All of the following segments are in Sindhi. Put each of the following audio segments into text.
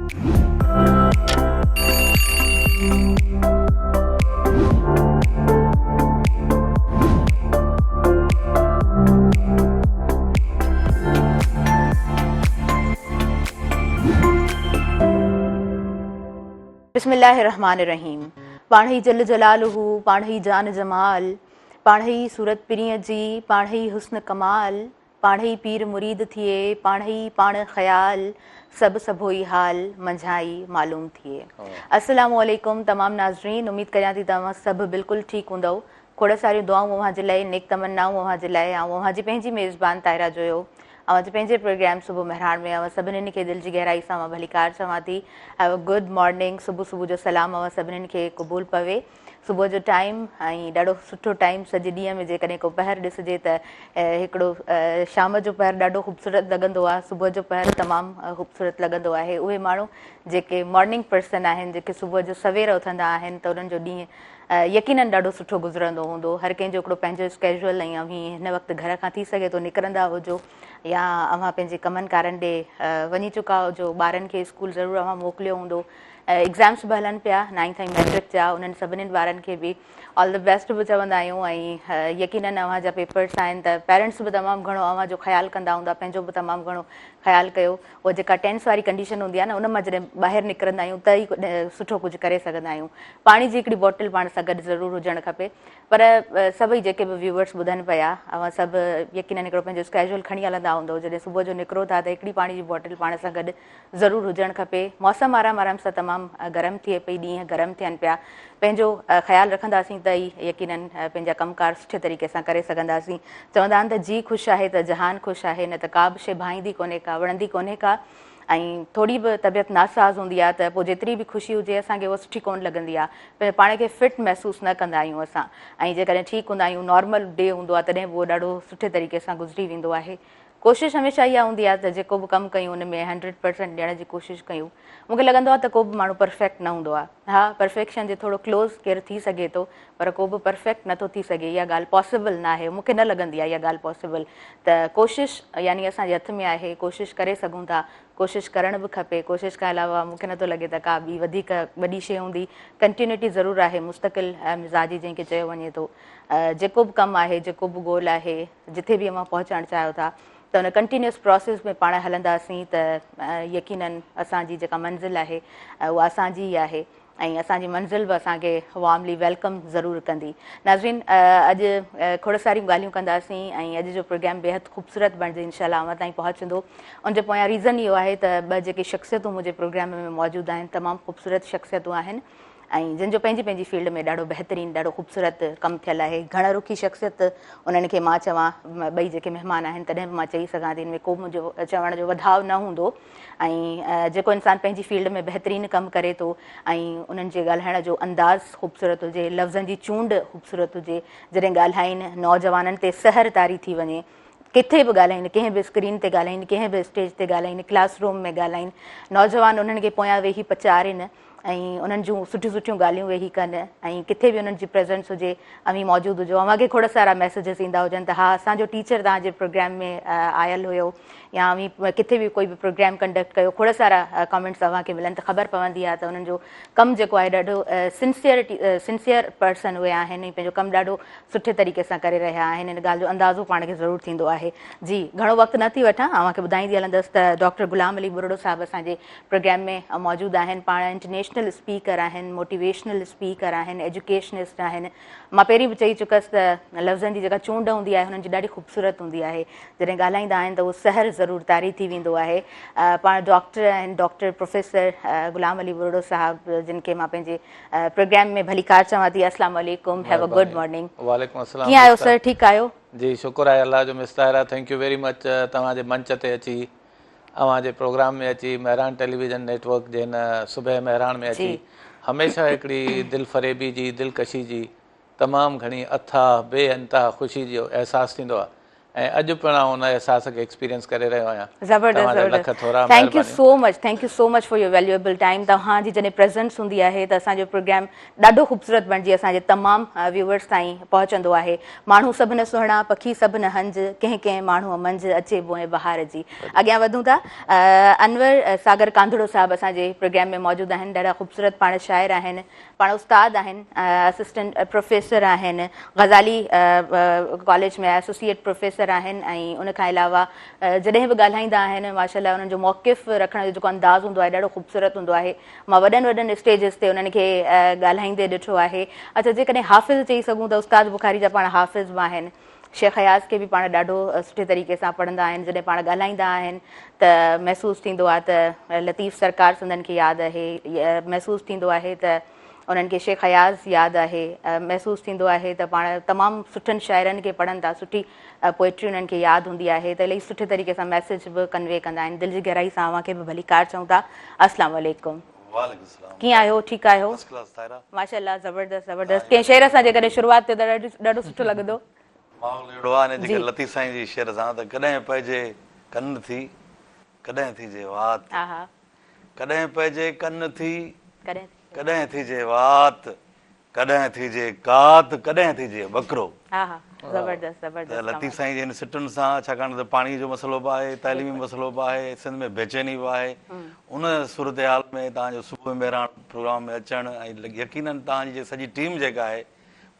بسم الله الرحمٰن الرحيم پاڻهئي جل جلاله پاڻهئي جان جمال پاڻهئي صورت پرينء جي پاڻهئي حسن ڪمال پاڻهئي پير مريد ٿئي پاڻهئي پاڻ خيال سڀ سڀوئي حال منجهان ئي معلوم ٿئي. السلام عليڪم تمام ناظرين اميد ڪريان ٿي ته اوهان سڀ بلڪل ٺيڪ هوندؤ کوڙ ساريون دعائون اوهان جي لاء نيڪ تمنائون اوهان جي لاء آئون اوهان جي پنهنجي ميزبان طاهره جويو اوهان جي پنهنجي پروگرام صبح مهراڻ ۾ اوهان سڀني کي دل جي گهرائي سان مان ڀليڪار چوان ٿي have a good morning صبح صبح جو سلام اوهان سڀني کي قبول پوي. صبح جو ٽائيم ۽ ڏاڍو سٺو ٽائيم سڄي ڏينهن ۾ جيڪڏهن ڪو پهر ڏسجي ته هڪڙو شام جو پهر ڏاڍو خوبصورت لڳندو آهي صبح جو پهر تمام خوبصورت لڳندو آهي اهي ماڻهو جيڪي مارننگ پرسن آهن جيڪي صبح جو سوير اٿندا آهن ته انهن جو ڏينهن يقينن ڏاڍو سٺو گذرندو هوندو هر ڪنهن جو هڪڙو پنهنجو اسڪيجول ۽ اوهين هن وقت گهر کان ٿي سگهي ٿو نڪرندا هجو يا اوهان پنهنجي ڪمن ڪارن ڏي وڃي چڪا هجو ٻارن کي اسڪول ضرور اوهان موڪليو هوندو ايگزامس به هلن پيا نائنٿ ۽ ميٽرڪ جا انهن سڀني ٻارن کي به آل the best به چوندا آهيون ۽ يقينن اوهان جا پيپرس آهن ته پيرنٽس به تمام گهڻو اوهان جو خيال ڪندا هوندا پنهنجو به تمام گهڻو خيال ڪيو اها جيڪا ٽينس واري ڪنڊيشن هوندي آهي نه ان مان جڏهن ٻاهر نڪرندا آهيون ته ئي سٺو ڪجهه ڪري سگهندا آهيون پاڻي جي هڪڙي بوٽل پاڻ سان گڏ ضرور هجڻ کپي پر سڀئي جيڪي به ويوئرس ٻڌن پيا اوهان سڀ يقينن هڪڙو پنهنجو اسڪيجول کڻي هلندا هوندو جڏهن صبح جو نڪرو ٿا ته هڪڙي پاڻي جي بوٽل پاڻ سان گڏ ضرور هجڻ کپي. موسم آرام آرام سان تمام گرم ٿئي پئي، ڏينهن گرم ٿين پيا. پنهنجو خيال رکنداسين ته ئي يقينن پنهنجا ڪم ڪار سٺي طريقي سان ڪري سگهنداسين. چوندا آهن ته جي خوش آهي ته جهان خوش آهي نه ته ڪا به شيء ڀائيندي ڪونهي ڪا، وڻندي ڪونهي ڪا ۽ ٿوري به طبيعت ناساز هوندي آهي ته پوء جيتري به خوشي هجي اسان کي اها سٺي ڪونه لڳندي آهي. پنهنجو پاڻ کي فٽ محسوس نه ڪندا آهيون اسان ۽ جيڪڏهن ٺيڪ هوندا آهيون نارمل ڊي هوندو آهي تڏهن به اهو ڏاڍو سٺي طريقي سان گذري ويندو آهي. ڪوشش هميشه اها هوندي آهي ته جيڪو به ڪم ڪيون ان ۾ هنڊريڊ پرسينٽ ڏيڻ جي ڪوشش ڪيون. مون کي لڳندو آهي ته ڪو به ماڻهو پرفيڪٽ نه هوندو آهي. ها پرفيڪشن جي ٿورو ڪلوز ڪير ٿي سگهي ٿو پر ڪو به پرفيڪٽ نه ٿو ٿي سگهي اها ڳالهه پاسيبل نه آهي. مون کي نه لڳندي آهي اها ڳالهه پاسيبل ته ڪوشش يعني اسان جي هٿ ۾ آهي ڪوشش ڪري سگهون ٿا ڪوشش ڪرڻ به کپي ڪوشش کان علاوه مون کي نه ٿو لڳي ته ڪا ٻي وڌيڪ وڏي شيء هوندي. ڪنٽينيوٽي ضرور آهي مستقل مزاجي جنهن کي چيو وڃي ٿو. جيڪو به ڪم آهي جيڪو به گول آهي جٿي به اوهان پهچڻ چاهيو ٿا ته ان ڪنٽينيوس پروسيس ۾ پاڻ هلنداسين ته يقينن اسان جي جيڪا منزل آهي اها اسان جي ئي آهي ۽ اسان جي منزل به اسان کي وارملي welcome ضرور ڪندي. ناظرين اڄ کوڙ ساريون ڳالهيون ڪنداسين ۽ اڄ جو پروگرام بيحد خوبصورت بڻجي انشاء الله اوهان تائين پهچندو ان جي پويان ريزن اهو آهي ته ٻه جيڪي شخصيتون منهنجي پروگرام ۾ موجود آهن تمام خوبصورت شخصيتون آهن ۽ جن جو پنهنجي پنهنجي فيلڊ ۾ ڏاڍو بهترين ڏاڍو خوبصورت ڪم ٿيل آهي گهڻ رخي شخصيت انهن کي مان چوان ٻئي جيڪي مهمان آهن تڏهن به مان چئي سگهان ٿي ان ۾ ڪو منهنجو چوڻ جو وڌاء نه هوندو ۽ جيڪو انسان پنهنجي فيلڊ ۾ بهترين ڪم ڪري ٿو ۽ انهن جي ڳالهائڻ جو انداز خوبصورت هجي لفظن جي چونڊ خوبصورت هجي جڏهن ڳالهائين نوجوانن تي سحر طاري ٿي وڃي ڪٿي به ڳالهائين ڪنهن به اسڪرين تي ڳالهائين ڪنهن به اسٽيج تي ڳالهائين ڪلاس روم ۾ ڳالهائين نوجوان انهن کي پويان ويهي پچارين ۽ انهن جون سٺيون سٺيون ڳالهيون ويهي ڪن ۽ ڪٿي به انهن جي پريزنس هجي اوهين موجود هجو اوهان کي کوڙ سارا ميسيجز ايندا هجن ته ها اسان جو ٽيچر توهان جي پروگرام ۾ آيل هيو يا اوهين ڪٿي به ڪوئي به پروگرام ڪنڊڪٽ ڪيو کوڙ سارا ڪامينٽس اوهان کي ملن ته خبر پوندي آهي ته انهن جو ڪم جيڪو آهي ڏاڍو سنسيئرٽي سنسيئر پرسن اهي آهن ۽ پنهنجو ڪم ڏاڍو سٺي طريقي سان ڪري رهيا آهن ان ڳالهه جو اندازو پاڻ کي ضرور ٿيندو آهي. جي گهڻو وقت نه ٿي وٺان اوهان کي ٻڌائيندي هلندس ته ڊاڪٽر غلام علي ٻرڙو صاحب اسان جي پروگرام ۾ موجود آهن پاڻ انٽرنيشنل اسپيڪر آهن موٽيويشنل اسپيڪر آهن ايجوڪيشنسٽ آهن مان پهرين به چئي چڪس ته لفظن جي جيڪا چونڊ هوندي آهي هنن جي ڏاڍي خوبصورت هوندي آهي جڏهن ڳالهائيندا آهن ته اهو سحر ضرور طاري ٿي ويندو آهي پاڻ ڊاڪٽر آهن ڊاڪٽر پروفيسر غلام علي ٻرڙو صاحب جن کي مان پنهنجي پروگرام ۾ ڀليڪار چوان ٿي اسلام عليڪم هيو ا گڊ مارننگ. وعليڪم السلام ڪيئن آهيو سر ٺيڪ آهيو. جي شڪر آهي الله جو miss Tahira thank you very much توهان جي منچ تي اچي اوهان جي پروگرام ۾ اچي مهراڻ ٽيليويزن نيٽ ورڪ جي هن صبح مهراڻ ۾ اچي هميشه هڪڙي دل فريبي جي دلڪشي جي تمام گهڻي اٿاهه بي انتها خوشي جو احساس ٿيندو آهي. ۽ اڄ پڻ آئون ان احساس کي ايڪسپيرينس ڪري رهيو آهيان. زبردست توهان جا زبردست لک ٿورا thank you مهربانيون. So much thank you so much for your valuable time توهان جي جڏهن پريزنس هوندي آهي ته اسان جو پروگرام ڏاڍو خوبصورت بڻجي اسان جي تمام ويوئرس تائين پهچندو آهي ماڻهو سڀ نه سهڻا پکي سڀ نه هنج ڪنهن ڪنهن ماڻهوء منجهه اچي بوئين بهار جي اڳيان وڌون ٿا انور ساگر ڪانڌڙو صاحب اسان جي پروگرام ۾ موجود آهن ڏاڍا خوبصورت پاڻ شاعر آهن پاڻ استاد آهن، اسسٽنٽ پروفيسر آهن، غزالي ڪاليج ۾ ايسوسيئيٽ پروفيسر آهن ۽ ان کان علاوه جڏهن به ڳالهائيندا آهن ماشاء الله انهن جو موقف رکڻ جو جيڪو انداز هوندو آهي ڏاڍو خوبصورت هوندو آهي مان وڏن وڏن اسٽيجز تي انهن کي ڳالهائيندي ڏٺو آهي اڇا جيڪڏهن حافظ چئي سگهون ته استاد بخاري جا پاڻ حافظ به آهن شيخ اياز کي به پاڻ ڏاڍو سٺي طريقي سان پڙهندا آهن جڏهن پاڻ ڳالهائيندا آهن ته محسوس ٿيندو آهي ته لطيف سرڪار سندن کي ياد آهي محسوس ٿيندو آهي ته انهن کي شيخ اياز ياد آهي محسوس ٿيندو آهي ته پاڻ تمام سٺن شاعرن کي پڙهن ٿا سٺي پوئٽري انهن کي ياد هوندي آهي ته الائي سٺي طريقي سان ميسيج به ڪنوي ڪندا آهن دل جي گهرائي سان اوهان کي به ڀليڪار چئون ٿا السلام عليڪم. وعليڪم السلام. ڪيئن آهيو ٺيڪ آهيو؟ First class Tahira. ماشاءالله زبردست زبردست ڪنهن شعر سان جيڪڏهن شروعات ٿئي ته ڏاڍو سٺو لڳندو. ماحول اهڙو آهي نه جيڪر لطيف سائين جي شعر سان ته ڪڏهن پئجي ڪن ٿي ڪڏهن ٿيجي وات ڪڏهن پئجي ڪن ٿي ڪڏهن ٿيجي وات ڪڏهن ٿيجي ڪات ڪڏهن ٿيجي ٻڪرو. زبردست زبردست ته لطيف سائين جي هن سٽن سان ڇاڪاڻ ته پاڻي جو مسئلو به آهي تعليمي مسئلو به آهي سنڌ ۾ بيچيني به آهي ان صورتحال ۾ توهان جو صبح مهراڻ پروگرام ۾ اچڻ ۽ يقينن توهان جي سڄي ٽيم جيڪا آهي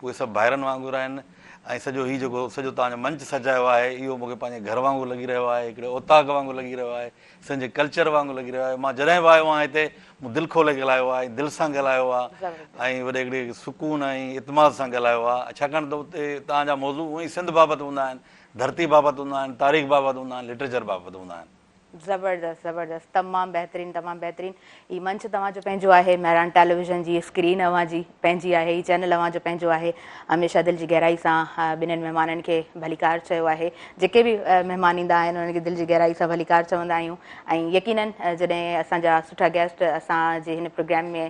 اهي سڀ ڀائرن وانگر آهن ۽ سڄو هي جيڪو سڄو توهان جو منچ سجايو آهي اهو مون کي پنهنجي گهر وانگر لڳي رهيو آهي هڪڙي اوطاق وانگر لڳي رهيو آهي سنڌ جي ڪلچر وانگر لڳي رهيو آهي مان جڏهن به آيو آهيان هتي مون دل کولي ڳالهايو آهي ۽ دل سان ڳالهايو آهي ۽ وڏي هڪڙي سڪون ۽ اعتماد سان ڳالهايو آهي ڇاڪاڻ ته اتي توهان جا موضوع اونئن ئي سنڌ بابت هوندا آهن ڌرتي بابت هوندا آهن تاريخ بابت هوندا آهن لٽريچر بابت هوندا آهن. زبردست زبردست تمام بهترين تمام بهترين هي منچ توهان جو پنهنجو آهي مهراڻ ٽيليويزن جي اسڪرين اوهان جي پنهنجي آهي هي چينل اوهان جو پنهنجو آهي هميشه دل جي گهرائي سان ٻنهن مهمانن کي ڀليڪار چيو آهي جيڪي به مهمان ايندا آهن انهن کي دل جي گهرائي سان ڀليڪار چوندا آهيون ۽ يقينن جڏهن اسان جا سٺا گيسٽ اسان جي هن پروگرام ۾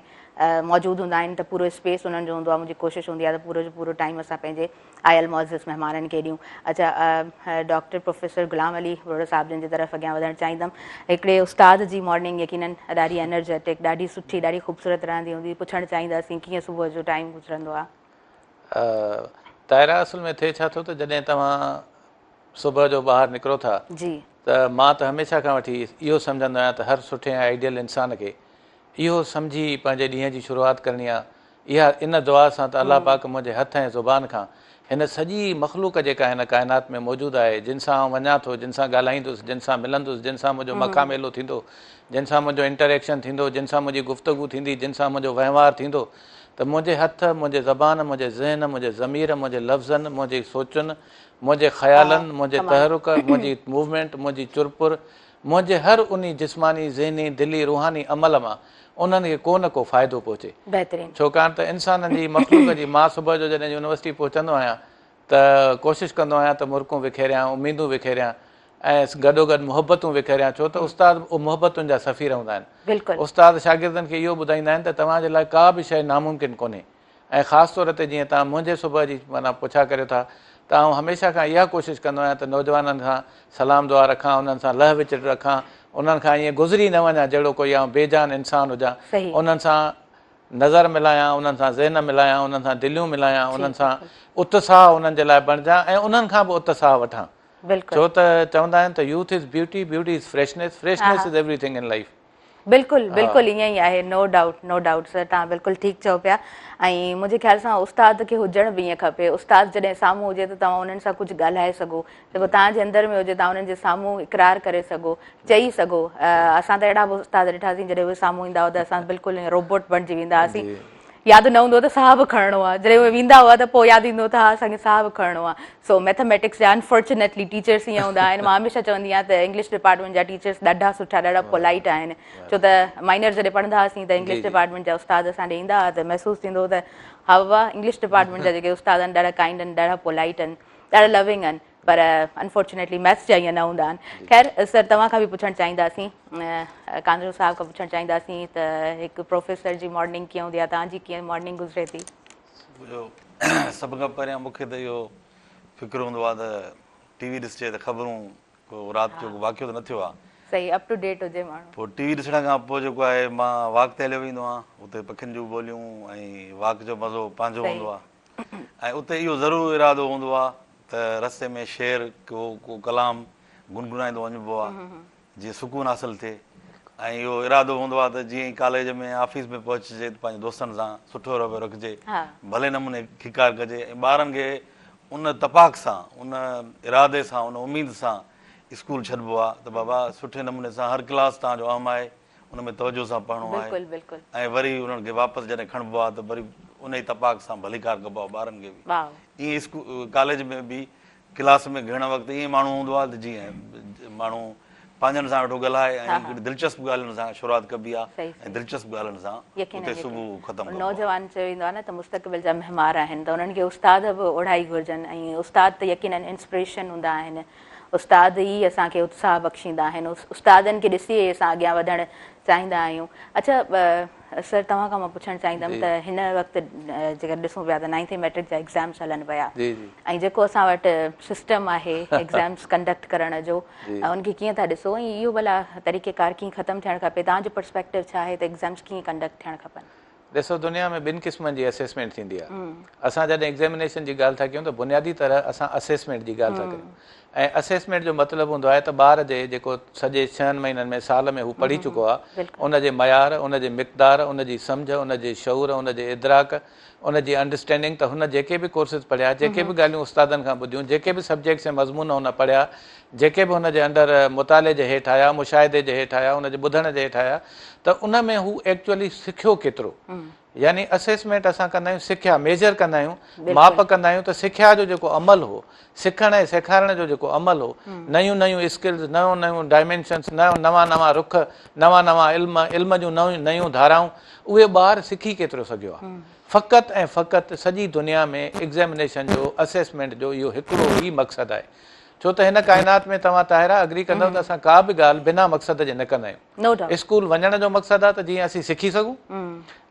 موجود هوندا آهن ته پورو اسپيس انهن جو هوندو آهي منهنجي ڪوشش هوندي آهي ته پورو جو پورو ٽائيم اسان پنهنجي آيل معزز مهمانن کي ڏيون. اڇا ڊاڪٽر پروفيسر غلام علي ٻرڙو صاحب جن جي طرف اڳيان وڌڻ چاهيندم. هڪڙي استاد جي مارننگ يقينن ڏاڍي انرجيٽڪ، ڏاڍي سٺي، ڏاڍي خوبصورت رهندي هوندي. پڇڻ چاهينداسين ڪيئن صبح جو ٽائيم گذرندو آ؟ طاهره اصل ۾ ٿئي ڇا ٿو ته جڏهن توهان صبح جو ٻاهر نڪرو ٿا ته مان ته هميشه کان وٺي اهو سمجهندو آهيان ته هر سٺي ۽ آئيڊيل انسان کي اهو سمجهي پنهنجي ڏينهن جي شروعات ڪرڻي آ اها ان دعا سان ته الله پاڪ منهنجي هٿ ۽ زبان کان هن سڄي مخلوق جيڪا هن ڪائنات ۾ موجود آهي، جن سان آئون وڃان ٿو، جن سان ڳالهائيندس، جن سان ملندس، جن سان منهنجو مکاميلو ٿيندو، جن سان منهنجو انٽر ايڪشن ٿيندو، جن سان منهنجي گفتگو ٿيندي، جن سان منهنجو وهنوار ٿيندو ته منهنجي هٿ، منهنجي زبان، منهنجي ذهن، منهنجي ضمير، منهنجي لفظن، منهنجي سوچن، منهنجي خيالن، منهنجي تحرڪ، منهنجي موومينٽ، منهنجي چرپر، منهنجي هر انهي جسماني، ذهني، دلي، روحاني عمل مان انهن کي ڪو نه ڪو فائدو پهچي. بهترين. ڇوڪاڻ ته انسانن جي مخلوق جي مان صبح جو جڏهن يونيورسٽي پهچندو آهيان ته ڪوشش ڪندو آهيان ته مرڪون وکيريان، اميدون وکيريان ۽ گڏوگڏ محبتون وکيريان ڇو ته استاد محبتن جا سفير هوندا آهن. بلڪل. استاد شاگردن کي اهو ٻڌائيندا آهن ته توهان جي لاء ڪا به شيء ناممڪن ڪونهي. ۽ خاص طور تي جيئن توهان منهنجي صبح جي معنيٰ پڇا ڪريو ٿا ته آئون هميشه کان اها ڪوشش ڪندو آهيان ته نوجوانن سان سلام دعا رکان انهن سان لهه وچڙ رکان انهن کان ائين گذري نه وڃان جهڙو ڪوئي آئون بي جان انسان هجان انهن سان نظر ملايان انهن سان ذهن ملايان انهن سان دليون ملايان انهن سان اتساهه انهن جي لاء بڻجان ۽ انهن کان به اتساهه وٺان ڇو ته چوندا آهن ته youth is beauty beauty is freshness freshness is everything in life. بلڪل بلڪل ائين ئي آهي no doubt no doubt sir توهان بلڪل ٺيڪ چئو پيا ۽ منهنجي خيال سان استاد کي هجڻ به ائين کپي استاد جڏهن سامهون هجي ته توهان انهن سان ڪجهه ڳالهائي سگهو جيڪو توهان جي اندر ۾ هجي توهان انهن جي سامهون اقرار ڪري سگهو چئي سگهو اسان ته اهڙا به استاد ڏٺاسين جڏهن اهي سامهون ايندا هئا ته اسان بلڪل روبوٽ بڻجي ويندا هئاسين ياد نه هوندو هو ته ساهه به کڻڻو آهي جڏهن اهي ويندا هئا ته پوء ياد ايندو ته ها اسان کي ساهه به کڻڻو آهي سو ميٿاميٽڪس جا انفارچونيٽلي ٽيچرس ائين هوندا آهن مان هميشه چوندي آهيان ته انگلش ڊپارٽمينٽ جا ٽيچرس ڏاڍا سٺا ڏاڍا پولائيٽ آهن ڇو ته مائنر جڏهن پڙهندا هئاسين ته انگلش ڊپارٽمينٽ جا استاد اسان ڏي ايندا هئا ته محسوس ٿيندو هو ته ها بابا انگلش ڊپارٽمينٽ جا جيڪي استاد آهن ڏاڍا ڪائنڊ آهن ڏاڍا پولائيٽ آهن ڏاڍا لونگ آهن پر انفارچونيٽلي ميٿس جا ائين نه هوندا آهن. خير سر توهان کان به پڇڻ چاهينداسين ڪانڌڙو صاحب کان پڇڻ چاهينداسين ته هڪ پروفيسر جي مارننگ ڪيئن هوندي آهي توهان جي ڪيئن مارننگ گذري ٿي؟ صبح جو سڀ کان پهريان مون کي ته اهو فڪر هوندو آهي ته ٽي وي ڏسجي ته خبرون ڪو رات جو ڪو واقعو ته نه ٿيو آ. صحيح اپ ٽو ڊيٽ هجي ماڻهو. پوء ٽي وي ڏسڻ کان پوء جيڪو آهي مان واڪ تي هليو ويندو آهيان اتي پکين جون ٻوليون ۽ واڪ جو مزو پنهنجو هوندو آ ۽ اتي اهو ضرور ارادو هوندو آ ته رستي ۾ شعر ڪو ڪو ڪلام گنگنائيندو وڃبو آ جيئن سڪون حاصل ٿئي ۽ اهو ارادو هوندو آهي ته جيئن ئي ڪاليج ۾ آفيس ۾ پهچجي ته پنهنجي دوستن سان سٺو رويو رکجي، ڀلي نموني کيڪار ڪجي ۽ ٻارن کي ان تپاڪ سان، ان ارادي سان، ان اميد سان اسڪول ڇڏبو آهي ته بابا سٺي نموني سان هر ڪلاس توهان جو اهم آهي، ان ۾ توجهه سان پڙهڻو آهي ۽ وري انهن کي واپس جڏهن کڻبو آهي ته وري انهي تپاڪ سان ڀليڪار ڪبو آهي ٻارن کي به. ائين اسڪول ڪاليج ۾ به ڪلاس ۾ گهڙڻ وقت ائين ماڻهو هوندو آهي ته جيئن ماڻهو پنهنجن سان ويٺو ڳالهائي ۽ هڪڙي دلچسپ ڳالهين سان شروعات ڪبي آهي ۽ دلچسپ ڳالهين سان اتي صبح ختم ڪبو آهي. نوجوان چيو ويندو آهي نه ته مستقبل جا معمار آهن ته انهن کي استاد به اوڙها ئي گهرجن ۽ استاد ته يقينن انسپريشن هوندا آهن استاد ئي اسان کي اتساهه بخشيندا آهن استادن کي ڏسي ئي اسان اڳيان وڌڻ چاهيندا آهيون اڇا سر توهان کان مان پڇڻ چاهيندم ته هن وقت جيڪر ڏسون پيا ته نائنٿ ۽ ميٽرڪ جا ايگزامس هلن پيا ۽ جيڪو اسان وٽ سسٽم آهي ايگزامس ڪنڊڪٽ ڪرڻ جو ان کي ڪيئن ٿا ڏسو ۽ اهو ڀلا طريقي ڪار ڪيئن ختم ٿيڻ کپي توهان جو پرسپيڪٽو ڇا آهي ته ايگزامس ڪيئن ڪنڊڪٽ ٿيڻ کپن؟ ڏسو دنيا ۾ ٻن قسمن جي اسيسمينٽ ٿيندي آهي. اسان جڏهن ايگزامينيشن جي ڳالهه ٿا ڪيون ته بنيادي طرح اسان اسيسمينٽ جي ڳالهه ٿا ڪريون ۽ اسيسمينٽ جو مطلب هوندو آهي ته ٻار جي جيڪو سڄي ڇهن مهينن ۾ سال ۾ هو پڙهي چڪو آهي ان جي معيار، ان جي مقدار، ان جي سمجهه، ان جي شعور، ان جي ادراڪ، ان جي انڊرسٽينڊنگ ته هن جيڪي به ڪورسز پڙهيا، جيڪي به ڳالهيون استادن کان ٻڌيون، جيڪي به سبجيڪٽس ۽ مضمون هن پڙهيا، جيڪي به هن جي انڊر مطالعي جي هيٺ آيا، مشاهدي جي هيٺ آيا، ان جي ٻڌڻ جي هيٺ آيا ته ان ۾ هو ايڪچوئلي سکيو ڪيترو؟ يعني اسيسمينٽ اسان ڪندا آهيون سکيا ميجر ڪندا آهيون، ماپ ڪندا آهيون ته سکيا جو جيڪو عمل هو، سکڻ ۽ سيکارڻ جو جيڪو عمل هو، نيون نيون اسڪلز، نيون نيون ڊائمينشنس، نوان نوان رخ، نوان نوان علم، علم جون نيون ڌارائون، اهي ٻار سکي ڪيترو سگهيو آهي؟ فقط ۽ فقط سڄي دنيا ۾ ايگزيمنيشن جو، اسيسمينٽ جو اهو هڪڙو ئي مقصد آهي. ڇو ته هن ڪائنات ۾ توهان طاهره اگري ڪندؤ ته اسان ڪا به ڳالهه بنا مقصد جي نه ڪندا آهيون. اسڪول وڃڻ جو مقصد آهي ته جيئن اسين سکي سگهون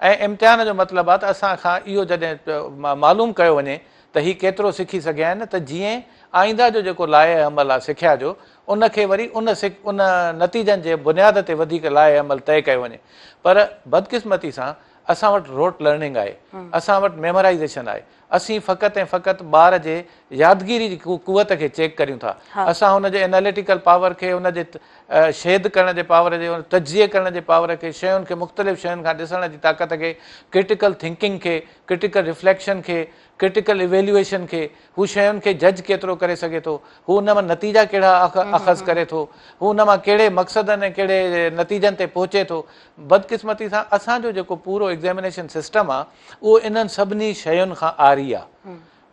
۽ امتحان جو مطلب آهي ته اسان کان اهو جڏهن معلوم ڪيو وڃي ته هي ڪيترو سکي سگهيا آهن ته جيئن آئنده جو جيڪو لائحه عمل آهي سکيا جو ان کي وري ان ان نتيجن جي بنياد تي وڌيڪ لائحه عمل طئي ڪيو وڃي پر بدقسمتي سان اسان وٽ روٽ لرننگ آهي اسان وٽ ميمورائيزيشن آهي اسين فقط ۽ فقط ٻار جي يادگيري جي قوت کي چيڪ ڪريون ٿا. اسان هن جي ايناليٽيڪل پاور کي، ان جي شيد ڪرڻ جي پاور جي، تجزيي ڪرڻ جي پاور کي، شين کي مختلف شين کان ڏسڻ جي طاقت کي، ڪرٽيڪل ٿنڪنگ کي، ڪرٽيڪل رفليڪشن کي، ڪرٽيڪل ايويليوئيشن کي، هو شين کي جج ڪيترو ڪري سگهي ٿو، هو ان مان نتيجا ڪهڙا اخذ ڪري ٿو، هو ان مان ڪهڙي مقصدن ۽ ڪهڙي نتيجن تي پهچي ٿو. بدقسمتي سان اسان جو جيڪو پورو ايگزيمينيشن سسٽم آ، اهو انهن سڀني شين کان عاري آ.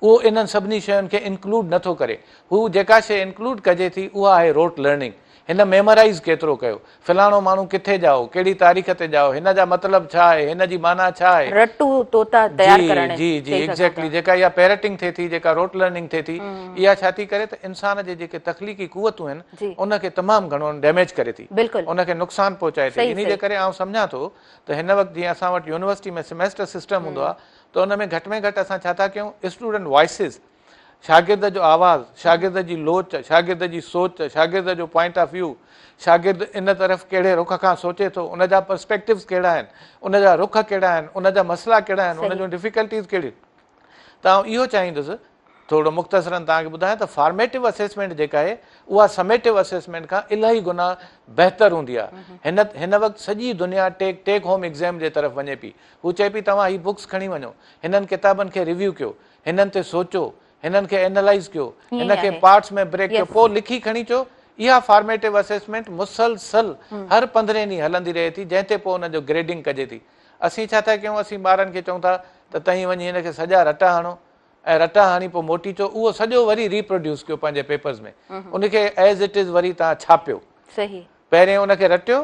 اهو انهن سڀني شين کي انڪلوڊ نه ٿو ڪري. هو جيڪا شيء انڪلوڊ ڪجي ٿي اها آهي روٽ لرننگ. هن ميمورائيز ڪيترو ڪيو. فلاڻو ماڻهو ڪٿي ڄائو، ڪهڙي تاريخ تي ڄائو، هن جا مطلب ڇا آهي، هن جي معنيٰ ڇا آهي. رٽو طوطا تيار ڪرڻ جي جي چئي سگهون ايگزيڪٽلي ٿا. جيڪا اها پيرٽنگ ٿئي ٿي، جيڪا روٽ لرننگ ٿئي ٿي، اها ڇا ٿي ڪري ته انسان جي جيڪي تخليقي قوتون آهن ان کي تمام گهڻو ڊيميج ڪري ٿي. ان کي نقصان پهچائي ٿي. انهي جي ڪري آئون سمجهان ٿو ته هن وقت جيئن اسان وٽ يونيورسٽي ۾ سيمسٽر سسٽم هوندو آهي ته ان ۾ گهٽ ۾ گهٽ اسان ڇا ٿا ڪيون اسٽوڊنٽ وائسز شاگرد جو آواز شاگرد جي لوچ شاگرد جي سوچ شاگرد جو پوائنٽ آف ويو شاگرد ان طرف ڪهڙي رخ کان سوچي ٿو ان جا پرسپيڪٽوز ڪهڙا آهن ان جا رخ ڪهڙا آهن ان جا مسئلا ڪهڙا آهن ان جون ڊفيڪلٽيز ڪهڙيون ته آئون اهو چاهيندس ٿورو مختصراً توهان کي ٻڌايان ته فارميٽو اسيسمينٽ جيڪا آهي اها سميٽو اسيسمينٽ کان الاهي گنا بهتر هوندي آهي. هن هن وقت سڄي دنيا ٽيڪ ٽيڪ هوم ايگزيم جي طرف وڃي پئي. هو چئي پئي توهان هي بڪس کڻي وڃو، هنن ڪتابن کي ريويو ڪيو، هنن تي سوچو، هنن کي اينالائيز ڪيو، هن کي پارٽس ۾ بريڪ ڪيو پوء لکي کڻي اچو. اها فارميٽو اسيسمينٽ مسلسل هر پندرهين ڏينهن هلندي رهي ٿي جنهن تي پوء ان جو گريڊنگ ڪجي ٿي. اسين ڇا ٿا ڪيون اسين ٻارن کي چئون ٿا ته توهين وڃي هن کي سڄا رٽا هڻو ۽ رٽا هڻي پوء موٽي اچو اهو سڄو وري ري پروڊيوس ڪيو پنهنجي پيپرز ۾ ان کي ايز it از وري توهان ڇاپيو. صحيح. پهرين ان کي رٽيو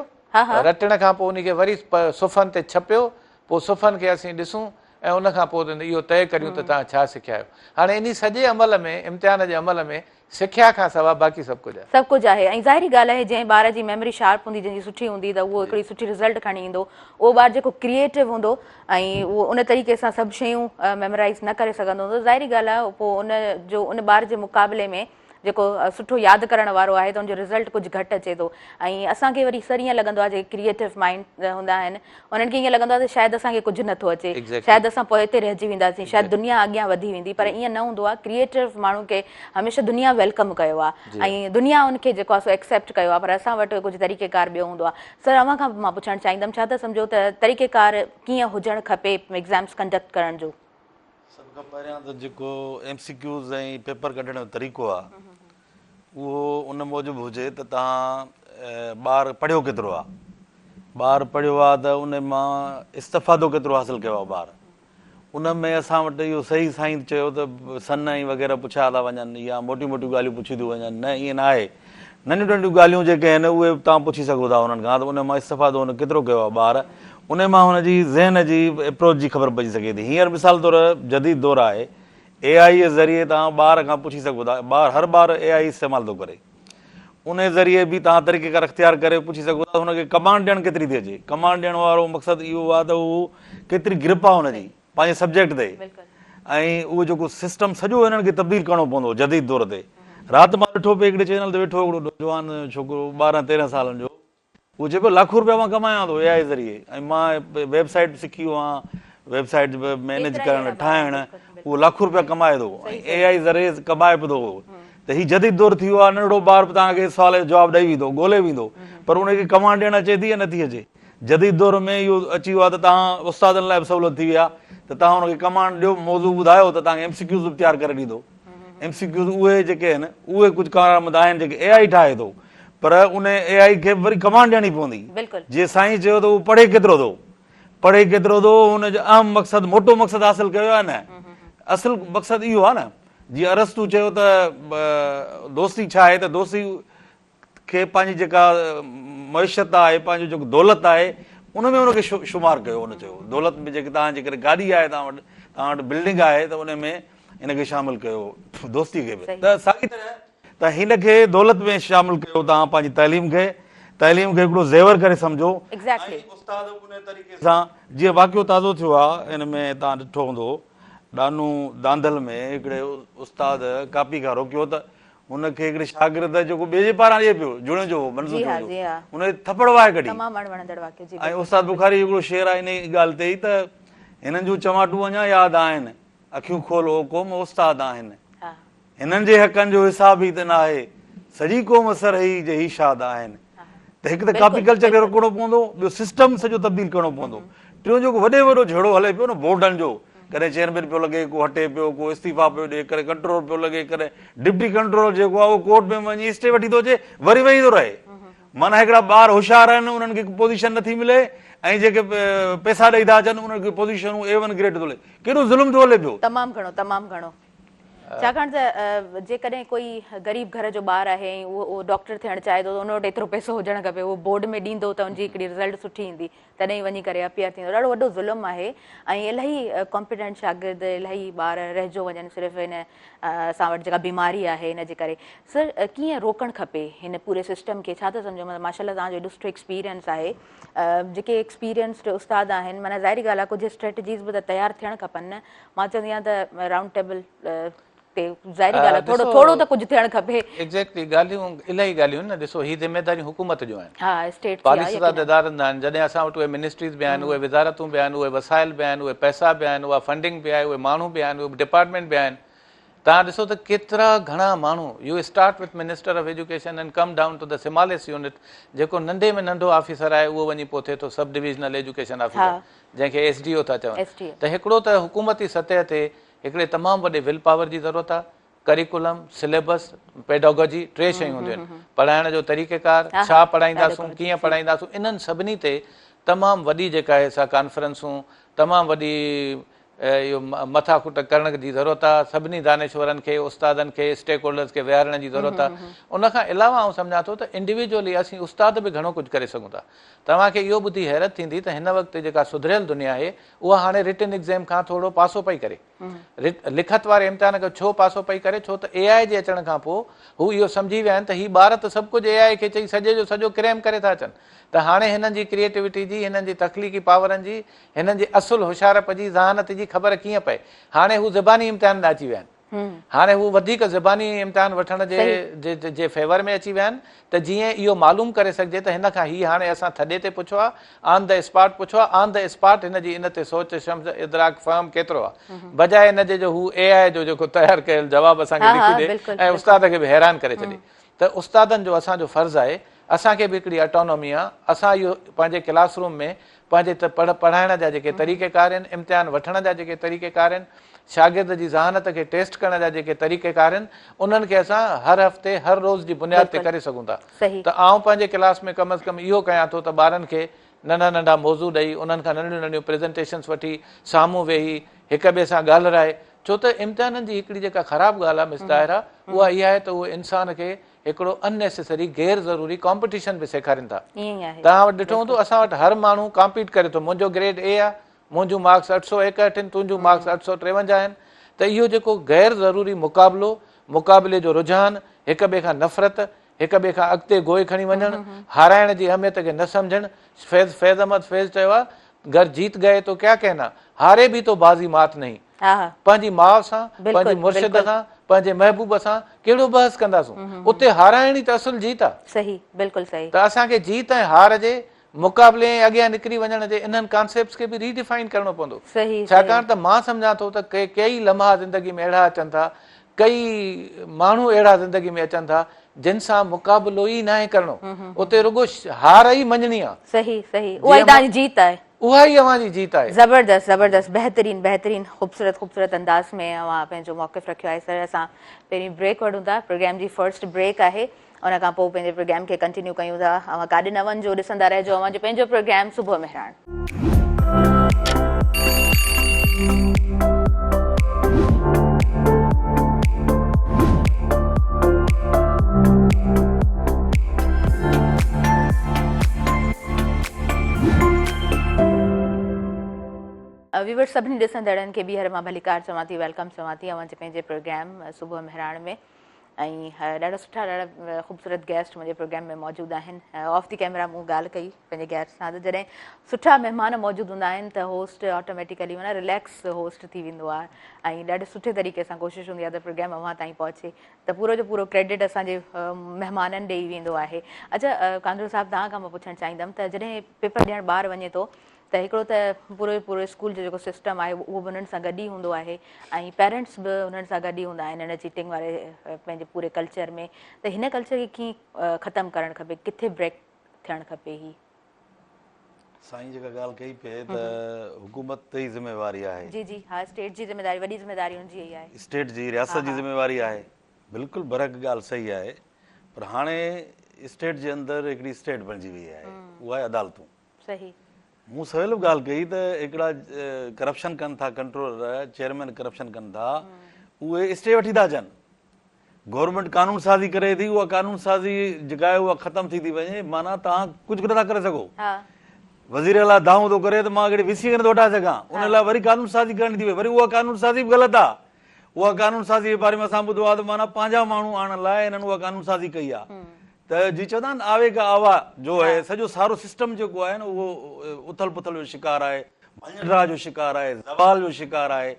رٽڻ کان پوء ان کي وري صفحن تي ڇپيو پوء صفحن کي اسين ڏسون ۽ ان کان پوء اهو طئي ڪريون ته توهان ڇا سکيا آهيو. هاڻي انهي سڄي عمل ۾ امتحان جي عمل ۾ سکيا کان سوا باقي سڀ ڪجهه آهي. سڀ ڪجهه آهي ۽ ظاهري ڳالهه آهي جنهن ٻار جي ميموري شارپ هوندي جنهن جي سٺي هوندي ته اهو هڪڙي سٺي رزلٽ کڻي ايندو اهو ٻار جيڪو ڪريئيٽو هوندو ۽ اهو ان طريقي سان سڀ شيون ميمورائيز نه ڪري سگهندو هوندو ظاهري ڳالهه آهي پوء ان جو ان ٻار جي مقابلي ۾ جيڪو سٺو ياد ڪرڻ وارو آهي ته ان جو رزلٽ ڪجهه گهٽ اچي ٿو ۽ اسان کي وري سر ائين لڳندو آهي جيڪي ڪريئيٽو مائنڊ هوندا آهن انهن کي ائين لڳندو آهي ته شايد اسان کي ڪجهه نٿو اچي شايد اسان پوئتي رهجي وينداسين شايد دنيا اڳيان وڌي ويندي پر ائين نه هوندو آهي ڪريئيٽو ماڻهو کي هميشه دنيا welcome ڪيو آهي ۽ دنيا ان کي جيڪو آهي سو ايڪسيپٽ ڪيو آهي پر اسان وٽ ڪجهه طريقه ڪار ٻيو هوندو آهي سر اوهان کان مان پڇڻ چاهيندم ڇا ٿا سمجهو ته طريقه ڪار ڪيئن هجڻ کپي ايگزامس ڪنڊڪٽ ڪرڻ جو؟ سڀ کان پهريان ته جيڪو ايم سي ڪيوز ۽ پيپر ڪڍڻ جو طريقو آ اهو ان موجب هجي ته توهان ٻار پڙهيو ڪيترو آ ٻار پڙهيو آ ته ان مان استفادو ڪيترو حاصل ڪيو آ ٻار ان ۾ اسان وٽ اهو صحيح سائين چيو ته سن ۽ وغيره پڇيا ٿا وڃن يا موٽيون موٽيون ڳالهيون پڇيون ٿيون وڃن نه ائين نه آهي ننڍيون ننڍيون ڳالهيون جيڪي آهن اهي به توهان پڇي سگهو ٿا انهن کان ته ان مان استفادو هن ڪيترو ڪيو آهي ٻار ان مان هن جي ذهن جي اپروچ جي خبر پئجي سگهي ٿي هينئر مثال طور جديد دور آهي اي آء جي ذريعي توهان ٻار کان پڇي سگهو ٿا ٻار هر ٻار اي آء استعمال ٿو ڪري ان ذريعي به توهان طريقه ڪار اختيار ڪري پڇي سگهو ٿا هن کي ڪمانڊ ڏيڻ ڪيتري ٿي اچي ڪمانڊ ڏيڻ وارو مقصد اهو آهي ته هو ڪيتري گرپ آهي هن جي پنهنجي سبجيڪٽ تي ۽ اهو جيڪو سسٽم سڄو هنن کي تبديل ڪرڻو پوندو جديد دور تي رات مان ڏٺو پئي هڪڙي چينل تي ويٺو هڪڙو نوجوان ڇوڪرو 12 13 سالن جو اهو چئي پيو لاکون روپيا مان ڪمايان ٿو اي آء ذريعي ۽ مان ويب سائيٽ سکي ويو آهيان ويب سائيٽ مينيج ڪرڻ ٺاهڻ اهو لاکون روپيا ڪمائي ٿو ۽ اي آء ذريعي ڪمائي به ٿو ته هي جديد دور ٿي ويو آهي ننڍڙو ٻار به توهان کي سوال جو جواب ڏئي ويندو ڳولي ويندو پر ان کي ڪمانڊ ڏيڻ اچي ٿي يا نٿي اچي جديد دور ۾ اهو اچي ويو آهي ته توهان استادن لاء به سهولت ٿي وئي آهي ته توهان ان کي ڪمانڊ ڏيو موضوع ٻڌايو ته توهان کي ايم سي ڪيوز به تيار ڪري ڏيندو ايم سي ڪيوز اهي جيڪي آهن اهي ڪجهه ڪارآمد آهن جيڪي اي آء ٺاهي ٿو پر ان اي آء کي به وري ڪمانڊ ڏيڻي پوندي جيئن سائين چيو ته اهو پڙهي ڪيترو ٿو پڙهي ڪيترو ٿو ان جو اهم مقصد موٽو مقصد حاصل ڪيو آهي نه اصل مقصد اهو آهي نه جيئن ارسطو چيو ته دوستي ڇا آهي ته دوستي کي پنهنجي جيڪا معيشت آهي پنهنجو جيڪو دولت آهي ان ۾ ان کي شمار ڪيو ان چيو دولت ۾ جيڪي توهان جيڪڏهن گاڏي آهي توهان وٽ توهان وٽ بلڊنگ آهي ته ان ۾ ان کي شامل ڪيو دوستي کي به ته ساڳي طرح ته هن کي دولت ۾ شامل ڪيو توهان پنهنجي تعليم کي تعليم کي هڪڙو زيور ڪري سمجهو ۽ استاد ان طريقي سان جيئن واقعو تازو ٿيو آهي ان ۾ توهان ڏٺو هوندو ڏانو دانڌل ۾ هڪڙي استاد ڪاپي کان روڪيو ته هن کي هڪڙي شاگرد جيڪو ٻئي جي پاران ڏئي پيو، جوڻيجو هو، منظور جي ها، جوڻيجو، جي ها. هن کي ٿڦڙ وهائي ڪڍي. تمام اڻ وڻندڙ واقعو، جي ۽ بلڪل. استاد بخاري جو هڪڙو شعر آهي انهيء ڳالهه تي ئي ته هنن جون چماٽون اڃا ياد آهن، اکيون کول او قوم استاد آهن. ها. هنن جي حقن جو حساب ئي ته ناهي، سڄي قوم سرهي جي هي شاد آهن. ته هڪ ته ڪاپي بلڪل ڪلچر کي بلڪل. روڪڻو پوندو، ٻيو سسٽم سڄو تبديل ڪرڻو پوندو، ٽيون جيڪو وڏي وڏو جهيڙو هلي پيو نه بورڊن جو، ڪڏهن چيئرمين پيو لڳي، ڪو هٽي پيو، ڪو استعيفا پيو ڏئي، ڪڏهن ڪنٽرولر پيو لڳي، ڪڏهن ڊپٽي ڪنٽرولر جيڪو آهي اهو ڪورٽ ۾ وڃي اسٽي وٺي ٿو اچي، وري ويهي ٿو رهي. معنيٰ هڪڙا ٻار هوشيار آهن انهن کي پوزيشن نٿي ملي ۽ جيڪي پئسا ڏئي ٿا اچن انهن کي پوزيشنون اي ون گريڊ ٿو ملي. ڪيڏو ظلم ٿو هلي پيو. تمام گهڻو تمام گهڻو. ڇاڪاڻ ته جيڪڏهن ڪوئي غريب گهر جو ٻار آهي ۽ اهو ڊاڪٽر ٿيڻ چاهي ٿو ته ان وٽ ايترو پئسو هجڻ کپي اهو بورڊ ۾ ڏيندو ته ان جي هڪڙي رزلٽ سٺي ايندي تڏهن ئي وڃي ڪري اپيئر ٿيندو ڏاڍو وڏو ظلم آهي ۽ الاهي ڪامپيٽنٽ شاگرد الاهي ٻار رهجو وڃن صرف هن اسان وٽ جيڪا بيماري آهي ان جي ڪري سر ڪيئن روڪڻ کپي هن پوري سسٽم کي ڇا ٿا سمجهو مطلب ماشاء الله توهان جو ايڏو سٺو ايڪسپيرينس آهي جيڪي ايڪسپيرينسڊ استاد آهن معنيٰ ظاهري ڳالهه آهي ڪجهه اسٽريٽجيز به ته تيار ٿيڻ کپن نه مان چوندي آهيان ته رائونڊ ٽيبل تي ظاهري ڳالهه آهي ٿورو ٿورو ته ڪجهه ٿيڻ کپي. ايگزيڪٽلي ڳالهيون الاهي ڳالهيون آهن نه ڏسو هي ذميداريون حڪومت جون آهن ها اسٽيٽ پاليسي ساز ادارن آهن جڏهن اسان وٽ اهي منسٽريز به آهن اهي وزارتون به آهن اهي وسائل به آهن اهي پئسا به آهن اها فنڊنگ به آهي اهي ماڻهو به آهن اهي ڊپارٽمينٽ به آهن توهان ڏسو ته ڪيترا گهڻا ماڻهو you start with minister of education and come down to the smallest unit جيڪو ننڍي ۾ ننڍو آفيسر آهي اهو وڃي پوء ٿئي ٿو سب ڊويزنل ايجوڪيشن آفيسر جنهن کي ايس ڊي او ٿا چون ته هڪڙو ته حڪومتي سطح تي هڪڙي تمام وڏي will power جي ضرورت آهي، ڪريڪولم، سليبس، پيڊاگوجي ٽي شيون هونديون آهن، پڙهائڻ جو طريقيڪار، ڇا پڙهائينداسون، ڪيئن پڙهائينداسون، انهن سڀني تي تمام وڏي جيڪا آهي سا ڪانفرنسون، تمام وڏي اهو مٿا کٽ ڪرڻ جي ضرورت آهي، سڀني دانشورن کي، استادن کي، اسٽيڪ هولڊرز کي ويهارڻ جي ضرورت آهي. ان کان علاوه آئون سمجهان ٿو ته انڊيويجوئلي اسين استاد به گهڻو ڪجهه ڪري سگهون ٿا. توهان کي اهو ٻڌي حيرت ٿيندي ته هن وقت جيڪا سڌريل دنيا آهي اها هاڻي رٽن ايگزيم کان ٿورو پاسو پئي ڪري. لکت واري امتحان کان ڇو پاسو پئي ڪري؟ ڇو ته اي آء جي اچڻ کان پوء هو اهو سمجهي ويا آهن ته هي ٻار ته سڀ ڪجهه اي آء کي چئي سڄي جو سڄو ڪريم ڪري ٿا اچن ته هاڻي هنن جي ڪريئيٽوٽي جي، هنن جي تخليقي پاورن جي، هنن جي اصل هوشيارپ جي، ذهانت جي خبر ڪيئن پئي؟ هاڻي هو زباني امتحان ڏانهن اچي ويا آهن. هاڻي هو وڌيڪ زباني امتحان وٺڻ جي جي فيور ۾ اچي ويا آهن ته جيئن اهو معلوم ڪري سگهجي ته هن کان هي هاڻي اسان ٿڏي تي پڇيو آهي، آن the spot پڇيو آهي، آن the spot هن جي ان تي سوچ، سمجهه، ادراڪ، فهم ڪيترو آهي. بجاء ان جي جو هو اي آء جو جيڪو تيار ڪيل جواب اسان کي لکي ڏي ۽ استاد کي به حيران ڪري ڇڏي. ته استادن جو اسان جو فرض آهي، اسان کي به هڪڙي اٽانومي آهي، اسان اهو پنهنجي ڪلاس روم ۾ پنهنجي پڙهائڻ جا جيڪي طريقيڪار آهن، امتحان وٺڻ جا جيڪي طريقيڪار آهن، شاگرد جي ذهانت کي ٽيسٽ ڪرڻ جا جيڪي طريقيڪار آهن، انهن کي اسان هر هفتي، هر روز جي بنياد تي ڪري سگهون ٿا. ته آئون پنهنجي ڪلاس ۾ ڪم از ڪم اهو ڪيان ٿو ته ٻارن کي ننڍا ننڍا موضوع ڏئي، انهن کان ننڍڙيون ننڍڙيون پريزنٽيشنس وٺي، سامهون ويهي، هڪ ٻئي سان ڳالهرائي، ڇو ته امتحانن جي هڪڙي جيڪا خراب ڳالهه آهي مس طاهره، اها اها آهي ته اهو انسان کي هڪڙو ان نيسيسري، غير ضروري، ڪامپٽيشن به سيکارين ٿا. توهان وٽ ڏٺو هوندو اسان وٽ هر ماڻهو ڪامپيٽ ڪري ٿو، منهنجو گريڊ اي آهي، منهنجون مارڪس 861 آهن، تنهنجون مارڪس 853 آهن ته اهو جيڪو غير ضروري مقابلو، مقابلي جو رجحان، هڪ ٻئي کان نفرت، هڪ ٻئي کان اڳتي گوء کڻي وڃڻ، هارائڻ جي اهميت کي نه سمجهڻ، فيض فيض احمد فيض چيو آهي، گر جيت گئي تو ڪيا ڪهنا، هاري ڀي تو بازي مات نهين. پنهنجي ماء سان، پنهنجي مرشد سان، پنهنجي محبوب سان ڪهڙو بحث ڪنداسون؟ اتي هارائڻ ئي ته اصل جيت آ. صحيح بلڪل صحيح. ته اسان کي جيت ۽ هار جي مقابلي ۽ اڳيان نڪري وڃڻ جي انهن ڪانسيپٽس کي به ري ڊيفائن ڪرڻو پوندو. ڇاڪاڻ ته مان سمجهان ٿو ته ڪيئي لمحا زندگي ۾ اهڙا اچن ٿا، ڪيئي ماڻهو اهڙا زندگي ۾ اچن ٿا جن سان مقابلو ئي ناهي ڪرڻو. اتي رڳو هار ئي مڃڻي آ. صحيح صحيح اها ئي توهان جي جيت آهي. اها ئي اوهان جي جيت آهي. زبردست زبردست بهترين بهترين خوبصورت خوبصورت انداز ۾ اوهان پنهنجو موقف رکيو آهي سر اسان پهرين بريڪ وٺون ٿا پروگرام جي فرسٽ بريڪ آهي ان کان پوء پنهنجي پروگرام کي ڪنٽينيو ڪيون ٿا اوهان ڪاڏي نه وڃجو ڏسندا رهجو اوهان جو پنهنجو پروگرام صبح مهراڻ. ويورز سڀني ڏسندڙن کي ٻيهر مان ڀليڪار چوان ٿي welcome چوان ٿي اوهان جي پنهنجي پروگرام صبح مهراڻ ۾ ۽ ڏاڍا سٺا ڏاڍا خوبصورت گيسٽ منهنجي پروگرام ۾ موجود آهن آف the camera مون ڳالهه ڪئي پنهنجي گيسٽ سان ته جڏهن سٺا مهمان موجود هوندا آهن ته هوسٽ آٽوميٽيڪلي معنيٰ رليڪس هوسٽ ٿي ويندو آهي ۽ ڏاڍي سٺي طريقي سان ڪوشش هوندي آهي ته پروگرام اوهان تائين پهچي ته پورو جو پورو ڪريڊٽ اسان جي مهمانن ڏي ئي ويندو آهي اڇا ڪانڌڙو صاحب توهان کان مان پڇڻ چاهيندم ته جڏهن پيپر ڏيڻ ٻار وڃي ٿو ته هڪڙو ته پورو جو پورو اسڪول جو جيڪو سسٽم آهي اهو به انهن سان گڏ ئي هوندو آهي ۽ پيرنٽس به انهن سان گڏ ئي هوندا آهن ان چيٽنگ واري پنهنجي پوري ڪلچر ۾ ته هن ڪلچر کي ڪيئن ختم ڪرڻ کپي ڪٿي بريڪ ٿيڻ کپي هي. سائين جيڪا ڳالهه ڪئي پئي ته حڪومت تي ئي ذميواري آهي. جي جي ها اسٽيٽ جي ذميواري وڏي ذميواري ان جي ئي آهي. اسٽيٽ جي رياست جي ذميواري آهي بلڪل برحق ڳالهه صحيح آهي پر هاڻي اسٽيٽ جي اندر هڪڙي اسٽيٽ بڻجي وئي آهي اها آهي عدالتون. صحيح. مون سويل به ڳالهه ڪئي ته هڪڙا ڪرپشن ڪن ٿا ڪنٽرولر چيئرمين ڪرپشن ڪن ٿا اهي اسٽي وٺي ٿا اچن گورنمينٽ قانون سازي ڪري ٿي اها قانون سازي جيڪا آهي اها ختم ٿي ٿي وڃي معنيٰ توهان ڪجهه نٿا ڪري سگهو وزير اعليٰ دانهون ٿو ڪري ته مان ڪهڙي وي سي کي نٿو هٽائي سگهان ان لاء وري قانون سازي ڪرڻي ٿي پئي وري اها قانون سازي به غلط آهي اها قانون سازي جي باري ۾ اسان ٻڌو آهي ته معنيٰ پنهنجا ماڻهو آڻڻ لاء هنن اها قانون سازي ڪئي آهي ته جي چوندا آهن آوي ڪا آوا جو هي سڄو سارو سسٽم جيڪو آهي نه اهو اٿل پٿل جو شڪار آهي، ڀڃ ڊاهه جو شڪار آهي، زوال جو شڪار آهي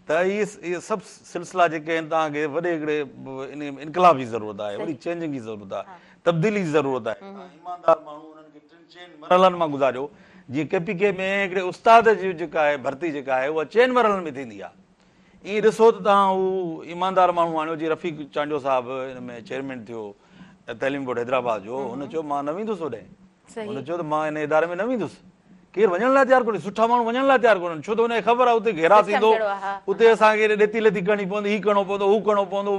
ته اهي سڀ سلسلا جيڪي آهن توهان کي وڏي هڪڙي انقلاب جي ضرورت آهي، وڏي چينجنگ جي ضرورت آهي، تبديلي جي ضرورت آهي. توهان ايماندار ماڻهو انهن کي ٽن چئن مرحلن مان گذاريو جيئن ڪي پي ڪي ۾ هڪڙي استاد جي جيڪا آهي ڀرتي جيڪا آهي اها چئن مرحلن ۾ ٿيندي آهي. ائين ڏسو ته توهان هو ايماندار ماڻهو آڻيو جيئن رفيق چانڊيو صاحب ان ۾ چيئرمين ٿيو تعليم بورڊ حيدرآباد جو هن چيو مان نه ويندس هوڏانهن هن چيو ته مان ان اداري ۾ نه ويندس ڪير وڃڻ لاء تيار ڪونهي سٺا ماڻهو وڃڻ لاء تيار ڪونهن ڇو ته ان کي خبر آهي اتي گهيراء ٿيندو اتي اسان کي ڏيتي ليتي ڪرڻي پوندي هي ڪرڻو پوندو هو ڪرڻو پوندو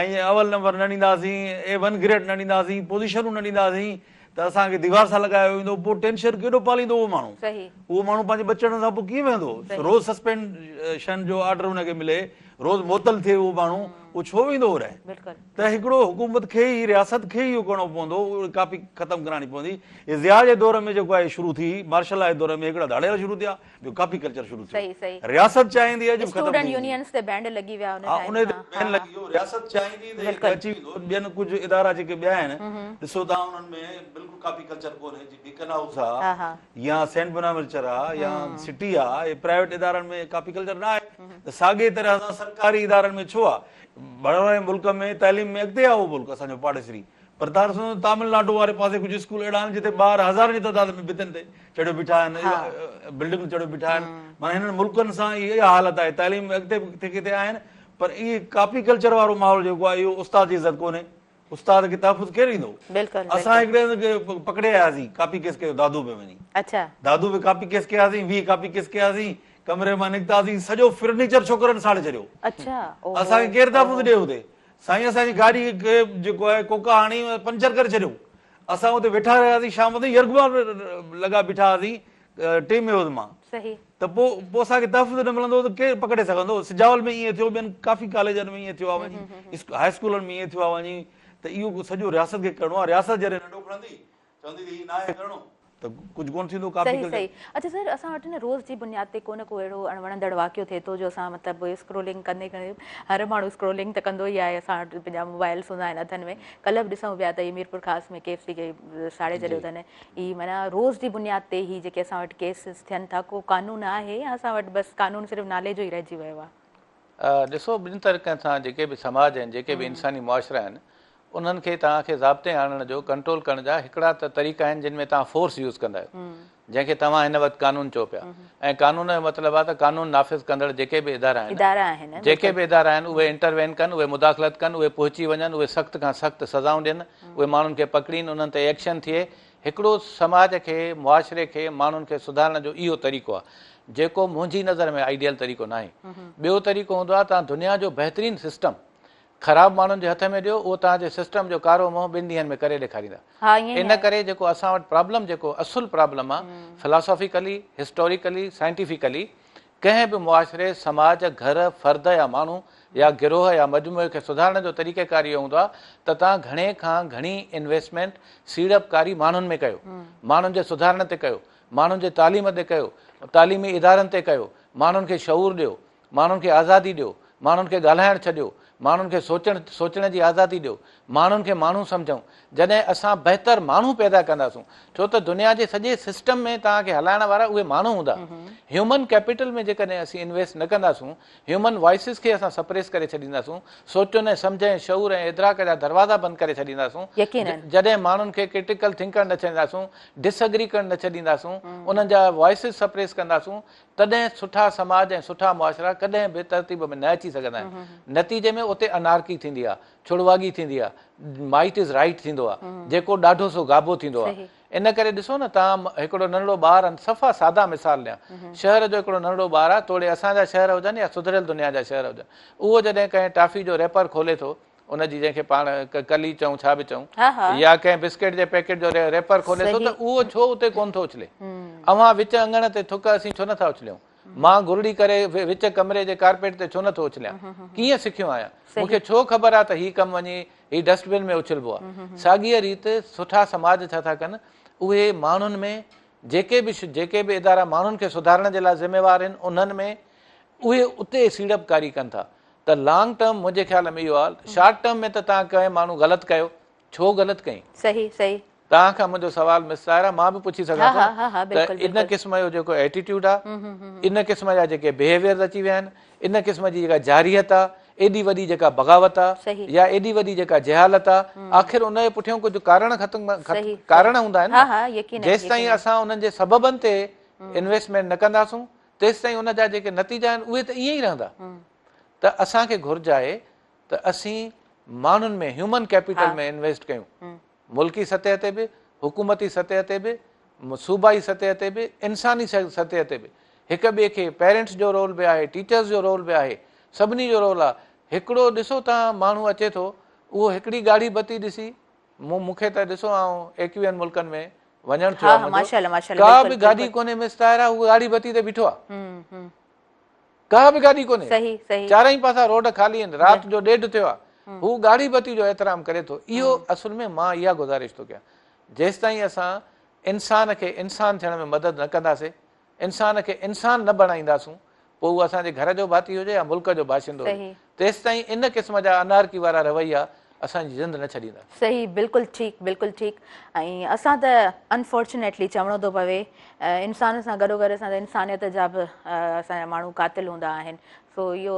۽ اول نمبر نه ڏينداسين اي ون گريڊ نه ڏينداسين پوزيشنون نه ڏينداسين ته اسان کي ديوار سان لڳايو ويندو پوء ٽينشن ڪيڏو پاليندو اهو ماڻهو اهو ماڻهو پنهنجي ٻچڙن سان پوء ڪيئن ويهندو روز سسپينشن جو آرڊر ان کي ملي روز معطل ٿئي اهو ماڻهو اهو ڇو ويندو هوڏانهن ته هڪڙو حڪومت کي ئي رياست کي ئي اهو ڪرڻو پوندو ڪاپي ختم ڪرائڻي پوندي ضياء جي دور ۾ جيڪو آهي شروع ٿي مارشل لا جي دور ۾ هڪڙا ڌاڙيل شروع ٿيا ٻيو ڪاپي ڪلچر شروع ٿيو. صحيح صحيح. رياست چاهيندي آهي جو ختم اسٽوڊنٽ ٿي ويندي. يونينز تي بينڊ لڳي ويا ان ها ٽائيم انهي تي کان بين ها لڳي ويو رياست چاهيندي ته هي بلڪل. اچي ويندو ٻين ڪجهه ادارا جيڪي ٻيا آهن ڏسو توهان انهن ۾ بلڪل ڪاپي ڪلچر ڪونهي جي بيڪن هائوس آ ها ها يا سينٽ بناوينچر آ يا سٽي آ اهي پرائيويٽ ادارن ۾ ڪاپي ڪلچر نه آهي. ته ساڳي طرح سان سرڪاري ادارن ۾ ڇو آ؟ ڀر واري ملڪ ۾ تعليم ۾ اڳتي آ اهو ملڪ اسان جو پاڙيسري پر توهان ڏسو ته تامل ناڊو واري پاسي ڪجهه اسڪول اهڙا آهن جتي ٻار هزارن جي تعداد ۾ ڀتين تي چڙهيو بيٺا آهن بلڊنگن تي چڙهيو بيٺا آهن معنيٰ هنن ملڪن سان اها حالت آهي تعليم ۾ اڳتي به ڪٿي ڪٿي آهن پر اهي ڪاپي ڪلچر وارو ماحول جيڪو آهي اهو استاد جي عزت ڪونهي استاد کي تحفظ ڪير ڏيندو؟ بلڪل اسان هڪڙي هنڌ پڪڙي آياسين ڪاپي ڪيس ڪيو دادو ۾ وڃي اڇا دادو ۾ ڪاپي ڪيس ڪياسين 20 ڪاپي ڪيس ڪياسين ڪمري مان نڪتاسين سڄو فرنيچر ڇوڪرن ساڙي ڇڏيو اڇا اسان کي ڪير تحفظ ڏي اتي سائين اسان جي گاڏي کي جيڪو آهي ڪوڪا هڻي پنچر ڪري ڇڏيو اسان اتي ويٺا رهياسين شام تائين يرغمال لڳا بيٺا هئاسين ٽيم هيس مان صحيح ته پوء پوء اسان کي تحفظ نه ملندو ته ڪير پڪڙي سگهندو سجاول ۾ ائين ٿيو ٻين ڪافي ڪاليجن ۾ ائين ٿيو آهي وڃي هاء اسڪولن ۾ ائين ٿيو آهي وڃي ته اهو سڄو رياست کي ڪرڻو آهي رياست جڏهن ننڊو کڻندي چوندي ته هي ناهي ڪرڻو ته ڪجهه ڪونه ٿيندو ڪاپي صحيح صحيح اڇا سر اسان وٽ نه روز جي بنياد تي ڪو نه ڪو اهڙو اڻوڻندڙ واقعو ٿئي ٿو جو اسان مطلب اسڪرولنگ ڪندي ڪندي هر ماڻهو اسڪرولنگ ته ڪندو ئي آهي اسان وٽ پنهنجا موبائلس هوندا آهن هٿن ۾ ڪلهه به ڏسون پيا ته هي ميرپور خاص ۾ ڪي ايف سي کي ساڙي ڇڏيو اٿن هي معنيٰ روز جي بنياد تي هي جيڪي اسان وٽ ڪيسز ٿين ٿا ڪو قانون آهي يا اسان وٽ بس قانون صرف نالي جو ئي رهجي ويو آهي. ڏسو ٻن طريقن سان جيڪي به سماج آهن جيڪي به انساني معاشرا آهن انهن کي توهان کي ضابطي آڻڻ جو ڪنٽرول ڪرڻ جا هڪڙا ته طريقا آهن جن ۾ توهان فورس يوز ڪندا آهيو جنهن کي توهان هن وقت قانون چئو پيا ۽ قانون جو مطلب آهي ته قانون نافذ ڪندڙ جيڪي به ادارا آهن جيڪي به ادارا آهن اهي انٽروين ڪن اهي مداخلت ڪن اهي پهچي وڃن اهي سخت کان سخت سزائون ڏين اهي ماڻهن کي پڪڙين انهن تي ايڪشن ٿئي هڪڙو سماج کي معاشري کي ماڻهن کي سڌارڻ جو اهو طريقو آهي جيڪو منهنجي نظر ۾ آئيڊيل طريقو ناهي ٻيو طريقو هوندو آهي توهان دنيا جو بهترين سسٽم خراب ماڻهن جي هٿ ۾ ڏيو اهو توهان جي سسٽم جو ڪارو منهن ٻن ڏينهن ۾ ڪري ڏيکاريندا. ان ڪري جيڪو اسان وٽ پرابلم جيڪو اصل پرابلم آ فلاسافيڪلي، هسٽوريڪلي، سائنٽيفڪلي ڪنهن به معاشري، سماج، گهر، فرد يا ماڻهو يا گروهه يا مجموعي کي سڌارڻ جو طريقه ڪار اهو هوندو آ ته توهان گهڻي کان گهڻي انويسٽمينٽ، سيڙپڪاري ماڻهن ۾ ڪيو، ماڻهن جي سڌارڻ تي ڪيو، ماڻهن جي تعليم تي ڪيو، تعليمي ادارن تي ڪيو، ماڻهن کي شعور ڏيو، ماڻهن کي آزادي ڏيو، ماڻهن کي ڳالهائڻ ڇڏيو، ماڻهن کي سوچڻ سوچڻ جي آزادي ڏيو، ماڻهن کي ماڻهو سمجهون، جڏهن اسان بهتر ماڻهو پيدا ڪنداسون، ڇو ته دنيا جي سڄي سسٽم ۾ توهان کي هلائڻ وارا اهي ماڻهو هوندا، هيومن ڪيپيٽل ۾ جيڪڏهن اسين انويسٽ نه ڪنداسون، هيومن وائسز کي اسان سپريس ڪري ڇڏينداسون، سوچن ۽ سمجهه ۽ شعور ۽ ادراڪ جا دروازا بند ڪري ڇڏينداسون، جڏهن ماڻهن کي ڪرٽيڪل ٿنڪ ڪرڻ نه ڇڏينداسون، ڊس اگري ڪرڻ نه ڇڏينداسون، انهن جا وائسز سپريس ڪنداسون، تڏهن سٺا سماج ۽ سٺا معاشرا ڪڏهن به ترتيب ۾ نه اچي سگهندا آهن. نتيجي ۾ اتي انارڪي ٿيندي آهي، ڇڙواڳي ٿيندي آهي، مائيٽ از رائيٽ ٿيندو آهي، جيڪو ڏاڍو سو گابو ٿيندو آهي. ان ڪري ڏسو نه توهان هڪڙو ننڍڙو ٻار صفا سادا مثال ڏيان، شهر جو هڪڙو ننڍڙو ٻار آهي، توڙي اسان جا شهر هجن يا سڌريل دنيا جا شهر هجن، اهو جڏهن ڪنهن ٽافي جو ريپر کولي ٿو، ان جي جنهن کي پاڻ ڪلي چئون ڇا به چئون يا ڪنهن بسڪيٽ جي پيڪيٽ جو ريپر کولي ٿو ته اهو ڇو اتي ڪونه ٿو اڇلي؟ اوهان وچ اڱڻ تي ٿڪ اسين ڇو نٿا اڇليون؟ مان گرڙي ڪري وچ ڪمري جي ڪارپيٽ تي ڇو نٿو اڇليان؟ ڪيئن سکيو آهيان؟ مون کي ڇو خبر آهي ته هي ڪم وڃي هي ڊسٽ بن ۾ اڇلبو آهي؟ ساڳيء ريت سٺا سماج ڇا ٿا ڪن؟ اهي ماڻهن ۾ جيڪي به جيڪي به ادارا ماڻهن کي سڌارڻ جي لاء ذميوار آهن انهن ۾ اهي اتي سيڙپڪاري ڪن ٿا ته لانگ ٽرم منهنجي خيال ۾ اهو آهي شارٽ ٽرم ۾ ته توهان ڪنهن ماڻهو غلط ڪيو ڇو غلط ڪئين؟ صحيح صحيح. توهان کان منهنجو سوال مس طاهره مان به پڇي سگهان ٿو نه ته ان قسم جو جيڪو ايٽيٽيوڊ آهي ان قسم جا جيڪي بيهيويئرز اچي ويا آهن ان قسم جي جيڪا جارحيت آهي ايڏي وڏي جيڪا بغاوت آهي يا ايڏي وڏي جيڪا جهالت آهي آخر ان جي پٺيان ڪجهه ڪارڻ ختم ڪارڻ هوندا آهن نه جيستائين اسان انهن جي سببن تي انويسٽمينٽ نه ڪنداسون تيستائين ان جا جيڪي نتيجا آهن اهي ته ائين ئي رهندا ته اسان کي گهرج آهي ته اسين ماڻهن ۾ هيومن ڪيپيٽل ۾ انويسٽ ڪيون ملڪي سطح تي به حڪومتي سطح تي به صوبائي سطح تي به انساني سطح تي به هڪ ٻئي کي پيرنٽس جو رول به آهي ٽيچرز جو رول به آهي سڀني جو رول آهي هڪڙو ڏسو توهان ماڻهو اچي ٿو اهو هڪڙي ڳاڙهي بتي ڏسي مون مون کي ته ڏسو آئون ايڪويهن ملڪن ۾ وڃڻ ٿيو آهي منهنجو ڪا به گاڏي ڪونهي مس طاهره هو ڳاڙهي بتي تي بيٺو آهي ڪا به گاڏي ڪونهي چارئي پاسا روڊ خالي آهن رات جو ڏيڍ ٿيو آهي هو ڳاڙهي بتي جو احترام ڪري ٿو اهو اصل ۾ مان اها گذارش ٿو ڪيان جيستائين اسان انسان کي انسان ٿيڻ ۾ مدد نه ڪنداسي انسان کي انسان نه بڻائينداسون پوء اهو اسان جي گهر جو ڀاتي هجي يا ملڪ جو باشندو هجي تيستائين ان قسم جا انارڪي وارا رويا اسان جي جند نه ڇڏيندا. صحيح بلڪل ٺيڪ بلڪل ٺيڪ ۽ اسان ته انفارچونيٽلي چوڻو ٿو پوي انسان سان گڏو گڏ اسان ته انسانيت جا به اسان جا ماڻهو قاتل هوندا آهن سو اهو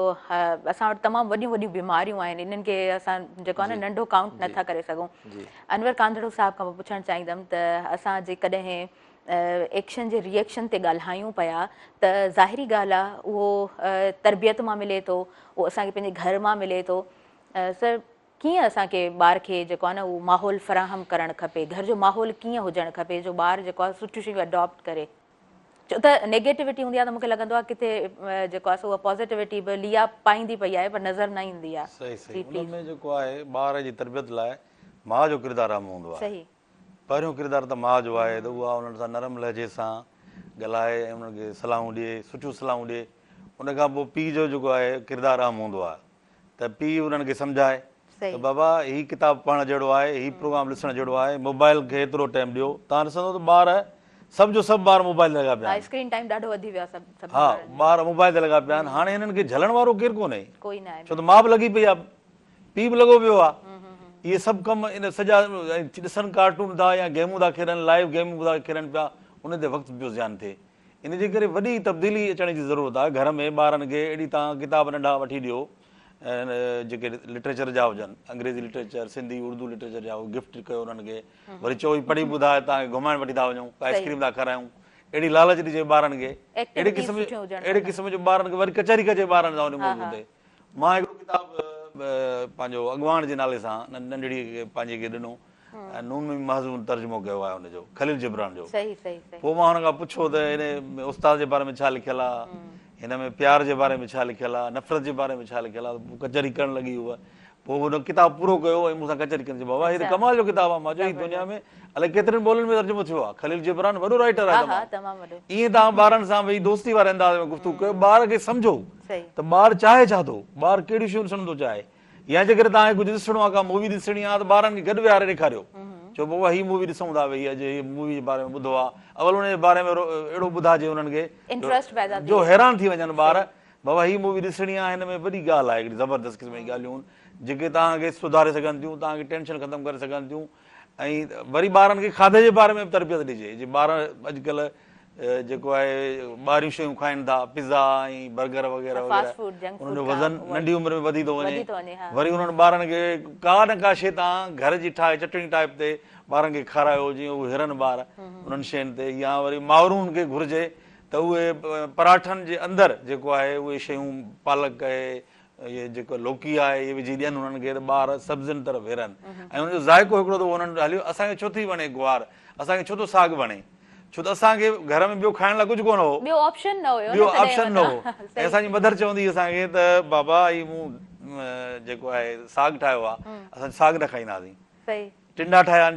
اسان وٽ تمام وڏيون وڏيون بيماريون آهن انهن کي اسان جيڪو آهي نه ننڍو ڪائونٽ نٿا ڪري سگهون انور ڪانڌڙو صاحب کان پڇڻ چاهيندم ته اسان جيڪڏهن ايڪشن جي ري ايڪشن تي ڳالهايون پيا ته ظاهري ڳالهه آهي اهو تربيت مان ملي ٿو اهو اسان کي پنهنجي گهر مان ملي ٿو سر ڪيئن اسان کي ٻار کي جيڪو آهي نه اهو ماحول فراهم ڪرڻ کپي گهر جو ماحول ڪيئن هجڻ کپي جو ٻار جيڪو آهي سٺيون شيون اڊاپٽ ڪري ڇو ته نيگيٽوٽي هوندي آهي ته مونکي لڳندو آهي ڪٿي جيڪو آهي سو اها پازيٽوٽي به ليئا پائيندي پئي آهي پر نظر نه ايندي آهي. صحيح صحيح ان ۾ جيڪو آهي ٻار جي تربيت لاء ماء جو ڪردار اهم هوندو آهي. صحيح. پهريون ڪردار ته ماء جو آهي ته اها انهن سان نرم لهجي سان ڳالهائي ۽ انهن کي صلاحون ڏئي سٺيون صلاحون ڏئي ان کان پوء پيء جو جيڪو آهي ڪردار اهم هوندو آهي ته پيء انهن کي سمجهائي ته بابا هي ڪتاب پڙهڻ جهڙو آهي، هي پروگرام ڏسڻ جهڙو آهي، موبائل کي ايترو ٽائيم ڏيو. توهان ڏسندو ته ٻار سڀ جو سڀ ٻار موبائل تي لڳا پيا آهن. اسڪرين ٽائيم ڏاڍو وڌي ويو آهي سڀ سڀني ها ٻارن جو. ٻار موبائل تي لڳا پيا آهن. هاڻي هنن کي جهلڻ وارو ڪير ڪونهي. ڪوئي نه آهي ڇو ته ماء به لڳي پئي آهي، پيء به لڳو پيو آهي. اهي سڀ ڪم ان سڄا ڏسن ڪارٽون ٿا يا گيمون ٿا کيڏن، لائيو گيمون ٿا کيڏن پيا، ان تي وقت پيو زيان ٿئي. ان جي ڪري وڏي تبديلي اچڻ جي ضرورت آهي. گهر ۾ ٻارن کي اهڙي توهان ڪتاب ننڍا وٺي ڏيو جيڪي لٽريچر جا هجن، انگريزي لٽريچر، سنڌي اردو لٽريچر جا اهي گفٽ ڪيو انهن کي وري چئو هي پڙهي ٻڌاء توهان کي گهمائڻ وٺي ٿا وڃون ڪا آئسڪريم ٿا کارايون اهڙي لالچ ڏجي ٻارن کي اهڙي قسم اهڙي قسم جو ٻارن کي وري ڪچهري ڪجي ٻارن سان ان موضوع تي مان هڪڙو ڪتاب پنهنجو اڳواڻ جي نالي سان ننڍڙي کي پنهنجي کي ڏنو ۽ نون ميم محزون ترجمو ڪيو آهي ان جو خليل جبران جو صحيح صحيح صحيح پوء مان هن کان پڇيو ته ان ۾ استاد جي باري ۾ ڇا لکيل آهي هن ۾ پيار جي باري ۾ ڇا لکيل آهي نفرت جي باري ۾ ڇا لکيل آهي پوء ڪچهري ڪرڻ لڳي هوء پوء هن ڪتاب پورو ڪيو ۽ مون سان ڪچهري ڪندي چيو بابا هي ته ڪمال جو ڪتاب آهي مان چيو هي دنيا ۾ الائي ڪيترين ٻولين ۾ ترجمو ٿيو آهي خليل جبران وڏو رائيٽر آهي تمام ائين توهان ٻارن سان ويهي دوستي واري انداز ۾ گفتگو ڪيو ٻار کي سمجهو ته ٻار چاهي ڇا ٿو ٻار ڪهڙيون شيون ڏسڻ ٿو چاهي يا جيڪڏهن توهان کي ڪجهه ڏسڻو آهي ڪا مووي ڏسڻي آهي ته ٻارن کي گڏ ويهاري ڏيکاريو چئو بابا هي مووي ڏسون ٿا ويهي اڄ هي مووي جي باري ۾ ٻڌو آهي اول ان جي باري ۾ اهڙو ٻڌائجي انهن کي جو حيران ٿي وڃن ٻار بابا هي مووي ڏسڻي آهي هن ۾ وڏي ڳالهه آهي هڪڙي زبردست قسم جي ڳالهيون آهن جيڪي توهان کي سڌاري سگهن ٿيون توهان کي ٽينشن ختم ڪري سگهن ٿيون ۽ وري ٻارن کي کاڌي جي باري ۾ به تربيت ڏجي جي ٻار اڄڪلهه جيڪو آهي ٻاهريون شيون کائن ٿا پزا ۽ برگر وغيره وغيره انهن جو وزن ننڍي عمر ۾ وڌي ٿو وڃي وري انهن ٻارن کي ڪا نه ڪا شي توهان گهر جي ٺاهي چٽڻي ٽائپ تي ٻارن کي کارايو جيئن هو هرن ٻار انهن شين تي يا وري مائرن کي گهرجي ته اهي پراٺن جي اندر جيڪو آهي اهي شيون پالڪ آهي اهي جيڪو لوڪي آهي اهي وجهي ڏين انهن کي ته ٻار سبزين طرف هرن ۽ ان جو ذائقو هڪڙو دفعو انهن هليو اسان کي ڇو ٿي وڻي گوار اسان کي ڇو ٿو ساڳ وڻي ڇو ته اسان کي گهر ۾ ٻيو کائڻ لاء ڪجهه ڪونه هو ٻيو آپشن نه هيو ٻيو آپشن نه هو ۽ اسان جي مڌر چوندي هئي اسان کي ته بابا هي مون جيڪو آهي ساڳ ٺاهيو آهي اسان ساڳ نه کائينداسين ٽنڊا ٺاهيا آهن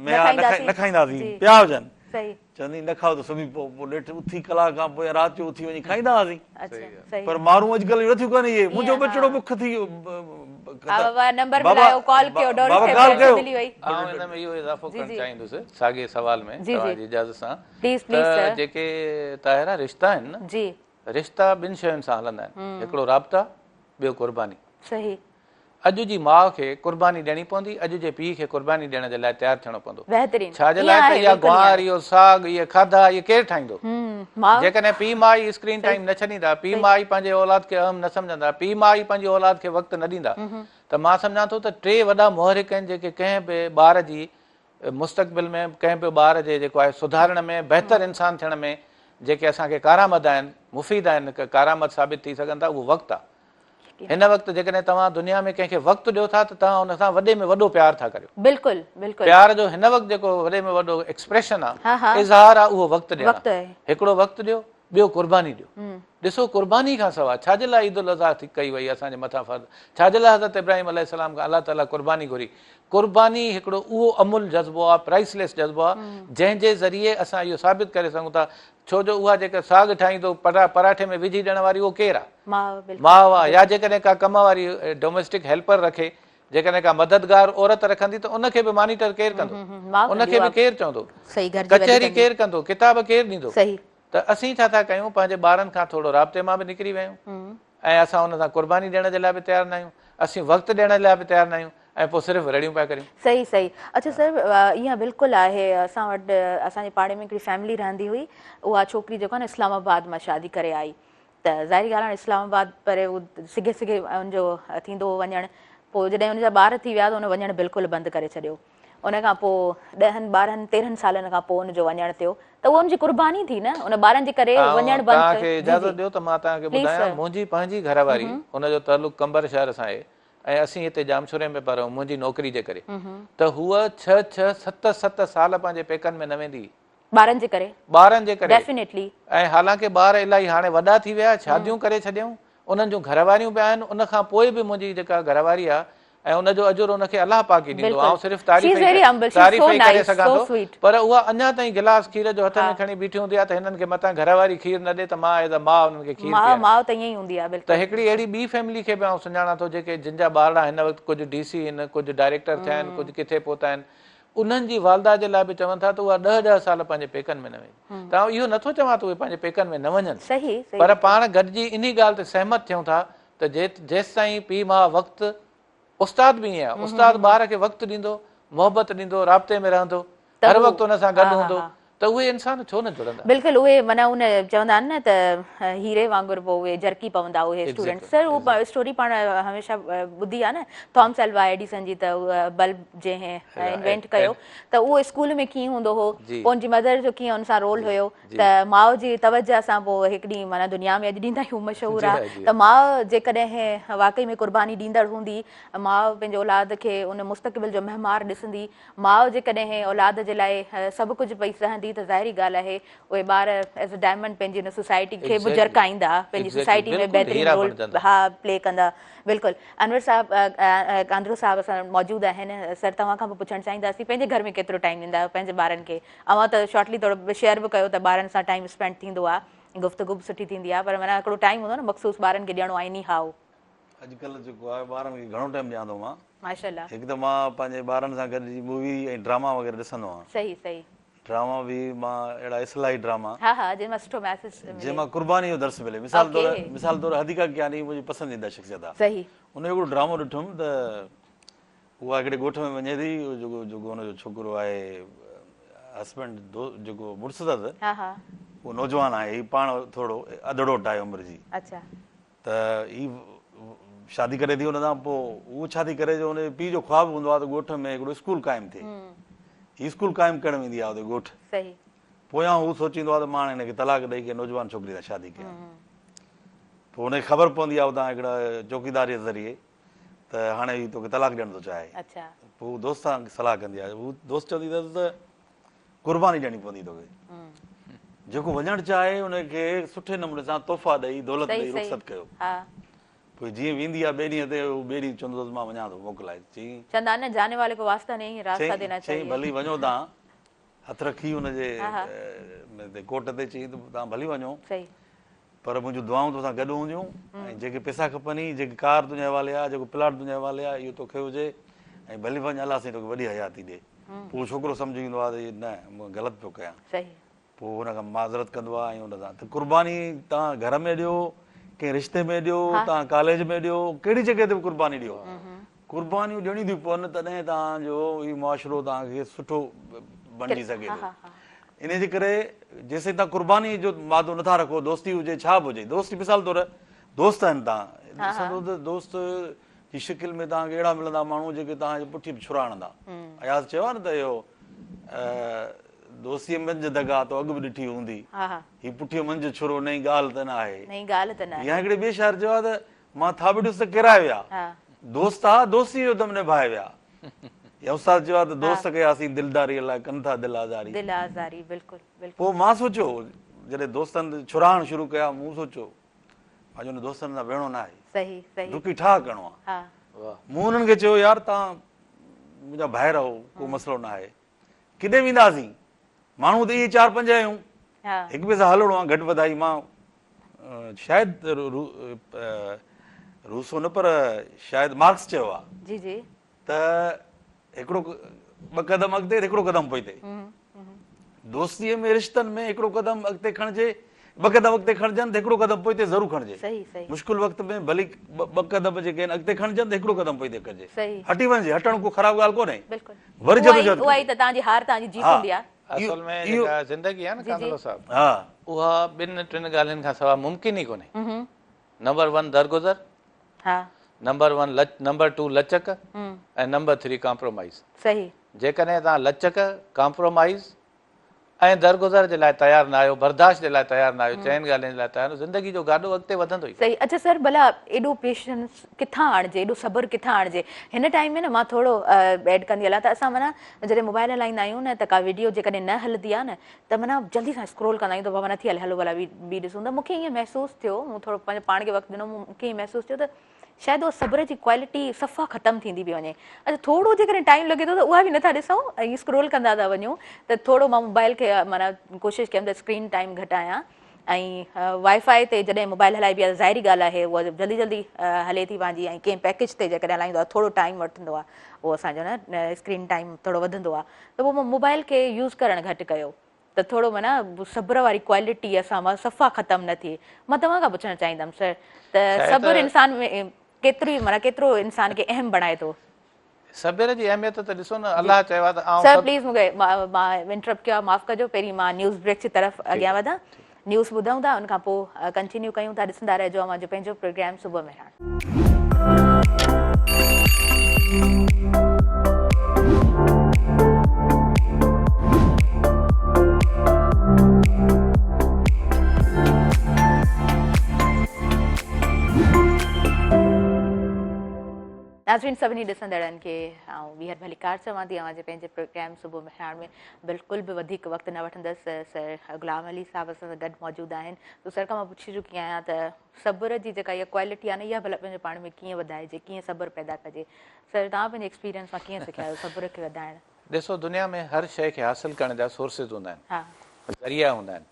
ميها نه کائينداسين پيا هجن چوندي نه کائو ته سمهي پئو پوء نيٺ اٿي ڪلاڪ کان پوء يا رات جو اٿي وڃي کائيندا هئاسين پر مائرون اڄڪلهه اهو نٿيون ڪن اهي منهنجو ٻچڙو بک ٿي ويو بابا نمبر ملايو ڪال ڪيو ڊوري کي ملي وئي. آئون ان ۾ اهو اضافو ڪرڻ چاهيندس ساڳئي سوال ۾ توهان جي اجازت سان ته جيڪي طاهره رشتا آهن نه رشتا ٻن شين سان هلندا آهن هڪڙو رابطا ٻيو قرباني. صحيح. اڄ جي ماء کي قرباني ڏيڻي پوندي، اڄ جي پيء کي قرباني ڏيڻ جي لاء تيار ٿيڻو پوندو. بهترين. ڇا جي ائين لاء ته آهي اها بلڪل ائين گوار، آهي. اهو ساڳ، اهي کاڌا، اهي ڪير ٺاهيندو؟ ماء. جيڪڏهن پيء ماء ئي اسڪرين صحيح. ٽائيم نه ڇڏيندا، پيء صحيح. ماء ئي پنهنجي اولاد کي اهم نه سمجهندا، پيء ماء ئي پنهنجي اولاد کي وقت نه ڏيندا ته مان سمجهان ٿو ته ٽي وڏا محرڪ آهن جيڪي ڪنهن به ٻار جي مستقبل ۾ ڪنهن به ٻار جي جيڪو آهي سڌارڻ ۾ بهتر انسان ٿيڻ ۾ جيڪي اسان کي ڪارآمد آهن، مفيد آهن، ڪارآمد ثابت ٿي سگهن ٿا اهو وقت آهي. هن وقت جيڪڏهن توهان دنيا ۾ ڪنهن کي وقت ڏيو ٿا ته توهان ان سان وڏي ۾ وڏو پيار ٿا ڪريو. بلڪل بلڪل. پيار جو هن وقت جيڪو وڏي ۾ وڏو ايڪسپريشن آ، اظهار آ اهو وقت ڏيڻ آ. هڪڙو وقت ڏيو، ٻيو قرباني ڏيو. ڏسو قرباني کان سواء ڇا جي لاء عيد الاضحيٰ ٿي ڪئي وئي اسان جي مٿان فرض، ڇا جي لاء حضرت ابراهيم عليه السلام کان الله تعاليٰ قرباني گهري. قرباني هڪڙو اهو املهه جذبو آ، پرائس ليس جذبو آ، جنهن جي ذريعي اسان اهو ثابت ڪري سگهون ٿا ڇو جو اها جيڪا ساڳ ٺاهيندو پراٺي ۾ وجهي ڏيڻ واري اهو ڪير آ؟ ماء آ يا جيڪڏهن ڪا ڪم واري ڊوميسٽڪ هيلپر رکي جيڪڏهن ڪا مددگار عورت رکندي ته ان کي به مانيٽر ڪير ڪندو؟ ان کي به ڪير چوندو؟ ڪچهري ڪير ڪندو؟ ڪتاب ڪير ڏيندو؟ ته اسين ڇا ٿا ڪيون پنهنجي ٻارن کان ٿورو رابطي مان به نڪري ويا آهيون ۽ اسان ان سان قرباني ڏيڻ جي لاء به تيار ناهيون. اسين وقت ڏيڻ لاء به تيار ناهيون ۽ پوء صرف رڙيون پيا ڪريون. صحيح صحيح اڇا سر ائين بلڪل آهي اسان وٽ اسان جي پاڙي ۾ هڪڙي فيملي رهندي هئي اها ڇوڪري جيڪو آهي نه اسلام آباد مان شادي ڪري آئي ته ظاهري ڳالهه هاڻي اسلام آباد پري هو سگهي سگهي ان جو ٿيندو هو وڃڻ پوء جڏهن ان جا ٻار ٿي ويا ته ان وڃڻ بلڪل بند ڪري ڇڏيو ان کان پوء ڏهن ٻارهن تيرهن سالن کان پوء ان جو وڃڻ ٿيو ته اهو ان جي قرباني ٿي نه ان ٻارن جي ڪري وڃڻ بند توهان کي اجازت ڏيو ته مان توهان کي ٻڌايان منهنجي پنهنجي گهر واري ان جو تعلق قمبر شهر سان آهي ۽ اسين هتي ڄامشوري ۾ پيا رهون منهنجي نوڪري جي ڪري ته هوء ڇهه ڇهه ست ست سال پنهنجي پيڪن ۾ نه ويندي هئي. ٻارن جي ڪري. ٻارن جي ڪري. Definitely. ۽ حالانڪه ٻار الاهي هاڻي وڏا ٿي ويا، شاديون ڪري ڇڏيائون، انهن جون گهر واريون به آهن، ان کان پوء به منهنجي جيڪا گهر واري آ ۽ ان جو اجر ان کي الله پاڪ ئي ڏيندو، آئون صرف تعريف ئي تعريف ئي ڪري سگهان ٿو، پر اها اڃا تائين گلاس کير جو هٿ ۾ کڻي بيٺي هوندي آ ته هنن کي متان گهر واري کير نه ڏي ته مان ايز ا ماء انهن کي کير پياريان. ته هڪڙي اهڙي ٻي فيملي کي به آئون سڃاڻان ٿو جيڪي جن جا ٻارڙا هن وقت ڪجهه ڊي سي آهن، ڪجهه ڊائريڪٽر ٿيا آهن، ڪجهه ڪٿي پهتا آهن، انهن جي والده جي لاء به چون ٿا ته اها ڏهه ڏهه سال پنهنجي پيڪن ۾ نه ويندي ته آئون اهو نٿو چوان ته اهي پنهنجي پيڪن ۾ نه وڃن پر پاڻ گڏجي انهي ڳالهه تي سهمت ٿيون ٿا ته جيستائين پيء ماء وقت استاد به ائين آهي استاد ٻار کي وقت ڏيندو محبت ڏيندو رابطي ۾ رهندو هر وقت ان سان گڏ هوندو ته اهي انسان ڇو نه جڙندا. بلڪل اهي معنيٰ ان چوندا آهن نه ته هيري وانگر پوء اهي جرڪي پوندا اهي اسٽوڊنٽس سر هو اسٽوري پاڻ هميشه ٻڌي آهي نه ٿامس الوا ايڊيسن جي ته بلب جنهن انوينٽ ڪيو ته اهو اسڪول ۾ ڪيئن هوندو هو پوء ان جي مدر جو ڪيئن ان سان رول هيو ته ماء جي توجه سان پوء هڪ ڏينهن معنيٰ دنيا ۾ اڄ ڏينهن تائين هو مشهور آهي ته ماء جيڪڏهن واقعي ۾ قرباني ڏيندڙ هوندي ماء پنهنجي اولاد کي ان مستقبل جو معمار ڏسندي ماء جيڪڏهن اولاد جي لاء سڀ ڪجهه پئي سهندي ته ظاهري ڳالهه آهي اهي ٻار ايز ا ڊائمنڊ پنهنجي ان سوسائٽي کي به جرڪائيندا پنهنجي سوسائٽي ۾ بهترين رول ها پلي ڪندا بلڪل انور صاحب ڪانڌڙو صاحب اسان سان موجود آهن سر توهان کان به پڇڻ چاهينداسين پنهنجي گهر ۾ ڪيترو ٽائيم ڏيندا آهيو پنهنجي ٻارن کي اوهان ته شارٽلي ٿورو شيئر به ڪيو ته ٻارن سان ٽائيم اسپينڊ ٿيندو آهي گفتگو به سٺي ٿيندي آهي پر معنيٰ هڪڙو ٽائيم هوندو آهي نه مخصوص ٻارن کي ڏيڻو آهي ايني هائو. اڄڪلهه جيڪو آهي ٻارن کي گهڻو ٽائيم ڏيان ٿو مان. ماشاءالله. هڪ ته مان پنهنجي ٻارن سان گڏجي مووي ۽ ڊراما وغيره ڏسندو آهيان. صحيح صحيح. ڊراما به مان اهڙا اصلاحي ڊراما. ها ها جنهن مان سٺو ميسيج ملي. جنهن مان قرباني جو درس ملي. مثال طور مثال طور حديقه ڪياني منهنجي پسنديده شخصيت آهي. صحيح. ان جو هڪڙو ڊرامو ڏٺم ته اها هڪڙي ڳوٺ ۾ وڃي ٿي جيڪو جيڪو ان جو ڇوڪرو آهي هسبنڊ جيڪو مڙس اٿس ها ها اهو نوجوان آهي هي پاڻ ٿورو اڌڙوٽ آهي عمر جي. اڇا. ته هي شادي ڪري ٿي ان سان پوء هو ڇا ٿي ڪري جو ان جي پيء جو خواب هوندو آهي ته ڳوٺ ۾ هڪڙو اسڪول قائم ٿئي هي اسڪول قائم ڪرڻ ويندي آهي اتي ڳوٺ صحيح پويان هو سوچيندو آهي ته مان هن کي طلاق ڏئي ڪنهن نوجوان ڇوڪري سان شادي ڪيان پوء هن کي خبر پوندي آهي اتان هڪڙا چوڪيدار جي ذريعي ته هاڻي هي توکي طلاق ڏيڻ ٿو چاهي اڇا پوء هو دوست سان صلاح ڪندي آهي هو دوست چوندي اٿس ته قرباني ڏيڻي پوندي توکي. جيڪو وڃڻ چاهي ان کي سٺي نموني سان تحفا ڏئي دولت ڏئي رخصت ڪيو. پوء جيئن ويندي آ ٻئي ڏينهن تي هو ٻئي ڏينهن چوندو اٿس مان وڃان ٿو موڪلائي چئين. چوندا آهن نه جاني والي ڪو واسطه نهين راسته دينا چاهيي. چئين ڀلي وڃو تان هٿ رکي ان جي ڪوٽ تي چئين ته تان ڀلي وڃو. پر منهنجون دعائون توسان گڏ هونديون ۽ جيڪي پئسا کپنئي، جيڪي ڪار تنهنجي حوالي آ، جيڪو پلاٽ تنهنجي حوالي آ، اهو توکي هجي ۽ ڀلي وڃ الله سائين توکي وڏي حياتي ڏي. پوء اهو ڇوڪرو سمجهي ويندو آ ته نه مان غلط پيو ڪيان. پوء هن کان معذرت ڪندو آ ۽ ان سان ته قرباني توهان گهر ۾ ڏيو، ڪنهن رشتي ۾ ڏيو، توهان ڪاليج ۾ ڏيو، ڪهڙي جڳهه تي به قرباني ڏيو. قربانيون ڏيڻيون ٿيون پون تڏهن توهان جو هي معاشرو توهان کي سٺو بڻجي سگهي ٿو. انهي جي ڪري جيسين توهان قرباني جو مادو نٿا رکو دوستي هجي ڇا به هجي دوستي مثال طور دوست آهن توهان ڏسندو ته دوست جي شڪل ۾ توهان کي اهڙا ملندا ماڻهو جيڪي توهان جي پٺي به ڇرا هڻندا. اياز چيو آهي نه ته اهو دوستيء منجهه دغا تو اڳ به ڏٺي هوندي هي پٺيء منجهه ڇرو نئين ڳالهه ته نه آهي. يا هڪڙي ٻئي شاعر چيو آهي ته مان ٿاٻڙيس ته ڪيرائي ويا. دوست ها دوستيء جو دم نڀائي ويا. يا استاد چيو آهي ته دوست ڪياسين دلداريء لاء ڪن ٿا دل آزاري. دل آزاري بلڪل بلڪل. پوء مان سوچيو جڏهن دوستن ڇرا هڻڻ شروع ڪيا مون سوچيو مان چيو انهن دوستن سان ويهڻو ناهي. صحيح صحيح. ڊڪي ٺاهه ڪرڻو آهي. مون انهن کي چيو يار توهان منهنجا ڀائر آهو ڪو مسئلو ناهي. ڪيڏي وينداسين ماڻهو ته اهي چار پنج آهيون هڪ ٻئي سان هلڻو آهي گهٽ وڌائي مان شايد روسو نه پر شايد مارڪس چيو آهي جي جي ته هڪڙو ٻه قدم اڳتي هڪڙو قدم پوئتي دوستيء ۾ رشتن ۾ هڪڙو قدم اڳتي کڻجي ٻه قدم اڳتي کڻجن ته هڪڙو قدم پوئتي ضرور کڻجي. صحيح صحيح. مشڪل وقت ۾ ڀلي ٻه قدم جيڪي آهن اڳتي کڻجن ته هڪڙو قدم پوئتي ڪجي. صحيح. هٽي وڃجي، هٽڻ ڪو خراب ڳالهه ڪونهي. بلڪل. وري جدوجهد اها ئي ته توهان جي هار توهان جي جيت هوندي آهي. اصل ۾ جيڪا زندگي آهي نه ڪانڌڙو صاحب ها. اها ٻن ٽن ڳالهين کان سوا ممڪن ئي ڪونهي. نمبر ون درگذر، ها. نمبر ون لچ نمبر ٽو لچڪ ۽ نمبر ٿري ڪامپرومائيز. صحيح. جيڪڏهن توهان لچڪ، ڪامپرومائيز ۽ درگذر جي لاء تيار نه آهيو، برداشت جي لاء تيار نه آهيو، چئن ڳالهين جي لاء تيار نه آهيو، زندگي جو گاڏو اڳتي وڌندو ئي ڪونه. صحيح اڇا سر ڀلا ايڏو پيشنس ڪٿان آڻجي ايڏو صبر ڪٿان آڻجي هن ٽائيم ۾ نه مان ٿورو ايڊ ڪندي هلان ته اسان معنيٰ جڏهن موبائل هلائيندا آهيون نه ته ڪا وڊيو جيڪڏهن نه هلندي آهي نه ته معنيٰ جلدي سان اسڪرول ڪندا آهيون ته بابا نٿي هلي هلو ڀلا ٻي ڏسون ته مون کي ائين محسوس ٿيو مون ٿورو پنهنجو پاڻ کي وقت ڏنو مون کي ائين محسوس ٿيو ته شايد اها صبر جي ڪوالٽي صفا ختم ٿيندي پئي وڃي. اڇا ٿورو جيڪڏهن ٽائيم لڳي ٿو ته اها به نٿا ڏسون ۽ اسڪرول ڪندا ٿا وڃون ته ٿورو مان موبائل کي معنيٰ ڪوشش ڪيم ته اسڪرين ٽائيم گهٽايان ۽ وائي فائي تي جڏهن موبائل هلائبي آهي ته ظاهري ڳالهه آهي اها جلدي جلدي هلي ٿي پنهنجي ۽ ڪنهن پيڪيج تي جيڪڏهن هلائيون ٿا ٿورو ٽائيم وٺندو آهي اهو اسان جو نه اسڪرين ٽائيم ٿورو وڌندو آهي ته پوء مان موبائل کي يوز ڪرڻ گهٽ ڪيو ته ٿورو معنيٰ صبر واري ڪوالٽي اسان مان صفا ختم نه ٿئي. مان توهان کان پڇڻ چاهيندم سر ته صبر انسان ۾ ڪيتري معنيٰ ڪيترو انسان کي اهم بڻائي ٿو؟ صبر جي اهميت ته ڏسو نه الله چيو آهي ته آئون سر پليز مون کي مان انٽرپٽ ڪيو آهي معاف ڪجو پهرين مان نيوز بريڪ جي طرف اڳيان وڌان نيوز ٻڌون ٿا ان کان پوء ڪنٽينيو ڪيون ٿا ڏسندا رهجو اوهان جو پنهنجو پروگرام صبح مهراڻ. ناظرين سڀني ڏسندڙن کي آئون ٻيهر ڀليڪار چوان ٿي اوهان جي پنهنجي پروگرام صبح مهراڻ ۾ بلڪل به وڌيڪ وقت نه وٺندس سر غلام علي صاحب اسان سان گڏ موجود آهن ته سر کان مان پڇي چڪي آهيان ته صبر جي جيڪا اها ڪوالٽي آهي نه اها ڀلا پنهنجو پاڻ ۾ ڪيئن وڌائجي ڪيئن صبر پيدا ڪجي سر توهان پنهنجي ايڪسپيرينس مان ڪيئن سکيا آهيو صبر کي وڌائڻ. ڏسو دنيا ۾ هر شيء کي حاصل ڪرڻ جا سورسز هوندا آهن ذريعا هوندا آهن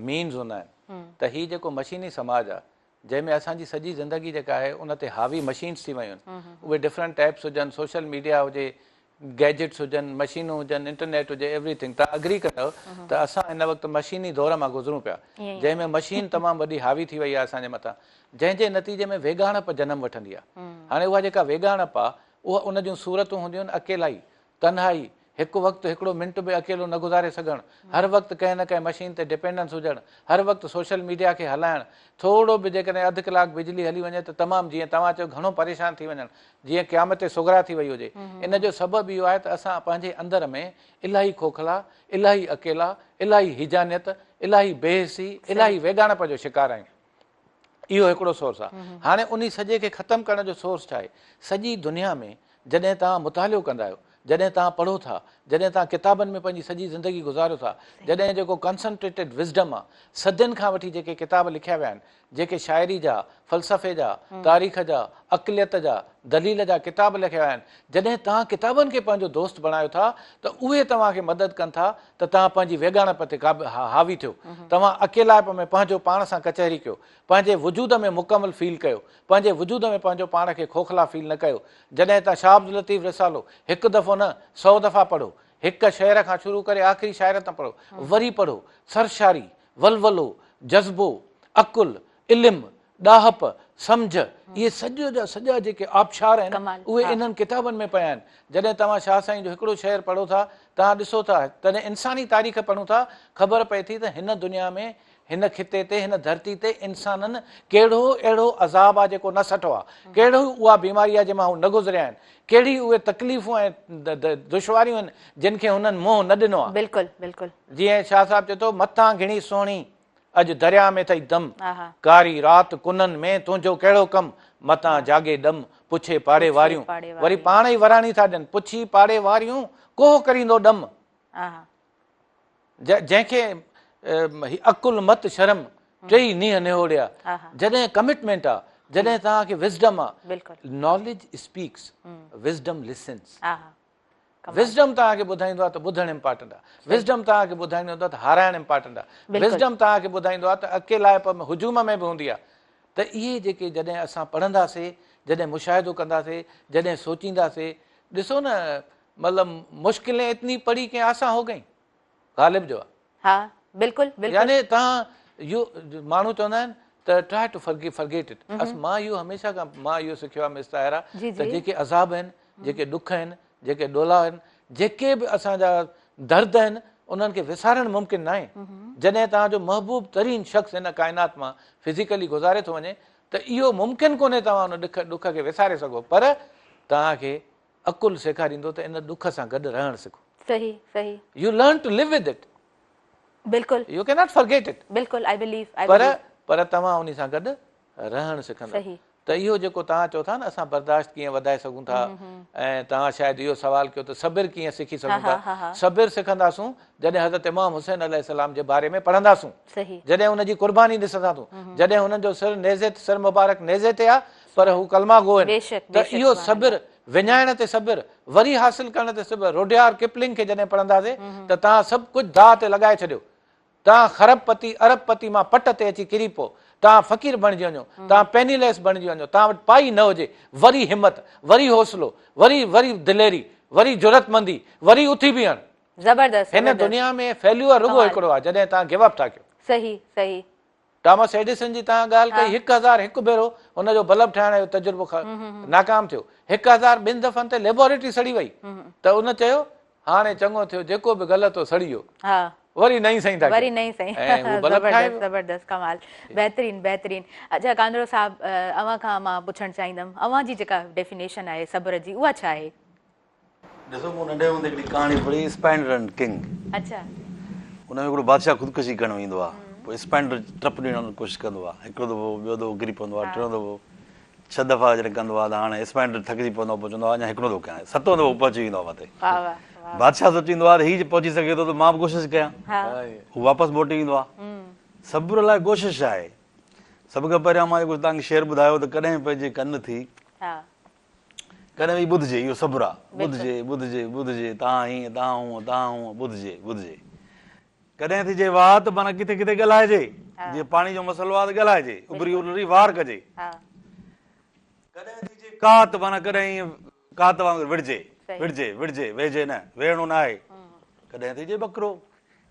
مينز هوندا آهن ته هي جيڪو مشيني سماج آهي جنهن ۾ اسان جي سڄي زندگي جيڪا آهي ان تي حاوي مشينز ٿي ويون آهن اهي ڊفرنٽ ٽائپس هجن سوشل ميڊيا هجي گيجٽس هجن مشينون هجن انٽرنيٽ هجي ايوري ٿنگ توهان اگري ڪندؤ ته اسان هن وقت مشيني دور مان گذرون پيا جنهن ۾ مشين تمام وڏي حاوي ٿي وئي آهي اسان جي مٿان جنهن جي نتيجي ۾ ويڳاڻپ جنم وٺندي آهي هاڻي اها جيڪا ويڳاڻپ آهي اها ان جون صورتون هونديون آهن اڪيلائي تنهائي، هڪ وقت هڪڙو منٽ به اڪيلو نه گذاري سگهڻ، هر وقت ڪنهن نه ڪنهن مشين تي ڊپينڊنس هجڻ، هر وقت سوشل ميڊيا کي هلائڻ، ٿورو به جيڪڏهن اڌ ڪلاڪ بجلي هلي وڃي ته تمام جيئن توهان چيو گهڻو پريشان ٿي وڃڻ، جيئن قيامت صغريٰ ٿي وئي هجي. ان جو سبب اهو آهي ته اسان پنهنجي اندر ۾ الاهي کوکلا، الاهي اڪيلا، الاهي هيجانيت، الاهي بي حسي، الاهي ويڳاڻپ جو شڪار آهيون. اهو هڪڙو سورس آهي. هاڻي انهي سڄي کي ختم ڪرڻ جو سورس ڇا آهي؟ سڄي دنيا ۾ جڏهن توهان مطالعو ڪندا آهيو، جڏهن توهان پڙهو ٿا، جڏهن توهان ڪتابن ۾ پنهنجي سڄي زندگي گذاريو ٿا، جڏهن جيڪو ڪنسنٽريٽيڊ وزڊم آ، صدين کان وٺي جيڪي ڪتاب لکيا ويا آهن، جيڪي شاعري جا، فلسفي جا، تاريخ جا، عقليت جا، دليل جا ڪتاب لکيا ويا آهن، جڏهن توهان ڪتابن کي پنهنجو دوست بڻايو ٿا ته اهي توهان کي مدد ڪن ٿا ته توهان پنهنجي ويڳاڻپ تي حاوي ٿيو، توهان اڪيلائپ ۾ پنهنجو پاڻ سان ڪچهري ڪيو، پنهنجي وجود ۾ مڪمل فيل ڪيو، پنهنجي وجود ۾ پنهنجو پاڻ کي کوکلا فيل نه ڪيو. جڏهن توهان شاهه عبداللطيف رسالو هڪ دفعو نه سئو دفعا پڙهو، هڪ شعر کان شروع ڪري آخري شاعر تائين پڙهو، وري پڙهو، سرشاري، ولولو، جذبو، عقل، علم، ڏاهپ، سمجهه، اهي سڄو جا سڄا جيڪي آبشار آهن، اهي انهن ڪتابن ۾ پيا آهن. جڏهن توهان شاهه سائين جو هڪڙو شعر پڙهو ٿا، توهان ڏسو ٿا، تڏهن انساني تاريخ پڙهون ٿا، خبر پئي ٿي ته هن دنيا ۾، هن خطي تي، هن ڌرتي تي انسانن ڪهڙو اهڙو عذاب آهي جيڪو نه سٺو آهي، ڪهڙو اها بيماري آهي جنهن مان هو نه گذريا آهن، ڪهڙي اهي تڪليفون ۽ دشواريون آهن جن کي هنن منهن نه ڏنو آهي. بلڪل بلڪل. جيئن شاهه صاحب چئي ٿو، مٿان گهڻي سهڻي اڄ درياء ۾ ٿئي دم، ڪاري رات ڪنن ۾ تنهنجو ڪهڙو ڪم، متان جاڳي ڏم، پڇي پاڙي واريون. وري پاڻ ئي وراڻي ٿا ڏين، پڇي پاڙي واريون، ڪوهه ڪريندو ڏم. جنهن کي هي عقل مت شرم ٽيئي نينهن نهوڙيا. جڏهن ڪمٽمينٽ آ، جڏهن توهان کي وزڊم آ، knowledge speaks, wisdom listens. Wisdom توهان کي ٻڌائيندو آهي ته ٻڌڻ امپارٽنٽ آهي. وزڊم توهان کي ٻڌائيندو آهي ته هارائڻ امپارٽنٽ آهي. وزڊم توهان کي ٻڌائيندو آهي ته اڪيلائپ ۾ هجوم ۾ به هوندي آهي. ته اهي جيڪي جڏهن اسان پڙهنداسي، جڏهن مشاهدو ڪنداسي، جڏهن سوچينداسي، ڏسو نه مطلب مشڪلين اتني پڙي ڪي آسان هو گئين. غالب جو آهي. ها بلڪل بلڪل. يعني توهان اهو ماڻهو چوندا آهن ته try to forget it اس مان اهو هميشه کان مان اهو سکيو آهي مس طاهره ته جيڪي عذاب آهن جيڪي ڏک آهن جيڪي ڏولا آهن جيڪي به اسان جا درد آهن انهن کي وسارڻ ممڪن ناهي جڏهن توهان جو محبوب ترين شخص هن ڪائنات مان فزيڪلي گذاري ٿو وڃي ته اهو ممڪن ڪونهي توهان ان ڏک ڏک کي وساري سگهو پر توهان کي عقل سيکاريندو ته ان ڏک سان گڏ رهڻ سکو. صحيح صحيح. You learn to live with it. بلڪل. You can not forget it. بلڪل I believe I believe. پر پر توهان انهي سان گڏ رهڻ سکندا. صحيح. ته اهو جيڪو توهان چئو ٿا نه اسان برداشت ڪيئن وڌائي سگهون ٿا ۽ توهان شايد اهو سوال ڪيو ته صبر ڪيئن سکي سگهون ٿا. صبر سکنداسون جڏهن حضرت امام حسين عليه السلام جي باري ۾ پڙهنداسون. جڏهن ان جي قرباني ڏسنداسون. جڏهن هنن جو سر نيزي سر مبارڪ نيزي تي آ پر هو ڪلمه گو آهن ته اهو صبر وڃائڻ تي صبر، وري حاصل ڪرڻ تي صبر، روڊيار ڪپلنگ کي جڏهن پڙهنداسين ته توهان سڀ ڪجهه داء تي لڳائي ڇڏيو، توهان خرب پتي، ارب پتي مان پٽ تي اچي ڪري پئو، توهان فقير بڻجي وڃو، توهان پيني ليس بڻجي وڃو، توهان وٽ پائي نه هجي، وري همت، وري حوصلو، وري وري دليري، وري جرئتمندي، وري اٿي بيهڻ. زبردست هن دنيا ۾ فيليوئر رڳو هڪڙو آهي جڏهن توهان گيو اپ ٿا ڪيو. صحيح صحيح. ٽامس ايڊيسن جي توهان ڳالهه ڪئي، 1001 ڀيرو هن جو بلب ٺاهڻ جو تجربو ناڪام ٿيو، 1002 دفعن تي ليبارٽري سڙي وئي ته ان چيو هاڻي چڱو ٿيو جيڪو به غلط هو سڙي ويو، وري نئين سئي ٿا وري نئين سئي ۽ هو بلب ٺاهي ويو. زبردست زبردست ڪمال بهترين بهترين. اڇا ڪانڌڙو صاحب اوهان کان مان پڇڻ چاهيندم اوهان جي جيڪا ڊيفينيشن آهي صبر جي اها ڇا آهي؟ ڏسو مون ننڍي هوندي هڪڙي ڪهاڻي پڙهي اسپائنڊر اينڊ ڪنگ. اڇا. ان ۾ هڪڙو بادشاهه خودڪشي ڪرڻ ويندو آهي پوء اسپائنڊر ٽپ ڏيڻ جي ڪوشش ڪندو آهي هڪڙو دفعو ٻيو دفعو ڪري پوندو آهي ٽيون دفعو ڇهه دفعا جڏهن ڪندو آهي ته هاڻي اسپائنڊر ٿڪجي پوندو آهي پوء چوندو آهي اڃا هڪڙو ٿو ڪيان ستون دفعو پهچي ويندو آهي مٿي بادشاهه سوچيندو آهي ته هي جي پهچي سگهي ٿو ته مان به ڪوشش ڪيان هو واپس موٽي ويندو آهي صبر لاء ڪوشش آهي سڀ کان پهريان مان جيڪو توهان کي شعر ٻڌايو ته ڪڏهن پئجي ڪن ٿي ڪڏهن به ٻڌجي، اهو صبر آ. ٻڌجي، ٻڌجي، ٻڌجي، تان هيئن، تان هونء، تان هونء، ٻڌجي، ٻڌجي. ڪڏهن ٿجي وات، معنيٰ ڪٿي ڪٿي ڳالهائجي. جيئن پاڻي جو مسئلو آ ته ڳالهائجي، اڀري الري وار ڪجي. ڪڏهن ٿجي ڪات، معنيٰ ڪڏهن ائين ڪات وانگر وڙهجي، وڙهجي، وڙهجي، ويهجي نه، ويهڻو ناهي. ڪڏهن ٿجي ٻڪرو،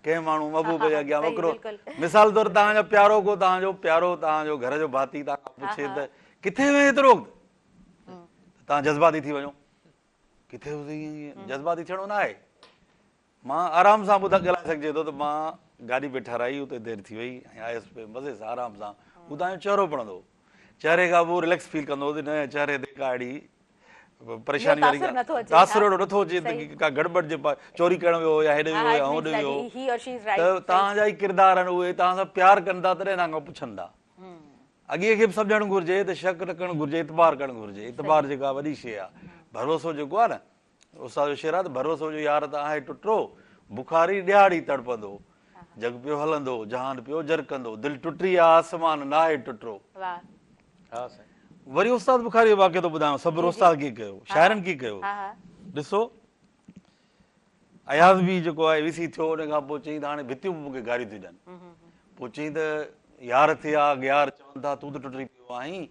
ڪنهن ماڻهو محبوب جي اڳيان ٻڪرو. مثال طور توهان جو پيارو ڪو توهان جو پيارو توهان جو گهر جو ڀاتي توهان کان پڇي ته ڪٿي وئين ايترو وقت؟ ته توهان جذباتي ٿي وڃو. ڪٿي هوس ائين ائين جذباتي ٿيڻو نه آهي. مان آرام سان ٻڌا ڳالهائي سگهجي ٿو ته مان گاڏي پئي ٺهرائي اتي دير ٿي وئي ۽ آيس پئي مزي سان آرام سان. هو توهان جو چهرو پڙهندو. چهري کان پوء رليڪس فيل ڪندو ته نه چهري تي ڪا اهڙي پريشاني واري تاثر اهڙو نٿو اچي ته ڪا گڙٻڙ جي چوري ڪرڻ ويو هو يا هيڏي ويو هو يا هوڏي ويو هو ته توهان جا ئي ڪردار آهن اهي توهان سان پيار ڪن ٿا تڏهن توهان کان پڇن ٿا. اڳئين کي به سمجهڻ گهرجي ته شڪ نه ڪرڻ گهرجي اعتبار ڪرڻ گهرجي اعتبار جيڪا وڏي شيء آ ڀروسو جيڪو آ نه استاد جو شعر آ ته ڀروسو جو يار ته آهي ٽٽو بخاري ڏهاڙي تڙپندو جڳ پيو هلندو جهان پيو جرڪندو دل ٽٽي آ آسمان ناهي ٽٽو. وري استاد بخاري جو واقعو ٿو ٻڌايان صبر استاد ڪيئن ڪيو شاعرن ڪيئن ڪيو ڏسو اياز به جيڪو آهي وي سي ٿيو ان کان پوء چيائين ته هاڻي ڀتيون به مون کي گاريون ٿيون ڏين. پوء چيائين ته يار ٿيا اغيار چون ٿا تون ته ٽٽي پيو آهين،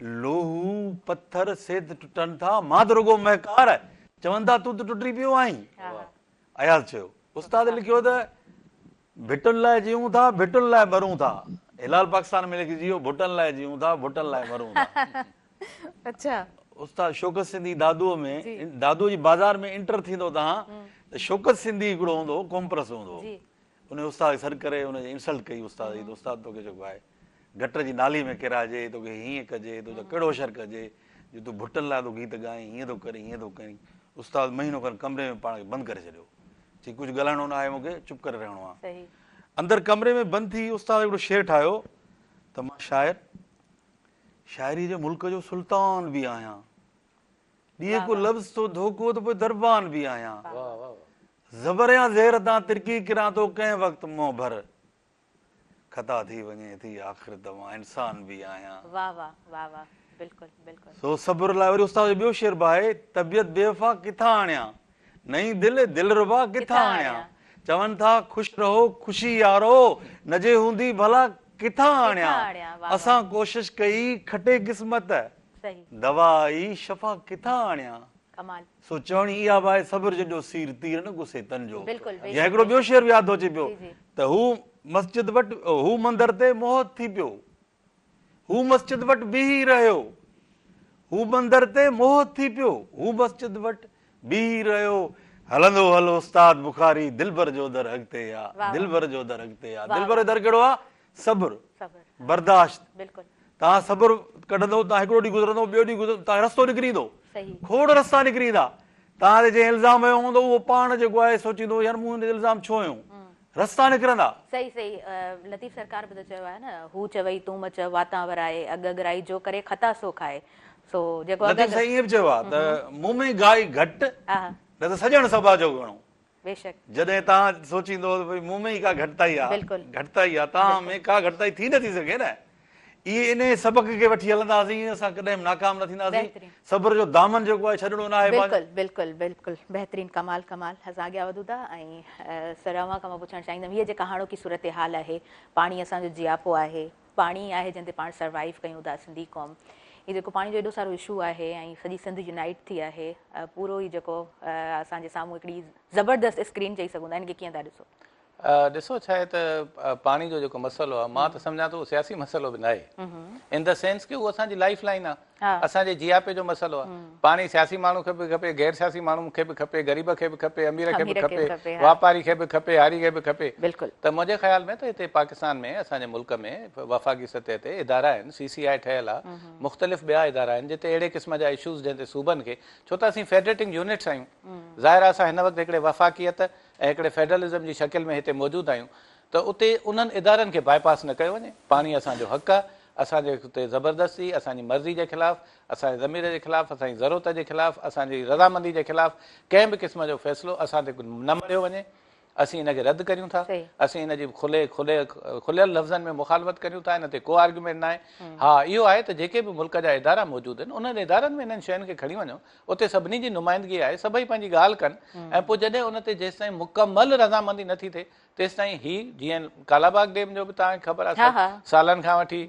لوهه پٿر سي ته ٽٽن ٿا، مان ته رڳو مهڪار چون ٿا تون ته ٽٽي پيو آهين. اياز چيو. استاد لکيو ته ڀٽن لاء جيئون ٿا، ڀٽن لاء مرون ٿا. هلال پاڪستان ۾ لکجي ويو ڀٽن لاء جيئون ٿا، ڀٽن لاء مرون ٿا. اڇا. استاد شوڪت سنڌي دادوء ۾ دادوء جي بازار ۾ انٽر ٿيندو تهان ته شوڪت سنڌي هڪڙو هوندو هو قومپرست هوندو هو ان استاد کي سڏ ڪري ان جي انسلٽ ڪئي استاد جي ته استاد توکي جيڪو آهي گٽر جي نالي ۾ ڪيرائجي توکي هيئن ڪجي تنهنجو ڪهڙو حشر ڪجي جو تون ڀٽن لاء ٿو گيت ڳائين هيئن ٿو ڪرين هيئن ٿو ڪرين استاد مهينو کن ڪمري ۾ پاڻ کي بند ڪري ڇڏيو چي ڪجهه ڳالهائڻو نه آهي مون کي چپ ڪري رهڻو آهي اندر ڪمري ۾ بند ٿي استاد هڪڙو شعر ٺاهيو ته مان شاعر شاعريء جي ملڪ جو سلطان به آهيان. ڏئي ڪو لفظ ٿو ڌوڪو ته پوء دربان به آهيان. زبر يا زير تان ترڪي ڪران ٿو ڪنهن وقت منهن ڀر. خطا ٿي وڃي ٿي آخر ته مان انسان به آهيان. واه واه واه واه بلڪل بلڪل. سو صبر لاء وري استاد جو ٻيو شعر به آهي، طبيعت بيوفا ڪٿان آڻيان. نئين دل دلربا ڪٿان آڻيان. چون ٿا خوش رهو خوشي يارو نه جي هوندي ڀلا ڪٿان آڻيان. اسان ڪوشش ڪئي کٽي قسمت دوا آئي شفا ڪٿان آڻيان. سو چوڻي اها به آهي صبر جيڏو سير تير نه گسي تن جو. يا هڪڙو ٻيو شعر به ياد ٿو اچي پيو ته هو. مسجد وٽ هو مندر تي موهت ٿي پيو. هو مسجد وٽ بيهي رهيو. هو مندر تي موهت ٿي پيو. هو مسجد وٽ بيهي رهيو. هلندو هل استاد بخاري دلبر جو در اڳتي آ. دلبر جو در اڳتي آ. دلبر جو در ڪهڙو آ؟ صبر. برداشت. توهان صبر ڪڍندو توهان هڪڙو ڏينهن گذرندو ٻيو ڏينهن گذرندو توهان رستو نڪري ايندو. کوڙ رستا نڪري ايندا. توهان تي جنهن الزام هنيو هوندو اهو پاڻ جيڪو آهي سوچيندو يار مون هن تي الزام ڇو هنيو. رستا نڪرندا. صحيح صحيح لطيف سرڪار به ته چيو آهي نه هو چوئي تون م چئو واتان ورائي اڳ اڳرائي جو ڪري خطا سو کائي سو جيڪو اڳ لطيف سائين ائين به چيو آهي ته مون ۾ گائي گهٽ نه ته سڄڻ سٻاجهو گهڻو. بيشڪ. جڏهن توهان سوچيندو ته ڀئي مون ۾ ئي ڪا گهٽتائي آهي گهٽتائي آهي توهان ۾ ڪا گهٽتائي ٿي نٿي سگهي نه. اهي انهيء سبق کي وٺي هلنداسين اسان ڪڏهن به ناڪام نه ٿينداسين. صبر جو دامن جيڪو آهي ڇڏڻو ناهي پنهنجو. بلڪل بلڪل بلڪل بهترين ڪمال ڪمال اسان اڳيان وڌون ٿا ۽ سر اوهان کان مان پڇڻ چاهيندم هيء جيڪا هاڻوڪي صورتحال آهي پاڻي اسان جو جياپو آهي پاڻي آهي جنهن تي پاڻ سروائيو ڪيون ٿا سنڌي قوم هي جيڪو پاڻي جو ايڏو سارو اشو آهي ۽ سڄي سنڌ يونائيٽ ٿي آهي پورو هي جيڪو اسان جي سامهون هڪڙي زبردست اسڪرين چئي سگهون ٿا ان کي ڪيئن ٿا ڏسو؟ ڏسو ڇا آهي ته پاڻي جو جيڪو مسئلو آهي مان ته سمجهان ٿو اهو سياسي مسئلو به ناهي ان the sense ڪي اهو اسان جي لائيف لائين آهي اسان جي جياپي جو مسئلو آهي پاڻي سياسي ماڻهو کي به کپي غير سياسي ماڻهو کي به کپي غريب کي به کپي امير کي به کپي واپاري کي به کپي هاري کي به کپي ته منهنجي خيال ۾ ته هتي پاڪستان ۾ اسان جي ملڪ ۾ وفاقي سطح تي ادارا آهن سي سي آء ٺهيل آهي مختلف ٻيا ادارا آهن جتي اهڙي قسم جا اشوز جنهن تي صوبن کي ڇو ته اسين فيڊريٽنگ يونٽس آهيون ظاهر آهي اسان هن وقت هڪڙي وفاقيت ۽ هڪڙي فيڊرلزم جي شڪل ۾ هتي موجود آهيون ته اتي انهن ادارن کي باء پاس نه ڪيو وڃي، پاڻي اسان جو حق آهي، اسان جي تي زبردستي، اسان جي مرضي جي خلاف، اسان جي ضمير جي خلاف، اسان جي ضرورت جي خلاف، اسان جي رضامندي جي خلاف ڪنهن به قسم جو فيصلو اسان تي نه مڙهيو وڃي، اسين ان کي رد ڪريون ٿا، اسين ان جي کلي کلي کليل لفظن ۾ مخالفت ڪريون ٿا، ان تي ڪو آرگيومينٽ ناهي، ها اهو آهي ته جيڪي به ملڪ جا ادارا موجود آهن انهن ادارن ۾ انهن شين کي کڻي وڃو، اتي سڀني جي نمائندگي آهي، سڀئي پنهنجي ڳالهه ڪن ۽ پوء جڏهن ان تي جيستائين مڪمل رضامندي نه ٿي ٿئي تيستائين هي جيئن ڪالاباغ ڊيم جو به توهان کي خبر آهي سالن کان وٺي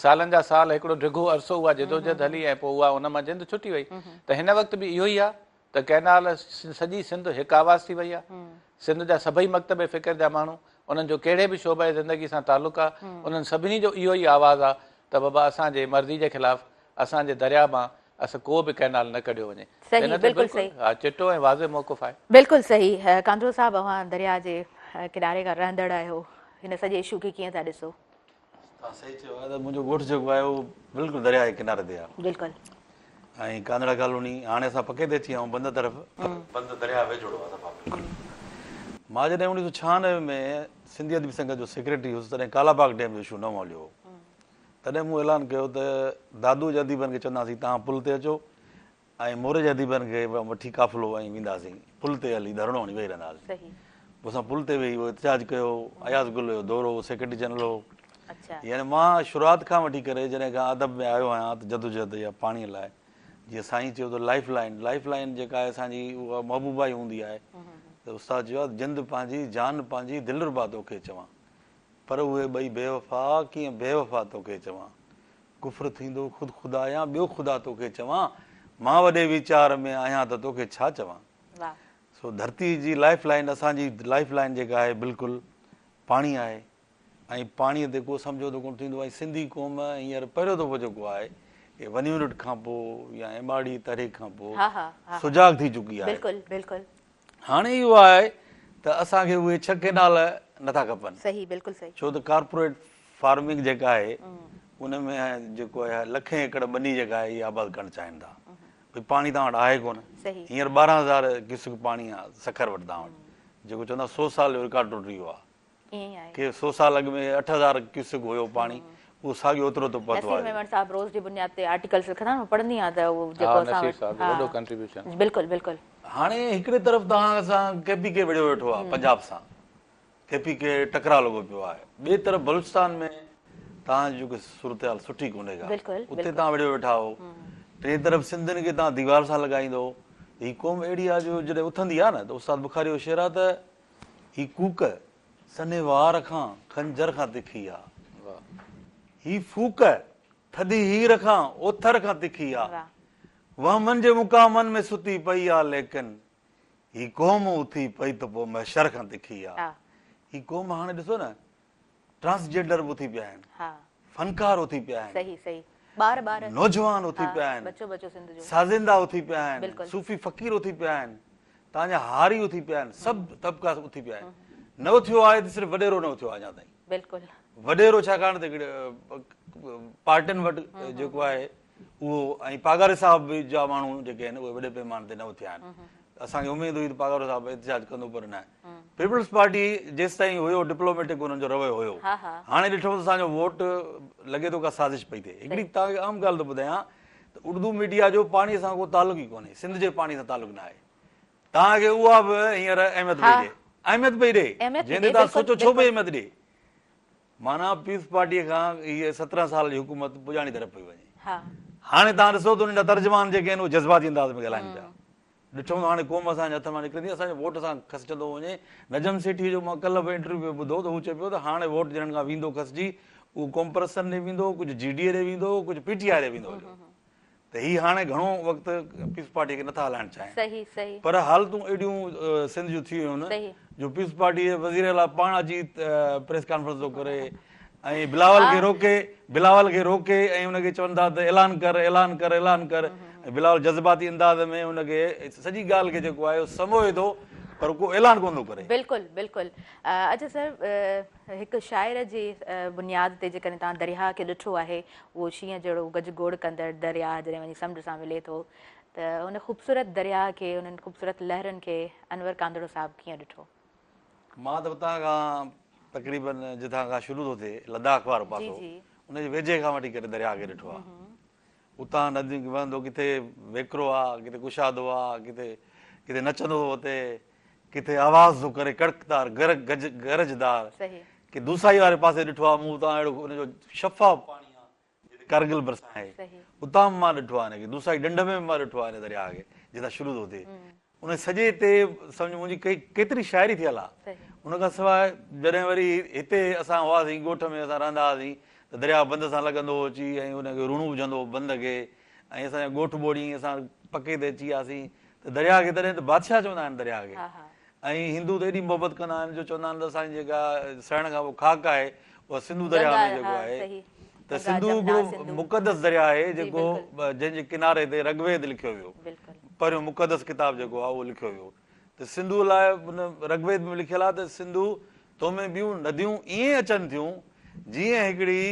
سالن جا سال هڪڙو ڊگهو عرصو اها جدوجهد هلي ۽ پوء اها ان مان جند ڇٽي وئي ته هن وقت به اهو ئي آهي ته ڪئنال سڄي سنڌ هڪ آواز ٿي وئي آهي سنڌ جا سڀئي مڪتب فڪر جا ماڻهو انهن جو ڪهڙي به شعبه زندگي سان تعلق آهي انهن سڀني جو اهو ئي آواز آهي ته بابا اسان جي مرضي جي خلاف اسان جي درياء مان اسان ڪو به ڪئنال نه ڪڍيو وڃي. صحيح ان تي بلڪل صحيح. ها چٽو ۽ واضح موقف آهي. بلڪل صحيح ڪانڌڙو صاحب اوهان درياء جي ڪناري کان رهندڙ آهيو هن سڄي اشو کي ڪيئن ٿا ڏسو؟ توهان صحيح چيو آهي ته منهنجو ڳوٺ جيڪو آهي اهو بلڪل درياء جي ڪناري تي آهي. بلڪل. ۽ ڪانڌڙا ڪالوني هاڻي اسان پڪي تي اچي ويا آهيون بند طرف پر بند درياء ويجهڙو آهي صفا بلڪل. مان جڏهن 1996 ۾ سنڌي ادبي سنگت جو سيڪريٽري هيس تڏهن ڪالاباغ ڊيم جو اشو نئون هليو هو. تڏهن مون اعلان ڪيو ته دادوء جي اديبن کي چونداسين توهان پل تي اچو ۽ موري جي اديبن کي وٺي قافلو ۽ وينداسين پل تي هلي ڌرڻو هڻي ويهي رهنداسين. پوء اسان پل تي ويهي اهو احتجاج ڪيو. اياز گل جو دور هو، سيڪريٽري جنرل هو. يعني مان شروعات کان وٺي ڪري جڏهن کان ادب ۾ آيو آهيان ته جدوجهد يا پاڻيء لاء جيئن سائين چيو ته لائيف لائين، لائيف لائين جيڪا آهي اسان جي اها محبوبا ئي هوندي آهي ته استاد چيو آهي جند پنهنجي جان پنهنجي دلربا توکي چوان. پر اهي ٻئي بيوفا، ڪيئن بيوفا توکي چوان. ڪفر ٿيندو خود خدا يا ٻيو خدا توکي چوان. مان وڏي ويچار ۾ آهيان ته توکي ڇا چوان. سو ڌرتي جي لائيف لائين اسان جي لائيف لائين جيڪا آهي بلڪل پاڻي آهي ۽ پاڻي تي ڪو سمجهوتو ڪونه ٿيندو ۽ سنڌي قوم هينئر پهريون دفعو جيڪو آهي ون يونٽ کان پوء يا ايم آر ڊي تحريڪ کان پوء سجاڳ ٿي چڪي آهي. بلڪل بلڪل. هاڻي اهو آهي ته اسان کي اهي ڇهه ڪينال نه ٿا کپن. صحيح بلڪل صحيح. ڇو ته ڪارپوريٽ فارمنگ جيڪا آهي ان ۾ جيڪو آهي لکين ايڪڙ ٻني جيڪا آهي اها آباد ڪرڻ چاهين ٿا. ڀئي پاڻي توهان وٽ آهي ڪونه. هينئر 12 هزار ڪيوسڪ پاڻي آهي سکر وٽ توهان وٽ جيڪو چوندا سو سال جو رڪارڊ ٽٽي ويو آهي. ائين ئي آهي. ڪي سو سال اڳ ۾ 8000 ڪيوسڪ هيو پاڻي اهو ساڳيو اوترو ٿو پهتو نصير آهي. ميمڻ صاحب روز جي بنياد تي آرٽيڪلس لکندا آهن پڙهندي آهيان ته اهو جيڪو ها اسان نصير وٽ صاحب جو وڏو ڪنٽريبيوشن. بلڪل بلڪل. هاڻي هڪڙي طرف توهان سان ڪي پي ڪي وڙهيو ويٺو آهي پنجاب سان ڪي پي ڪي ٽڪراء لڳو پيو آهي ٻئي طرف بلوچستان ۾ توهان جي جيڪو صورتحال سٺي ڪونهي ڪا بلڪل اتي بلڪل. توهان وڙهيو ويٺا آهو ٽئين طرف سنڌين کي توهان ديوار سان لڳائيندو هي قوم اهڙي آهي جو جڏهن اٿندي آهي نه ته استاد بخاري جو شعر آهي ته هي ڪوڪ سنهي وار کان خنجر کان تکي آ. هي ڦوڪ ٿڌي هير کان اوٿر کان تکي آ. وهمن جي مقامن ۾ ستي پئي آ ليڪن هي قوم اٿي پئي ته پوء محشر کان تکي آ. هي قوم هاڻي ڏسو نه. ٽرانسجينڊر به اٿي پيا آهن، ها. فنڪار اٿي پيا آهن، صحيح صحيح ٻار ٻار نوجوان اٿي ها پيا آهن، ٻچو ٻچو سنڌ جو سازندا اٿي پيا آهن، بلڪل. صوفي فقير اٿي پيا آهن، توهان جا هاري اٿي پيا آهن، سڀ طبقا اٿي پيا آهن. نه اٿيو آهي ته صرف وڏيرو نه اٿيو آهي اڃا تائين. بلڪل. وڏيرو ڇاڪاڻ ته هڪڙي پارٽين وٽ جيڪو آهي اهو ۽ پاڳاري صاحب جا ماڻهو جيڪي آهن اهي وڏي پيماني تي نه اٿيا آهن. اسان کي اميد هئي ته پاڳارو صاحب احتجاج ڪندو پر نه. پيپلز پارٽي جيستائين هيو ڊپلوميٽڪ انهن جو رويو هيو. هاڻي ڏٺو ته اسان جو ووٽ لڳي ٿو ڪا سازش پئي ٿئي. هڪڙي توهان کي اهم ڳالهه ٿو ٻڌايان ته اردو ميڊيا جو پاڻي سان ڪو تعلق ئي ڪونهي. سنڌ جي پاڻي سان تعلق نه آهي. توهان کي اها به هينئر اهميت پئي ڏئي. اهميت پئي ڏئي. جنهن تي توهان سوچو ڇو پئي اهميت ڏئي. معنيٰ پيپلز پارٽيء کان هيء 17 سال جي حڪومت پڄاڻي طرف پئي وڃي. هاڻي توهان ڏسو ته انهن جا ترجمان جيڪي آهن اهي جذباتي انداز ۾ ڳالهائن پيا. ڏٺو ته هاڻي قوم اسان جي هٿ مان نڪرندي، اسان جو ووٽ اسان کان کسجندو وڃي. نجم سيٺيء جو مان ڪلهه به انٽرويو ۾ ٻڌو ته هو چئي پيو ته هاڻي ووٽ جنھن کان ويندو کسجي اهو قومپرستن ڏي ويندو، ڪجهه جي ڊي اي ڏي ويندو، ڪجهه پي ٽي آء ڏي ويندو هليو. ته هي هاڻي گهڻو وقت پيپلز پارٽي کي نٿا هلائڻ چاهين. صحيح صحيح. پر حالتون اهڙيون سنڌ جون ٿي ويون آهن جو پيپلز پارٽي جي وزير اعليٰ پاڻ اچي پريس ڪانفرنس ٿو ڪري ۽ بلاول کي روڪي بلاول کي روڪي ۽ ان کي چون ٿا ته اعلان ڪر اعلان ڪر اعلان ڪر ۽ بلاول جذباتي انداز ۾ ان کي سڄي ڳالهه کي جيڪو آهي سموهي ٿو پر ڪو اعلان ڪونه ٿو ڪري. بلڪل بلڪل اڇا سر هڪ شاعر جي بنياد تي جيڪڏهن توهان درياهه کي ڏٺو آهي، اهو شينهن جهڙو گج گوڙ ڪندڙ درياهه جڏهن وڃي سمنڊ سان ملي ٿو ته ان خوبصورت درياهه کي، انهن خوبصورت لهرن کي انور ڪانڌڙو صاحب ڪيئن ڏٺو؟ مان ته اتان کان تقريبن جتان کان شروع ٿو ٿئي لداخ وارو پاسو ان جي ويجهي کان وٺي ڪري درياهه کي ڏٺو آهي. اتان ندي وهندو ڪٿي ويڪرو آ، ڪٿي ڪشادو آ، ڪٿي ڪٿي نچندو ٿو وتي، ڪٿي آواز ٿو ڪري ڪڙڪدار گرج گرجدار، ڪي دوسائي واري پاسي ڏٺو آ مون اتان اهڙو ان جو شفاف پاڻي آ جتي ڪارگل ڀرسان آهي اتان به مان ڏٺو آ ان کي دوسائي ڍنڍ ۾ به مان ڏٺو آ ان درياهه کي جتان شروع ٿو ٿئي. ان سڄي تي سمجهه منهنجي ڪئي ڪيتري شاعري ٿيل آ. ان کان سواء جڏهن وري هتي اسان هئاسين ڳوٺ ۾ اسان رهندا هئاسين ته درياء بند سان لڳندو هو اچي ۽ ان کي روڻو وجهندو هو بند کي ۽ اسان جا ڳوٺ ٻوڙي اسان پڪي تي اچي وياسين ته درياء کي تڏهن ته بادشاهه چوندا آهن درياء کي ۽ هندو ته ايڏي محبت ڪندا آهن جو چوندا آهن ته اسان جي جيڪا سڙڻ کان پوء خاڪ آهي اها سنڌو درياء ۾ جيڪو آهي ته سنڌو هڪڙو مقدس درياء آهي جيڪو جنهن جي ڪناري تي رگويد لکيو ويو پهريون مقدس ڪتاب جيڪو آهي اهو لکيو ويو ته سنڌوء لاء ان رگويد ۾ لکيل آهي ته سنڌو تو ۾ ٻيون نديون ائين اچن ٿيون جيئن هڪڙي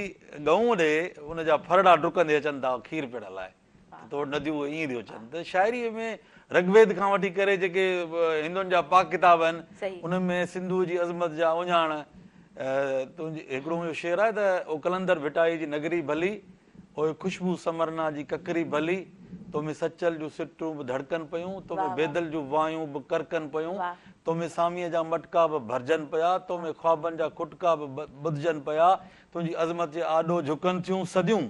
ڳئون ڏي ان جا ڦرڙا ڊڪندي اچن ٿا کير پيئڻ لاء ته تو وٽ نديون اهي ائين ٿيون اچن ته شاعريء ۾ رگويد کان وٺي ڪري جيڪي هندن جا پاڪ ڪتاب آهن انهن ۾ سنڌوء جي عظمت جا اهڃاڻ تنهنجي هڪڙو منهنجو شعر آهي ته او قلندر ڀٽائي جي نگري ڀلي اوء خوشبو سمرنا جي ڪڪري ڀلي تو ۾ سچل جون سٽون به ڌڙڪن پيون تو ۾ بيدل جون وايون به ڪرڪن پيون تو ۾ ساميء جا مٽڪا به ڀرجن پيا تو ۾ خوابن جا کٽڪا به ٻڌجن پيا تنهنجي عظمت جي آڏو جهڪن ٿيون صديون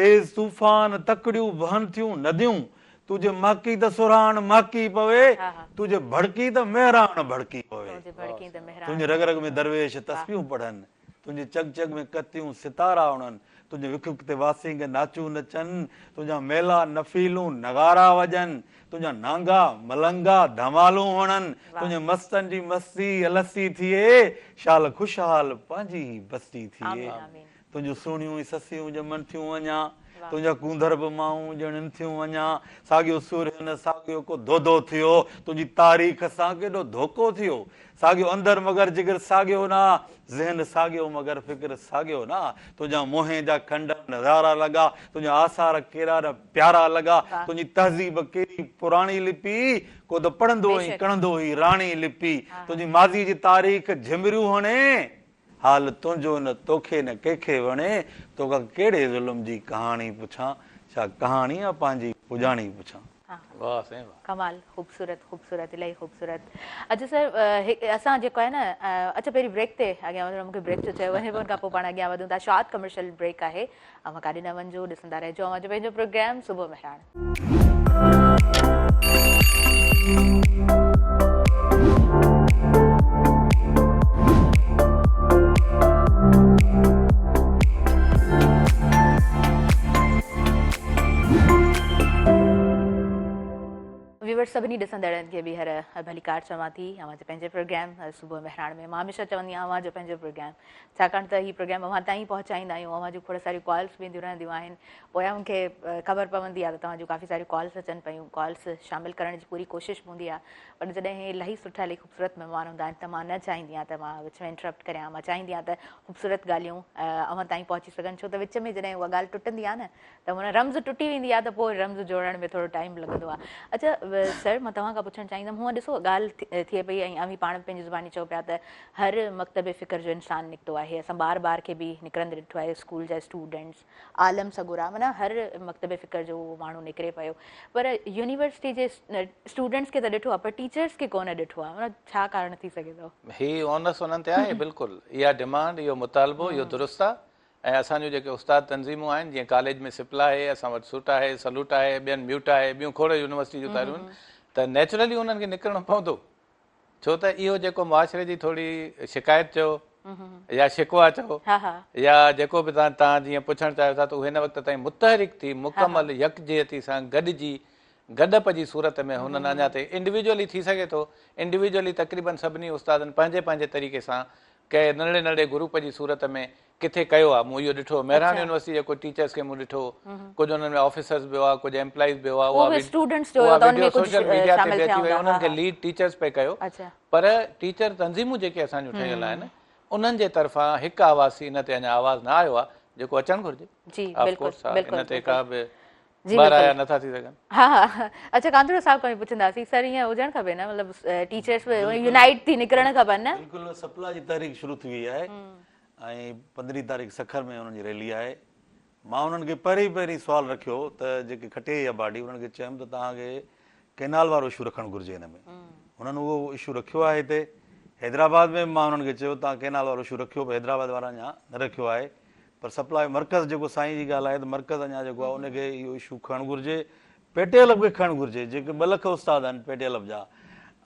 تيز طوفان تڪڙيون وهن ٿيون نديون، تون جي مهڪي ته سرهاڻ مهڪي پوي، تون جي ڀڙڪي ته مهراڻ ڀڙڪي پوي. تنهنجي رڳ رڳ ۾ درويش تسبيحون پڙهن، تنهنجي چڳ چڳ ۾ ڪتيون ستارا اڻن، تنهنجي وک وک تي واسينگ ناچون نچن، تنهنجا ميلا نفيلون نغارا وڄن، تنهنجا نانگا ملنگا ڌمالون هڻن، تنهنجي مستن جي مستي الستي ٿئي، شال خوشحال پنهنجي هي بستي ٿئي. تنهنجون سهڻيون ۽ سسيون ڄمن ٿيون اڃا، تنهنجا ڪونڌر به مائون ڄڻين ٿيون اڃا، ساڳيو سورهيه نه ساڳيو ڪو دودو ٿيو، تنهنجي تاريخ سان ڪيڏو ڌوڪو ٿيو، ساڳيو اندر مگر جگر ساڳيو نه آ، ذهن ساڳيو مگر فڪر ساڳيو نه آ، تنهنجا موهين جا کنڊر نظارا لڳا، تنهنجا آثار ڪيڏا نه پيارا لڳا، تنهنجي تهذيب ڪيڏي پراڻي لپي، ڪو ته پڙهندو ۽ ڪڻندو هي راڻي لپي، تنهنجي ماضي جي تاريخ جهمريون هڻي. حال تنهنجو نه توکي نه ڪنهن کي وڻي، توکان ڪهڙي ظلم جي ڪهاڻي پڇان، ڇا ڪهاڻي آ پنهنجي پڄاڻي پڇان. واھ سائين واھ. ڪمال خوبصورت خوبصورت الاهي خوبصورت اڇا سر اسان جيڪو آهي نه اڇا پهرين بريڪ تي اڳيان وڌڻ مونکي بريڪ جو چيو وڃي پيو ان کان پوء پاڻ اڳيان وڌون ٿا شارٽ ڪمرشل بريڪ آهي اوهان ڪاڏي نه وڃجو ڏسندا رهجو اوهان جو پنهنجو پروگرام صبح مهراڻ. ويورز گڏ سڀني ڏسندڙن کي ٻيهر ڀليڪار چوان ٿي اوهان جي پنهنجي پروگرام صبح مهراڻ ۾. مان هميشه چوندي آهيان اوهان جو پنهنجو پروگرام، ڇاڪاڻ ته هي پروگرام اوهان تائين پهچائيندا آهيون. اوهان جون کوڙ ساريون ڪالز به اينديون رهنديون آهن، پويان مون کي خبر پوندي آهي ته توهان جون ڪافي ساريون ڪالز اچن پيون. ڪالز شامل ڪرڻ جي پوري ڪوشش به هوندي آهي، پر جڏهن الاهي سٺا الاهي خوبصورت مهمان هوندا آهن ته مان نه چاهيندي آهيان ته مان وچ ۾ انٽرپٽ ڪريان. مان چاهيندي آهيان ته خوبصورت ڳالهيون اوهان تائين پهچي سگهن، ڇو ته وچ ۾ جڏهن اها ڳالهه ٽٽندي آهي نه ته معنيٰ رمز ٽٽي ويندي آهي ته پوء رمز جوڙڻ ۾ ٿورو ٽائيم لڳندو آهي. اڇا سر مان توهان کان پڇڻ چاهيندم، هونء ڏسو ڳالهه ٿئي پئي ۽ اوهين پاڻ به پنهنجي زباني چئو پيا ته هر مڪتب فڪر جو انسان نڪتو آهي، اسان ٻار ٻار کي به نڪرندي ڏٺو آهي، اسڪول جا اسٽوڊنٽس، عالم سڳورا، معنيٰ هر مڪتب فڪر جو اهو ماڻهو نڪري پيو، پر يونيورسٽي جي اسٽوڊنٽس کي ته ڏٺو آهي پر ٽيچرس کي ڪونه ڏٺو آهي، معنيٰ ڇا ڪارڻ ٿي سگهي ٿو؟ هي اونس انهن تي آهي بلڪل اها ڊمانڊ اهو مطالبو اهو درست آهي ۽ اسان جون جيڪي استاد تنظيمون آهن جيئن ڪاليج ۾ سپلا آهي، اسان وٽ سوٽ آهي، سلوٽ آهي، ٻين ميوٽ آهي، ٻيون کوڙ يونيورسٽي جون تحريون ته نيچرلي انهن کي نڪرڻو پوندو ڇو ته اهو جيڪو معاشري جي ٿوري شڪايت چئو يا شڪوا چئو يا جيڪو به توهان توهان جيئن پڇڻ چاهيو ٿا ته اهو هن وقت تائين متحرڪ ٿي مڪمل يڪجهتي سان گڏجي گڏپ جي صورت ۾ هنن اڃا تائين انڊيويجولي ٿي سگهي ٿو انڊيويجولي تقريبن سڀني استادن پنهنجي پنهنجي طريقي سان ڪنهن ننڍڙي ننڍڙي گروپ جي صورت ۾ ڪٿي ڪيو آهي مون اهو ڏٺو مهراڻ يونيورسٽي جي ڪجهه ٽيچرس کي مون ڏٺو ڪجهه انهن ۾ آفيسرس به هئا ڪجهه ايمپلائيز به هئا اها اها وڊيو سوشل ميڊيا تي به اچي وئي انهن کي ليڊ ٽيچرس پئي ڪيو پر ٽيچر تنظيمون جيڪي اسان جون ٺهيل آهن انهن جي طرفان هڪ آواز ٿي ان تي اڃا آواز نه آيو آهي جيڪو اچڻ گهرجي جي بلڪل بلڪل ان تي ڪا به جي بلڪل ٻه رايا نٿا ٿي سگهن. ها ها اڇا ڪانڌڙو صاحب کان به پڇنداسين سر ائين هجڻ کپي نه مطلب ٽيچرس به يونائيٽ ٿي نڪرڻ کپن نه. بلڪل سپلا جي تحريڪ شروع ٿي وئي آهي ۽ 15 تاريخ سکر ۾ انهن جي ريلي آهي مان انهن کي پهرين پهرين سوال رکيو ته جيڪي کٽي آئي آهي باڊي انهن کي چيم ته توهان کي ڪينال وارو اشو رکڻ گهرجي هن ۾ انهن اهو اشو رکيو آهي هتي حيدرآباد ۾ به مان انهن کي چيو توهان ڪينال وارو اشو رکيو پر حيدرآباد وارن اڃا نه رکيو آهي پر سپلاء مرڪز جيڪو سائين جي ڳالهه آهي ته مرڪز اڃا جيڪو آهي ان کي اهو اشو کڻڻ گهرجي پي ٽي ايل کي کڻڻ گهرجي جيڪي 2 لک استاد آهن پي ٽي ايل جا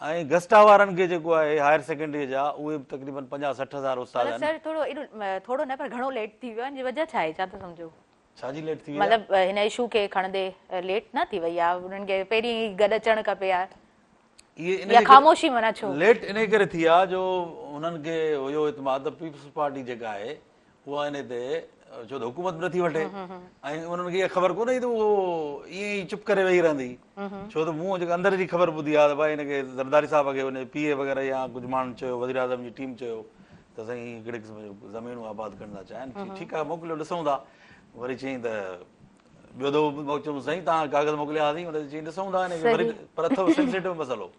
۽ گسٽا وارن کي جيڪو آهي هائر سيڪنڊري جا اهي به تقريبن 50 60 هزار استاد آهن. سر ٿورو ايڏو ٿورو نه پر گهڻو ليٽ ٿي ويو آهي ان جي وجه ڇا آهي ڇا ٿا سمجهو؟ ڇا جي ليٽ ٿي وئي آهي؟ مطلب هن اشو کي کڻندي ليٽ نه ٿي وئي آهي انهن کي پهرين ئي گڏ اچڻ کپي ها اهي ان يا خاموشي معنيٰ ڇو؟ ليٽ انهي ڪري ٿي آهي جو انهن کي هيو اعتماد ته پيپلز پارٽي جيڪا آهي اها انهي تي ڇو ته حڪومت به نٿي وٺي ۽ انهن کي اها خبر ڪونه هئي ته اهو ائين ئي چپ ڪري ويهي رهندي ڇو ته مون جيڪا اندر جي خبر ٻڌي آهي ته ڀائي هن کي زرداري صاحب کي ان جي پي اي وغيره يا ڪجهه ماڻهن چيو وزيراعظم جي ٽيم چيو ته سائين هي هڪڙي قسم جون زمينون آباد ڪرڻ ٿا چاهين ٺيڪ آهي موڪليو ڏسون ٿا وري چيائين ته ٻيو دفعو چيم سائين توهان ڪاغذ موڪليا هئاسين ان تي چيائين ڏسون ٿا هن کي وري پر اٿو سينسيٽو مسئلو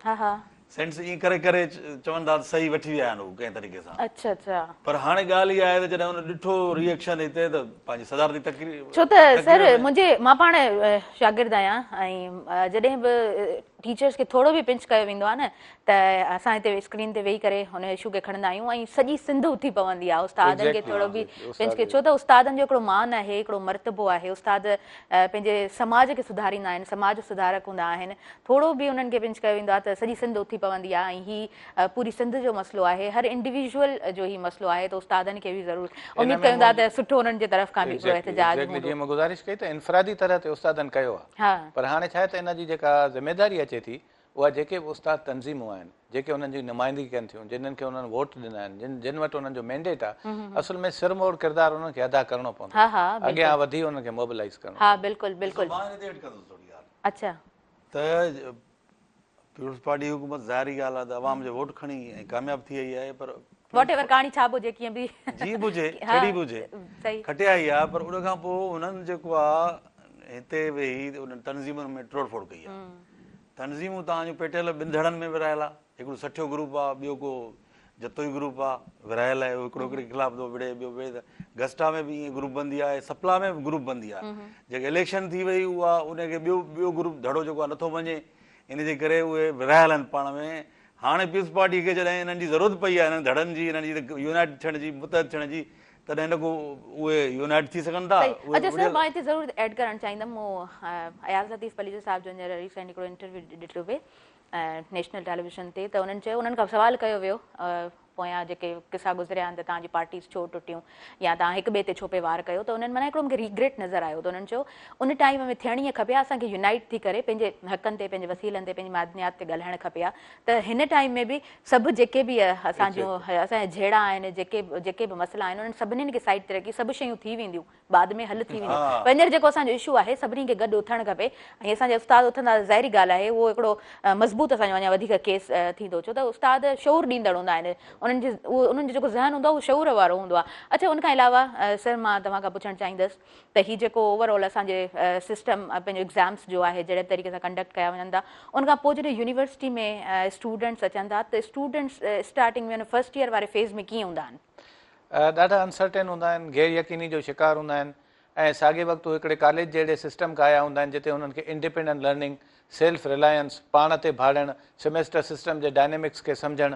سينس ائين ڪري ڪري چون ٿا ته صحيح وٺي ويا آهن هو ڪنهن طريقي سان. اڇا اڇا. پر هاڻي ڳالهه اها آهي ته جڏهن هن ڏٺو ري ايڪشن هتي ته پنهنجي صدارتي تقرير ڇو ته سر منهنجي مان پاڻ شاگرد آهيان ۽ جڏهن به ٽيچرس کي ٿورو به پنچ ڪيو ويندو آهي نه ته اسان هتي اسڪرين تي ويهي ڪري هن اشو کي کڻندا آهيون ۽ سڄي سنڌ اٿي پوندي آهي استادن کي ٿورو به پنچ ڪيو ڇو ته استادن جو هڪڙو مان آهي هڪڙو مرتبو آهي استاد پنهنجي سماج کي سڌاريندا آهن سماج سڌارڪ هوندا آهن ٿورو به انهن کي پنچ ڪيو ويندو آهي ته سڄي سنڌ اٿي پوندي آهي ۽ هي پوري سنڌ جو مسئلو آهي هر انڊيويجوئل جو هي مسئلو آهي ته استادن کي به ضرور اميد ڪيون ٿا ته سٺو انهن جي طرف کان به هڪڙو احتجاج هوندو. جيئن مون گذارش ڪئي ته انفرادي طرح تي استادن ڪيو آهي پر هاڻي ڇا آهي ته ان جي جيڪا ذميداري اچي ٿي اها جيڪي به استاد تنظيمون آهن جيڪي انهن جي نمائندگي ڪن ٿيون جنن کي انهن ووٽ ڏنا آهن جن جن وٽ انهن جو مينڊيٽ آهي اصل ۾ سر موڙ ڪردار انهن کي ادا ڪرڻو پوندو اڳيان وڌي انهن کي موبلائيز ڪرڻو ها بلڪل بلڪل. مان ان تي ايڊ ڪندس ٿوري ڳالهه. اڇا. ته پيپلز پارٽي حڪومت ظاهري ڳالهه آهي ته عوام جو ووٽ کڻي ۽ ڪامياب ٿي آئي آهي پر واٽ ايور ڪهاڻي ڇا به هجي ڪيئن به جيئن به هجي ڪهڙي به هجي کٽي آئي آهي پر ان کان پوء انهن جيڪو آهي هتي ويهي انهن تنظيمن ۾ ٽوڙ ڦوڙ ڪئي آهي تنظيمون توهان جون پيٽيل ٻن ڌڙن ۾ ورهايل آهي هڪڙو سٺيو گروپ آهي ٻيو ڪو جتوئي گروپ آ ورهايل آهي هڪڙو هڪڙي خلاف ٿو وڙهي ٻيو ٻئي ته گسٽا ۾ به ائين گروپ بندي آهي سپلا ۾ به گروپ بندي آهي جيڪي اليڪشن ٿي وئي اها ان کي ٻيو ٻيو گروپ ڌڙو جيڪو آهي نٿو مڃي ان جي ڪري اهي ورهايل آهن پاڻ ۾ هاڻي پيپلز پارٽي کي جڏهن انهن جي ضرورت پئي آهي انهن ڌڙن جي انهن جي يونائيٽ ٿيڻ جي متحد ٿيڻ جي تڏهن نه ڪو اهي يونائيٽ ٿي سگهن ٿا. اڇا سر مان هتي ضرور ايڊ ڪرڻ چاهيندم مون اياز لطيف پليجو صاحب جو هينئر ريسينٽ هڪڙو انٽرويو ڏٺو پئي نيشنل ٽيليويزن تي ته انهن چيو انهن کان سوال ڪيو ويو پويان جيڪي قصا گذريا آهن ته توهان جون پارٽيز ڇو ٽٽيون يا توهان هڪ ٻئي تي ڇو پئي وار ڪيو ته انهن معنيٰ هڪڙو مون کي ريگريٽ نظر آيو ته انهن چيو ان ٽائيم ۾ ٿيڻ ائين کپي ها اسان کي يونائيٽ ٿي ڪري پنهنجي حقن تي پنهنجي وسيلن تي پنهنجي معدنيات تي ڳالهائڻ کپي ها ته هن ٽائيم ۾ به سڀ جيڪي به اسان جون اسان جا جهيڙا آهن جيڪي جيڪي به مسئلا آهن انهن سڀني کي سائيڊ تي رکي سڀ شيون ٿي وينديون بعد ۾ حل ٿي ويندو پر هينئر جيڪو اسان جو اشو آهي سڀني کي گڏ اٿڻ کپي ۽ اسان جا استاد اٿندا ته ظاهري ڳالهه آهي اهو هڪڙو مضبوط اسان جو اڃا وڌيڪ ڪيس ٿيندو ڇو ته استاد شعور ڏيندڙ هوندا آهن انهن جي اهو انهن جو جيڪو ذهن هوندو آهي اهو شعور وارو هوندو آهي اڇا ان کان علاوه سر مان توهان کان پڇڻ چاهيندس ته هي جيڪو اوور آل اسان جي سسٽم پنهنجو ايگزامس جو آهي جهڙي طريقي سان ڪنڊڪٽ ڪيا وڃن ٿا ان کان پوء جڏهن يونيورسٽي ۾ اسٽوڊنٽس اچن ٿا ته اسٽوڊنٽس اسٽارٽنگ ۾ ان فرسٽ ايئر واري فيز ۾ ڪيئن هوندا آهن؟ ڏاڍا انسرٽين هوندا آهن، غير يقيني جو شڪار هوندا آهن ۽ ساڳئي وقت هو هڪڙي ڪاليج جهڙي سسٽم کان آيا هوندا آهن جتي هنن کي انڊيپينڊنٽ لرننگ، سيلف رلائنس، پاڻ تي ڀاڙڻ، سيمسٽر سسٽم جي ڊائنامڪس کي سمجهڻ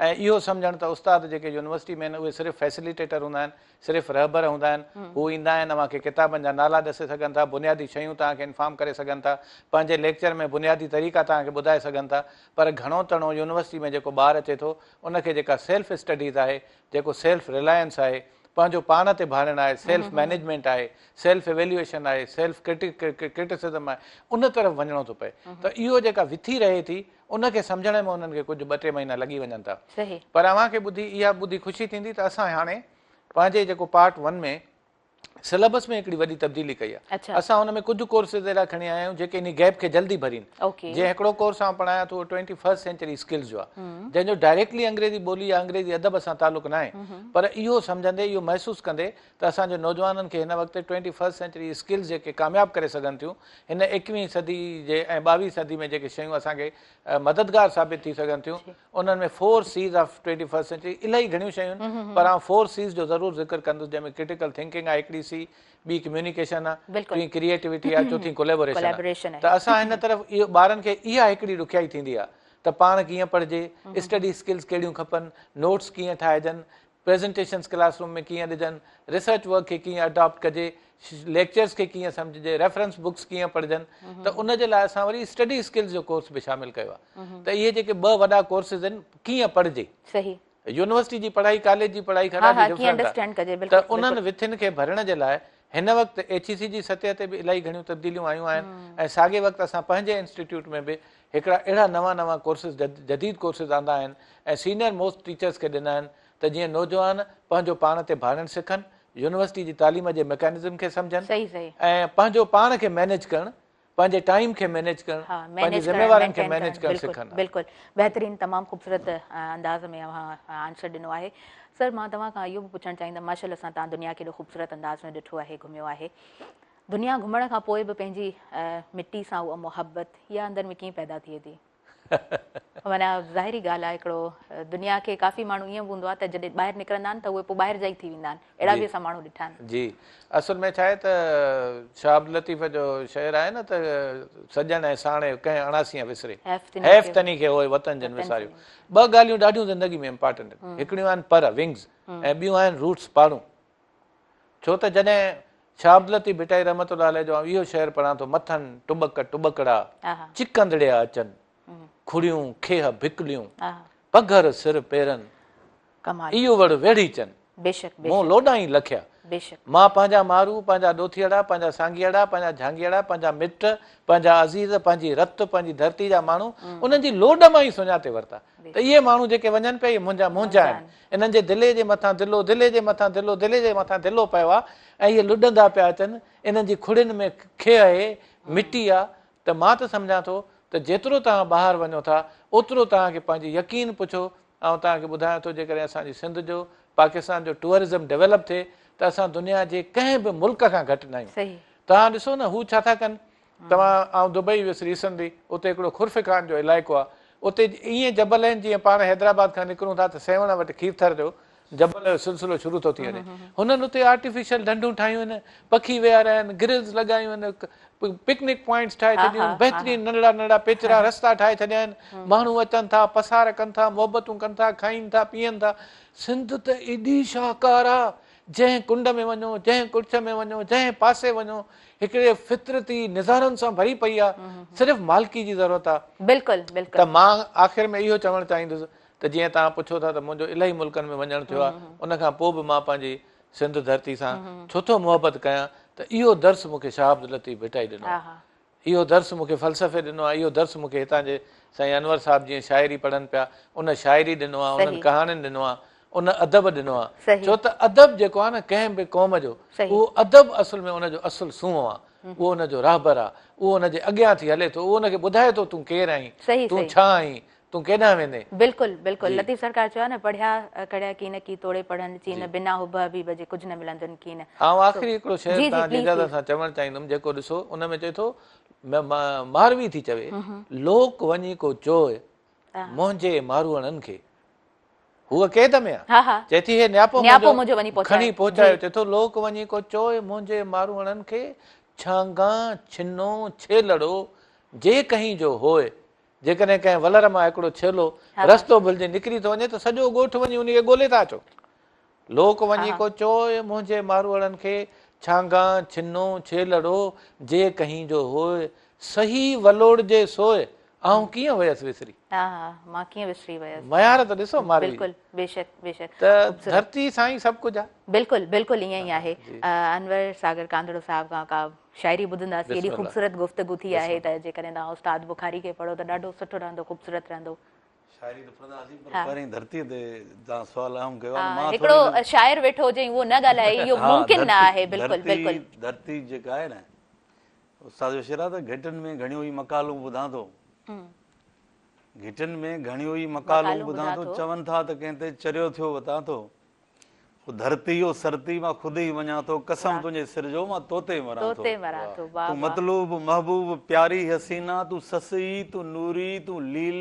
۽ اهو سمجهڻ ته استاد جيڪي يونيورسٽي ۾ آهن اهي صرف فيسليٽيٽر هوندا آهن، صرف رهبر هوندا آهن، هو ايندا آهن اوهان کي ڪتابن جا نالا ڏسي سگهن ٿا، بنيادي شيون توهان کي انفارم ڪري سگهن ٿا، پنهنجي ليڪچر ۾ بنيادي طريقا توهان کي ٻڌائي سگهن ٿا پر گهڻو تڻو يونيورسٽي ۾ جيڪو ٻار اچي ٿو ان کي جيڪا سيلف اسٽڊيز آهي جيڪو سيلف رلائنس آهي، پنهنجو پاڻ تي ڀاڙڻ آهي، سيلف مئنيجمينٽ آهي، سيلف ايويليوئيشن آهي، سيلف ڪرٽيسزم آهي، ان طرف وڃڻو ٿو پئي ته اهو جيڪا وٿي رهي ٿي ان کي سمجهڻ ۾ انهن کي ڪجهه ٻه ٽي مهينا لڳي وڃن ٿا. پر اوهان کي ٻڌي اها ٻڌي خوشي ٿيندي ته اسان هاڻي پنهنجي جيڪو پارٽ ون ۾ سليبس ۾ هڪڙي وڏي تبديلي ڪئي آهي. اسان ان ۾ ڪجهه ڪورسز اهڙا کڻي آيا آهيون جيڪي انهي گيپ کي جلدي ڀرين. جيئن هڪڙو ڪورس آئون پڙهايان ٿو اهو ٽوئنٽي فرسٽ سينچري اسڪلز جو آهي جنهن جو ڊائريڪٽلي انگريزي ٻولي يا انگريزي ادب سان تعلق ناهي پر اهو سمجهندي اهو محسوس ڪندي ته اسان جي نوجوانن کي هن وقت ٽوئنٽي فرسٽ سينچري اسڪلز جيڪي ڪامياب ڪري سگهن ٿيون هن ايڪويهين صدي جي ۽ ٻاويهين صدي ۾ جيڪي شيون اسان کي مددگار ثابت ٿي سگهن ٿيون انهن ۾ four Cs of twenty first century الاهي گهڻيون شيون آهن پر آئون فور سيز جو ضرور ذڪر ڪندس جنهن ۾ ڪرٽيڪل ٿنڪنگ آهي هڪڙي سي ٻي ڪميونيڪيشن آهي ٽين ڪريئيٽوٽي آهي چوٿين ڪوليبوريشن آهي ته اسان هن طرف اهو ٻارن کي اها هڪڙي ڏکيائي ٿيندي آهي ته پاڻ ڪيئن پڙهجي اسٽڊي اسڪلز ڪهڙيون کپن نوٽس ڪيئن ٺاهجن پريزنٽيشنز ڪلاس روم ۾ ڪيئن ڏجن، ريسرچ ورڪ کي ڪيئن اڊاپٽ ڪجي، ليڪچرز کي ڪيئن سمجهجي، ريفرنس بڪس ڪيئن پڙهجن ته ان جي لاء اسان وري اسٽڊي اسڪلز جو ڪورس به شامل ڪيو آهي ته اهي جيڪي ٻه وڏا ڪورسز آهن ڪيئن پڙهجي يونيورسٽي جي پڙهائي ڪاليج جي پڙهائي کان ڏاڍي ڊفرنٽ آهي ته انهن وٿين کي ڀرڻ جي لاء هن وقت ايڇ اي سي جي سطح تي به الاهي گهڻيون تبديليون آيون آهن ۽ ساڳئي وقت اسان پنهنجي انسٽيٽيوٽ ۾ به هڪڙا اهڙا نوان نوان ڪورسز جديد ڪورسز آندا آهن ۽ سينئر موسٽ ٽيچرز کي ڏنا آهن ته جيئن نوجوان پنهنجو پاڻ تي ڀاڙڻ سکن، يونيورسٽي جي تعليم جي ميڪانزم کي سمجهن ۽ پنهنجو پاڻ کي مئنيج ڪرڻ، پنهنجي ٽائيم کي مئنيج ڪرڻ، پنهنجي ذميوارين کي مئنيج ڪرڻ سکن. بلڪل بهترين تمام خوبصورت انداز ۾ اوهان آنسر ڏنو آهي. سر مان توهان کان اهو به پڇڻ چاهيندم ماشاءالله سان توهان دنيا کي ايڏو خوبصورت انداز ۾ ڏٺو آهي گهميو آهي دنيا گهمڻ کان پوء به پنهنجي مٽي سان اها محبت اها اندر ۾ ڪيئن پيدا ٿئي ٿي؟ معنيٰ ظاهري ڳالهه آهي هڪڙو دنيا کي ڪافي ماڻهو ائين به هوندو آهي ته جڏهن ٻاهر نڪرندا آهن ته اهي پوء ٻاهر جا ئي ٿي ويندا آهن اهڙا به اسان ماڻهو ڏٺا آهن. جي اصل ۾ ڇا آهي ته شاهه عبداللطيف جو شعر آهي نه ته سڄڻ ۽ ساڻيهه ڪنهن اڻاسيء وسري حيف تني کي هوء وطن جن وساريو. ٻه ڳالهيون ڏاڍيون زندگي ۾ امپارٽنٽ آهن هڪڙيون آهن پر، Wings، ۽ ٻيون آهن روٽس، پاڙون. ڇو ته جڏهن شاهه عبداللطيف ڀٽائي رحمة الله عليه جو آئون اهو شعر پڙهان ٿو، مٿن ٽٻڪ ٽٻڪڙا، چڪندڙيا اچن، کڙيون کيهه ڀڪليون، پگهر سر پيرن، اهو وڙ ويڙهيچن، مون لوڏائين لکيا. مان پنهنجا مارو، پنهنجا ڏوٿيئڙا، پنهنجا سانگيئڙا، پنهنجا جهانگيئڙا، پنهنجا مٽ، پنهنجا عزيز، پنهنجي رت، پنهنجي ڌرتي جا ماڻهو، انهن جي لوڏ مان ئي سڃاتي ورتا ته اهي ماڻهو جيڪي وڃن پيا اهي منهنجا منهنجا آهن. انهن جي دلي جي مٿان دلو، دلي جي مٿان دلو، دلي جي مٿان دلو پيو آ ۽ اهي لڏندا پيا اچن، انهن جي کڙين ۾ کيهه آهي، مٽي آ، ته مان ته سمجهان ٿو ته جيترو توهان ٻاهر وڃو ٿا، اوترو توهان کي پنهنجي يقين پڇو، آئون توهان کي ٻڌايان ٿو جيڪڏهن اسان جي سنڌ جو، پاڪستان جو ٽوئرزم ڊيولپ ٿئي ته اسان دنيا جي ڪنهن به ملڪ کان گهٽ ناهيون. توهان ڏسو نه هو ڇا ٿا ڪن، توهان آئون دبئي ويس ريسنٽلي اتي هڪڙو خرفڪان جو علائقو آ اتي ائين جبل آهن جيئن پاڻ حيدرآباد کان نڪرون ٿا ته سيوهڻ وٽ کيرٿر جو جبل جو سلسلو شروع ٿو ٿي وڃي هنن اتي آرٽيفيشل ڍنڍون ٺاهيون آهن پکي ويهاريا آهن گرلز لڳايون آهن پڪنڪ پوائنٽس ٺاهي ڇڏيون آهن بهترين ننڍڙا ننڍڙا پيچرا رستا ٺاهي ڇڏيا آهن ماڻهو اچن ٿا پسار ڪن ٿا محبتون ڪن ٿا کائين ٿا پيئن ٿا سنڌ ته ايڏي شاهڪار آ جنهن ڪنڊ ۾ وڃو، جنهن ڪڙڇ ۾ وڃو، جنهن پاسي وڃو، هڪڙي فطرتي نظارن سان ڀري پئي آ، صرف مالڪي جي ضرورت آ. بلڪل بلڪل. ته مان آخر ۾ اهو چوڻ چاهيندس ته جيئن توهان پڇو ٿا ته منهنجو الاهي ملڪن ۾ وڃڻ ٿيو آهي ان کان پوء به مان پنهنجي سنڌ ڌرتي سان ڇو ٿو محبت ڪيان ته اهو درس مون کي شاهه عبداللطيف ڀٽائي ڏنو آهي. اهو درس مون کي فلسفي ڏنو آهي، اهو درس مون کي هتان جي سائين انور صاحب جيئن شاعري پڙهن پيا، ان شاعري ڏنو آهي، انهن ڪهاڻين ڏنو آهي، ان ادب ڏنو آهي. ڇو ته ادب جيڪو آهي نه ڪنهن به قوم جو، اهو ادب اصل ۾ ان جو اصل سونهون آهي، اهو ان جو رهبر آهي، اهو ان جي اڳيان ٿي هلي ٿو، اهو ان کي ٻڌائي ٿو تون ڪير آهين، تون ڇا آهين، تون ڪيڏانهن ويندين؟ بلڪل بلڪل لطيف سرڪار چيو آهي نه پڙهيا ڪڙهيا ڪين ڪي توڙي پڙهن چين بنا حب حبيب جي ڪجهه نه ملندن ڪين. آئون آخري هڪڙو شعر توهان جي اجازت سان چوڻ چاهيندم جيڪو ڏسو ان ۾ چئي ٿو ماروي ٿي چوي لوڪ وڃي ڪو چوء منهنجي ماروئڙن کي هوء قيد ۾ آ چئي ٿي هي نياپو منهنجو کڻي پهچايو چئي ٿو لوڪ وڃي ڪو چوء منهنجي ماروئڙن کي ڇانگان ڇنو ڇيلڙو جي ڪهين جو هوء جيڪڏهن ڪنهن ولر مان هڪڙو ڇيلو رستو ڀلجي نڪري ٿو وڃي ته سڄو ڳوٺ وڃي انهي کي ڳولي ٿا اچو. لوڪ وڃي ڪو چوء منهنجي ماروئڙن کي، ڇانگان، ڇنو، ڇيلڙو، جي ڪهين جو هوء، سهي ولوڙجي سوء، آئون ڪيئن ويس وسري. ها ها مان ڪيئن وسري ويس. ميار ته ڏسو ماروي جي. بلڪل بيشڪ بيشڪ. ته ڌرتي سان ئي سڀ ڪجهه آ. بلڪل بلڪل ائين ئي آهي. انور ساگر ڪانڌڙو صاحب کان ڪا شاعري ٻڌنداسين ايڏي خوبصورت گفتگو ٿي آهي ته جيڪڏهن توهان استاد بخاري کي پڙهو ته ڏاڍو سٺو رهندو خوبصورت رهندو. شاعري ته پڙهنداسين پر پهرين ڌرتي تي توهان سوال اهم ڪيو آهي مان هڪڙو شاعر ويٺو هجي اهو نه ڳالهائي اهو ممڪن نه آهي بلڪل بلڪل. ڌرتي جيڪا آهي نه استاد جو شعر آهي ته گهٽين ۾ گهڻيون ئي مقالون ٻڌان ٿو گهٽين ۾ گهڻيون ئي مقالون ٻڌان ٿو چون ٿا ته ڪنهن تي چريو ٿيو وتان ٿو او ڌرتي او سرتي مان خود ئي وڃان ٿو قسم تنهنجي سر جو مان توتي مران ٿو تون مطلوب محبوب پياري حسينا تون سسئي تون نوري تون ليل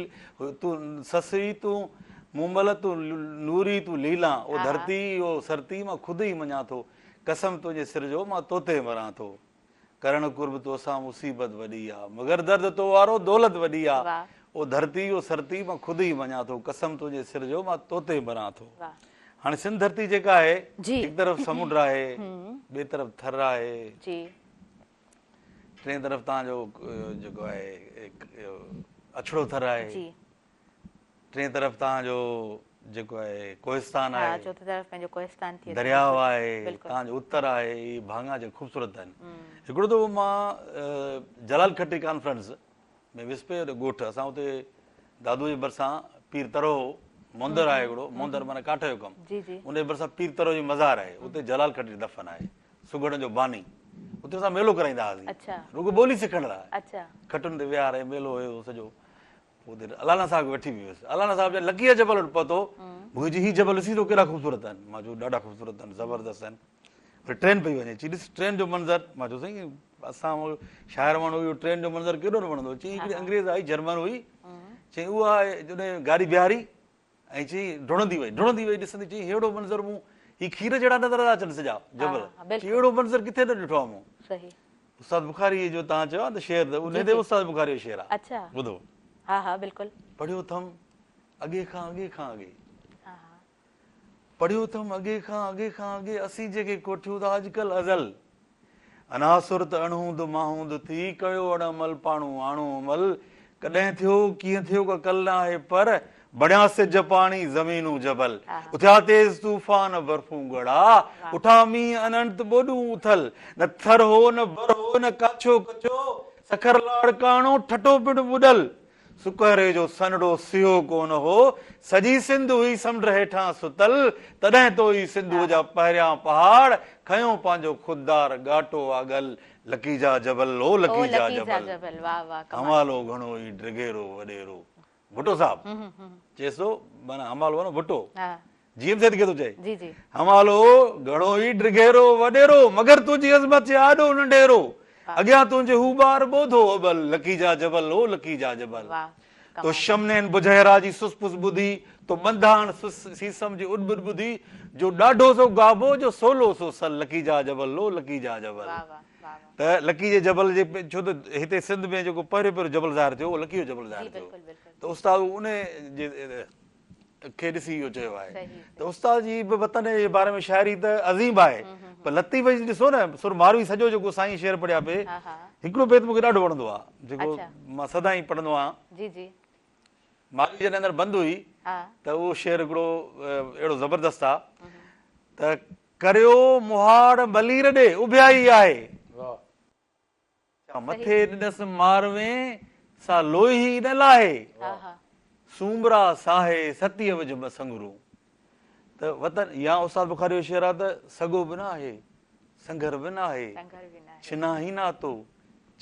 تون سسئي تون مومل تون نوري تون ليلان او ڌرتي او سرتي مان خود ئي مڃان ٿو قسم تنهنجي سر جو مان توتي مران ٿو. ڪرڻ قرب توسان مصيبت وڏي آ. مگر درد تو وارو دولت وڏي آ. او ڌرتي او سرتي مان خود ئي مڃان ٿو. قسم تنهنجي سر جو مان توتي مران ٿو. هاڻي سنڌ ڌرتي جيڪا آهي هڪ طرف سمنڊ آهي ٻئي طرف ٿر آهي ٽئين طرف توهان جو جيڪو آهي اڇڙو ٿر آهي. ٽئين طرف توهان جو جيڪو آهي ڪوهستان آهي. ها چوٿين طرف پنهنجو ڪوهستان ٿئي ٿو. درياء آهي توهان جو اتر آهي اهي ڀاڱا جيڪي خوبصورت آهن. هڪڙو دفعو مان جلال کٽي ڪانفرنس ۾ ويس پئي ڳوٺ اسان اتي دادو جي ڀرسان پير ترو موندر آهي هڪڙو موندر معنيٰ ڪاٺ جو ڪم ان جي ڀرسان پير ترو جي مزار آهي اتي جلال کٽي دفن آهي سگهڙن جو باني اتي اسان ميلو ڪرائيندا هئاسين رڳو ٻولي سکڻ لاء کٽن تي ويهاري ميلو هيو سڄو پوء اتي الانا صاحب کي وٺي به ويس. الانا صاحب جڏهن لڪيء جبل وٽ پهتو، مون کي چيائين هي جبل ڏسين ٿو ڪيڏا خوبصورت آهن. مان چيو ڏاڍا خوبصورت آهن، زبردست آهن. وري ٽرين پئي وڃي، چي ڏس ٽرين جو منظر. مان چيو سائين اسان وانگر شاعر ماڻهو اهو ٽرين جو منظر ڪيڏو نه وڻندو. چيائين هڪڙي انگريز آئي جرمن هئي، چيائين اها جڏهن گاڏي بيهاري ۽ چيائين ڊوڙندي وئي، ڊوڙندي وئي ڏسندي چيائين ههڙو منظر مون هي کير جهڙا نظر ٿا اچن سڄا جبل، چيائين اهڙو منظر ڪٿي نه ڏٺو آهي مون. استاد بخاري جو توهان چيو آهي ته شعر ته انهي تي به استاد بخاري جو شعر آهي. اڇا. ٻڌو. ها ها بلڪل. پڙهيو اٿم اڳي کان اڳي کان اڳي. ها ها. پڙهيو اٿم اڳي کان اڳي کان اڳي اسين جيڪي ڪوٺيون ٿا اڄڪلهه ازل. عناصر ته اڻهوند ماهوند ٿي ڪيو اڻ عمل پاڻون آڻو عمل ڪڏهن ٿيو ڪيئن ٿيو ڪا ڪل ناهي پر بڻيا سج پاڻي زمينون جبل اٿيا تيز طوفان برفون ڳڙا اٺا مينهن اننت ٻوڏون اٿل نه ٿر هو نه بر هو نه ڪاڇو ڪچو سکر لاڙڪاڻو ٺٽو پڻ ٻڏل سڪهري جو سنهڙو سيهو ڪونه هو سڄي سنڌ هئي سمنڊ هيٺان ستل تڏهن تو اي سنڌوء جا پهريان پهاڙ کنيو پنهنجو خوددار ڳاٽو آڳل لڪي جا جبل او لڪي جا جبل همالو گهڻو ئي ڊگهيرو وڏيرو ڀٽو صاحب چئيس ٿو معنيٰ همالو معنيٰ ڀٽو جي ايم سيد کي ٿو چئي همالو گهڻو ئي ڊگهيرو وڏيرو مگر تنهنجي عظمت جي آڏو ننڍيرو اڳيان تنهنجي هو ٻار ٻوڌو ابل لڪي جا جبل او لڪي جا جبل تو شمنين بجهيرا جي سس پس ٻڌي تو ٻنڌاڻ سيسم جي اڏ ٻڏ ٻڌي جو ڏاڍو سو گابو جو سولو سو سل لڪي جا جبل او لڪي جا جبل ته لڪي جي جبل جي ڇو ته هتي سنڌ ۾ جيڪو پهريون پهريون جبل ظاهر ٿيو اهو لڪي جو جبل ظاهر ٿيو ته استاد ان جي کي ڏسي اهو چيو آهي ته استاد جي به وطن جي باري ۾ شاعري ته عظيم آهي پر لطيف جي ڏسو نه سر ماروي سڄو جيڪو سائين شعر پڙهيا پئي هڪڙو بيت مونکي ڏاڍو وڻندو آهي جيڪو مان سدائين پڙهندو آهيان جي جي ماروي جڏهن اندر بند هئي ته اهو شعر هڪڙو اهڙو زبردست آ ته ڪريو مهاڙ ملير ڏي اڀيائي آهي. جا مٿي ڏنس ماروين سا لوهي نه لاهي. سومرا ساهي ستيء وجهه م سنگهرون. ته وطن يا استاد بخاري جو شعر آ ته سڳو به نه آهي سنگهر به نه آهي ڇنان هي ناتو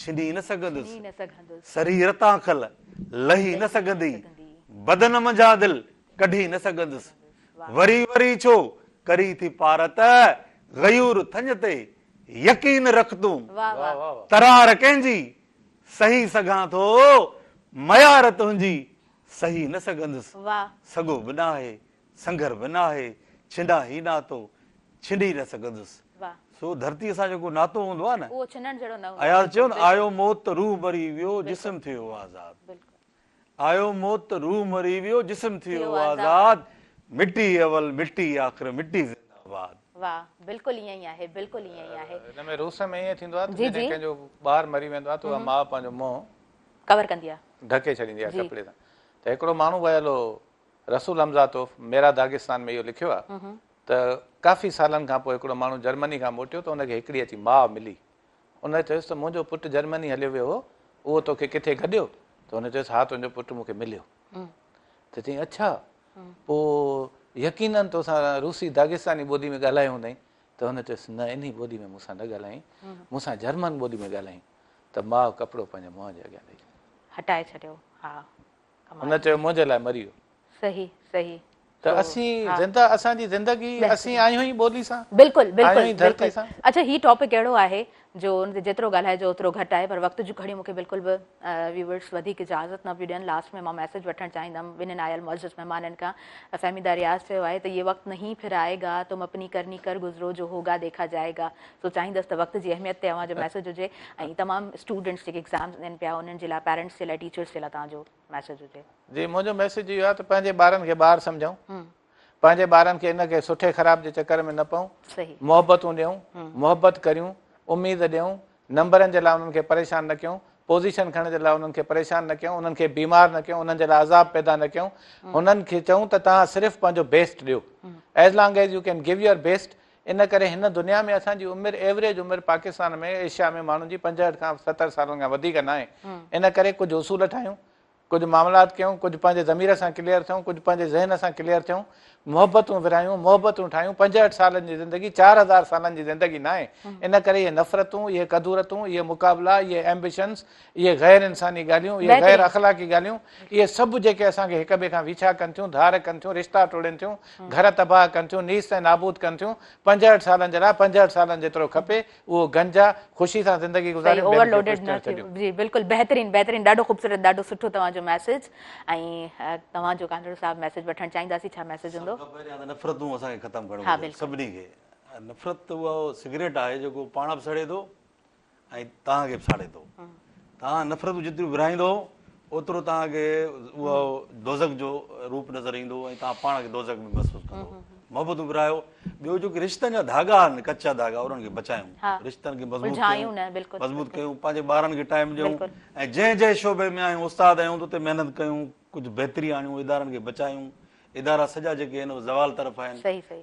ڇني نه سگهندس سرير تان کل لهي نه سگهندي بدن منجهان دل ڪڍي نه سگهندس وري وري ڇو ڪرين ٿي پارت غيور ٿڃ تي يقين رک تون ترار ڪنهن جي سهي سگهان ٿو ميار تنهنجي سهي نه سگهندس سڳو به ناهي سنگهر به ناهي ڇنان هي ناتو ڇني نه سگهندس سو ڌرتيء سان جيڪو ناتو هوندو آهي نه اياز چيو نه آيو موت ته روح مري ويو جسم ٿيو آزاد. آيو موت ته روح مري ويو جسم ٿي ويو آزاد مٽي اول مٽي آخر مٽي زنده باد. واه بلڪل ائين ئي آهي بلڪل ائين ئي آهي. هن ۾ روس ۾ ائين ٿيندو آهي ته جڏهن ڪنهن جو ٻار مري ويندو آهي ته اها ماء پنهنجو منهن ڪور ڪندي آهي ڍڪي ڇڏيندي آهي ڪپڙي سان ته هڪڙو ماڻهو ويل هو رسول حمزاتوف ميرا داغستان ۾ اهو لکيو آهي ته ڪافي سالن کان پوء هڪڙو ماڻهو جرمني کان موٽيو ته ان کي هڪڙي اچي ماء ملي ان چيس ته منهنجو پٽ جرمني هليو ويو هو، اهو توکي ڪٿي گڏيو؟ ته هن چيس ها تنهنجو پٽ مون کي مليو. ته چيائين اڇا، پوء يقيناً توسان روسي داغستاني ٻولي ۾ ڳالهايو هوندائين؟ ته هن چيس نه انهي ٻولي ۾ مون سان نه ڳالهايائين، مون سان جرمن ٻولي ۾ ڳالهايائين. ته ماء ڪپڙو پنهنجي منهن جي اڳيان ڏئي ڇڏيو. هٽائي ڇڏيو ها. هن چيو منهنجي لاء مري ويو. صحيح صحيح. ته اسين زنده اسان جي زندگي اسين آهيون ئي ٻولي سان. بلڪل بلڪل بلڪل اڇا هي ٽاپڪ اهڙو آهي جو ان تي جيترو ڳالهائجو اوترو گهٽ آهي پر وقت جون گهڙيون مونکي بلڪل به ويورس وڌيڪ اجازت نه پيون ڏين لاسٽ ۾ مان ميسيج وٺڻ چاهيندم ٻنهين آيل معزز مهمانن کان فهميده رياض چيو آهي ته يه وقت نهين ڦر آئيگا تم اپني ڪرني ڪر گذرو جو هوگا ديکا جائيگا سو چاهيندس ته وقت جي اهميت تي اوهان جو ميسيج هجي ۽ تمام اسٽوڊنٽس جيڪي ايگزامز ڏين پيا انهن جي لاء پيرنٽس جي لاء ٽيچرس جي لاء توهان جو ميسيج هجي. جي منهنجو ميسيج اهو آهي ته پنهنجي ٻارن کي ٻار سمجهون پنهنجي ٻارن کي ان کي سٺي خراب جي چڪر ۾ نه پئون محبتون ڏيون محبت ڪريون اميد ڏيون نمبرن جي لاء انهن کي پريشان نه ڪيون پوزيشن کڻڻ جي لاء انهن کي پريشان نه ڪيون انهن کي بيمار نه ڪيون انهن جي لاء عذاب پيدا نه ڪيون هنن کي چئون ته توهان صرف پنهنجو بيسٽ ڏيو as long as you can give your best ان ڪري هن دنيا ۾ اسان جي عمر ايوريج عمر پاڪستان ۾ ايشيا ۾ ماڻهن جي 65 کان 70 سالن کان وڌيڪ ناهي ان ڪري ڪجهه اصول ٺاهيون ڪجهه معاملات ڪيون ڪجهه پنهنجي ضمير سان ڪليئر ٿيون ڪجهه پنهنجي ذهن سان ڪليئر ٿيون محبتون ورهايون محبتون ٺاهيون 65 سالن جي زندگي 4000 سالن جي زندگي ناهي ان ڪري اهي نفرتون اهي ڪدورتون اهي مقابلا اهي ايمبيشنز اهي غير انساني ڳالهيون اهي غير اخلاقي ڳالهيون اهي سڀ جيڪي اسان کي هڪ ٻئي کان ويڇا ڪن ٿيون ڌار ڪن ٿيون رشتا ٽوڙين ٿيون گهر تباهه ڪن ٿيون، نيست ۽ نابود ڪن ٿيون، 65 سالن جي لاء 65 سالن جيترو کپي، اهو گنج آ، خوشي سان زندگي صحيح گذاريون، اوور ٻين کي لوڊيڊ خوش نه ٿيڻ ٿيو ڇڏيون. جي بلڪل بهترين بهترين ڏاڍو خوبصورت ڏاڍو سٺو توهان جو ميسيج ۽ توهان جو ڪانڌڙو صاحب ميسيج وٺڻ چاهينداسين ڇا ميسيج سڀ هوندو. کان پهريان ته نفرتون اسان کي ختم ڪرڻ ها گهرجن بلڪل. سڀني کي نفرت ته اها سگريٽ آهي جيڪو پاڻ به سڙي ٿو ۽ توهان کي به ساڙي ٿو. توهان نفرتون جيتريون ورهائيندو اوترو توهان کي اهو دوزخ جو روپ نظر ايندو ۽ توهان پاڻ کي دوزخ ۾ محسوس ڪندو. محبتون ورهايو. ٻيو جيڪي رشتن جا ڌاڳا آهن ڪچا ڌاڳا انهن کي بچايون. رشتن کي مضبوط ڪيون. مضبوط ڪيون پنهنجي ٻارن کي ٽائيم ڏيون ۽ جنهن جنهن شعبي ۾ آهيون استاد آهيون ته اتي محنت ڪيون ڪجهه بهتري آڻيون ادارن کي بچايون ادارا سڄا جيڪي آهن اهي زوال طرف آهن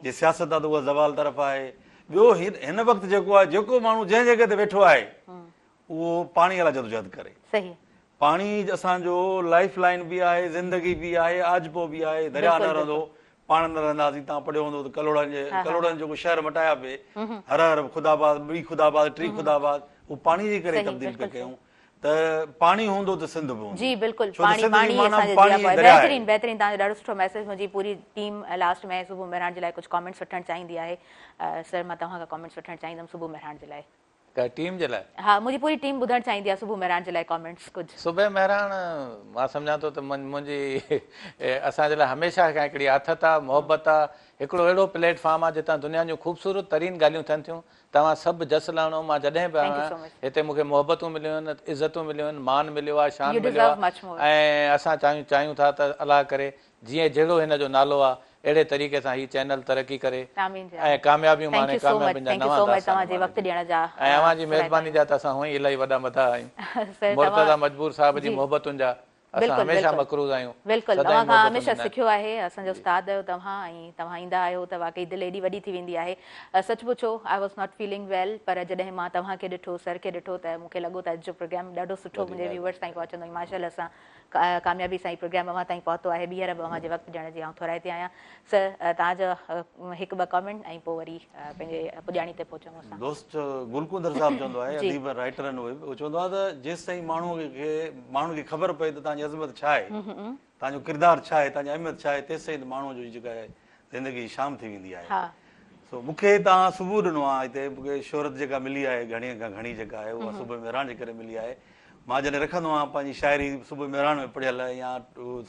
جي سياست آهي ته اها زوال طرف آهي ٻيو هن وقت جيڪو آهي جيڪو ماڻهو جنهن جڳهه تي ويٺو آهي اهو پاڻي لاء جدوجهد ڪري پاڻي اسان جو لائف لائن به آهي زندگي به آهي آجپو به آهي درياء نه رهندو پاڻ نه رهنداسين توهان پڙهيو هوندو ته ڪلهوڙن جي ڪلهوڙن جيڪو شهر مٽايا پئي هر هر خدا آباد ٻي خدا آباد ٽي خدا آباد اهو پاڻي جي ڪري تبديل پئي ڪيون ته پاڻي هوندو ته سنڌ به هوندي. جي بلڪل ڇو ته پاڻي سنڌ جي پاڻي معنيٰ اسان جو پاڻي جياپو ۽ آهي درياء آهي. بهترين بهترين توهان جو ڏاڍو سٺو ميسيج منهنجي پوري ٽيم لاسٽ ۾ صبح مهراڻ جي لاء ڪجهه ڪامينٽس وٺڻ چاهيندي آهي سر مان توهان کان ڪامينٽس وٺڻ چاهيندم صبح مهراڻ جي لاء. ڪا ٽيم جي لاء؟ ها منهنجي پوري ٽيم ٻڌڻ چاهيندي آهي صبح مهراڻ جي لاء ڪامينٽس ڪجهه. صبح مهراڻ مان سمجهان ٿو ته منهنجي اسان جي لاء هميشه کان هڪڙي آٿت آ محبت آ هڪڙو اهڙو پليٽ فارم آ جتان دنيا جون خوبصورت ترين ڳالهيون ٿين ٿيون توهان سڀ جس لهڻو، مان جڏهن به آيو آهيان هتي مون کي محبتون مليون آهن، عزتون مليون آهن، مان مليو آهي، شان مليو آهي ۽ اسان چاهيون چاهيون ٿا ته الله ڪري جيئن جهڙو هن جو نالو آهي اهڙي طريقي سان هي چينل ترقي ڪري ۽ ڪاميابيون ماڻي ڪاميابين جا نوان داستان ماڻي ۽ اوهان جي مهرباني جا ته اسان هونئن ئي الاهي وڏا مداح آهيون مرتضيٰ مجبور صاحب جي محبتن جا. اسان هميشه مقروض آهيون. بلڪل سدائين توهان کان محبتون هميشه ڏيندا آهيون. سکيو آهي اسان جا استاد آهيو توهان ۽ توهان ايندا آهيو ته واقعي دل ايڏي وڏي ٿي ويندي آهي سچ پڇو I was not feeling well پر جڏهن مان توهان کي ڏٺو سر کي ڏٺو ته مون کي لڳو ته اڄ جو پروگرام ڏاڍو سٺو وڏي منهنجي مهرباني. ويوئرس تائين پهچندو ۽ ماشاء الله سان ڪاميابي سان هي پروگرام اوهان تائين پهتو آهي ٻيهر به اوهان جي وقت ڏيڻ جي آئون ٿورائتي آهيان سر توهان جا هڪ ٻه ڪامينٽ ۽ پوء وري پنهنجي پڄاڻي تي پهچون اسان. دوست گل ڪونڌر صاحب چوندو آهي جي. اديب ۽ رائيٽر آهن اهي به اهو چوندو آهي ته جيستائين ماڻهو کي ماڻهن کي خبر پئي ته توهان جي عظمت ڇا آهي توهان جو ڪردار ڇا آهي توهان جي اهميت ڇا آهي تيستائين ته ماڻهو جو جيڪا آهي زندگي شام ٿي ويندي آهي ها. سو مون کي توهان صبح ڏنو آهي هتي مون کي شهرت جيڪا ملي آهي گهڻي کان گهڻي جيڪا آهي اها صبح مهراڻ جي ڪري ملي آهي مان جڏهن رکندو آهيان پنهنجي شاعري صبح مهراڻ ۾ پڙهيل يا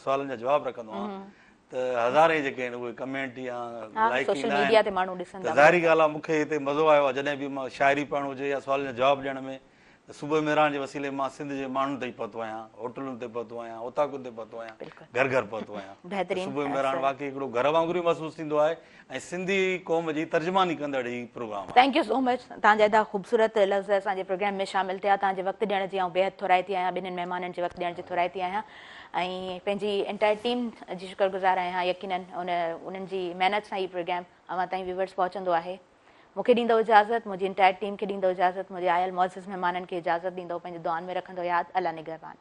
سوالن جا جواب رکندو آهيان ته هزارين جيڪي آهن اهي ڪمينٽ يا لائيڪ سوشل ايندا ميڊيا آهن تي ماڻهو ڏسن ته ٿا ظاهري ڳالهه آهي مون کي هتي مزو آيو آهي جڏهن به مان شاعري پڙهڻ هجي يا سوالن جا جواب ڏيڻ ۾ ته صبح مهراڻ جي وسيلي مان سنڌ جي ماڻهن تائين پهتو آهيان هوٽلن تي پهتو آهيان اوطاقن تي پهتو آهيان گهر گهر پهتو آهيان ته بهترين صبح مهراڻ واقعي هڪڙو گهر وانگر ئي محسوس ٿيندو آهي ۽ سنڌي قوم جي ترجماني ڪندڙ هي پروگرام آهي. Thank you so much توهان جا ايڏا خوبصورت لفظ اسان جي پروگرام ۾ شامل ٿيا توهان جي وقت ڏيڻ جي آئون بيحد ٿورائتي آهيان ٻنهين مهمانن جي وقت ڏيڻ جي ٿورائتي آهيان ۽ پنهنجي انٽائر ٽيم جي شڪر گذار آهيان يقينن ان انهن جي محنت سان هي پروگرام اوهان تائين ويورز پهچندو آهي مون کي ڏيندو اجازت منهنجي انٽائر ٽيم کي ڏيندو اجازت منهنجي آيل معزز مهمانن کي اجازت ڏيندو پنهنجي دعائن ۾ رکندو ياد الله نگهبان.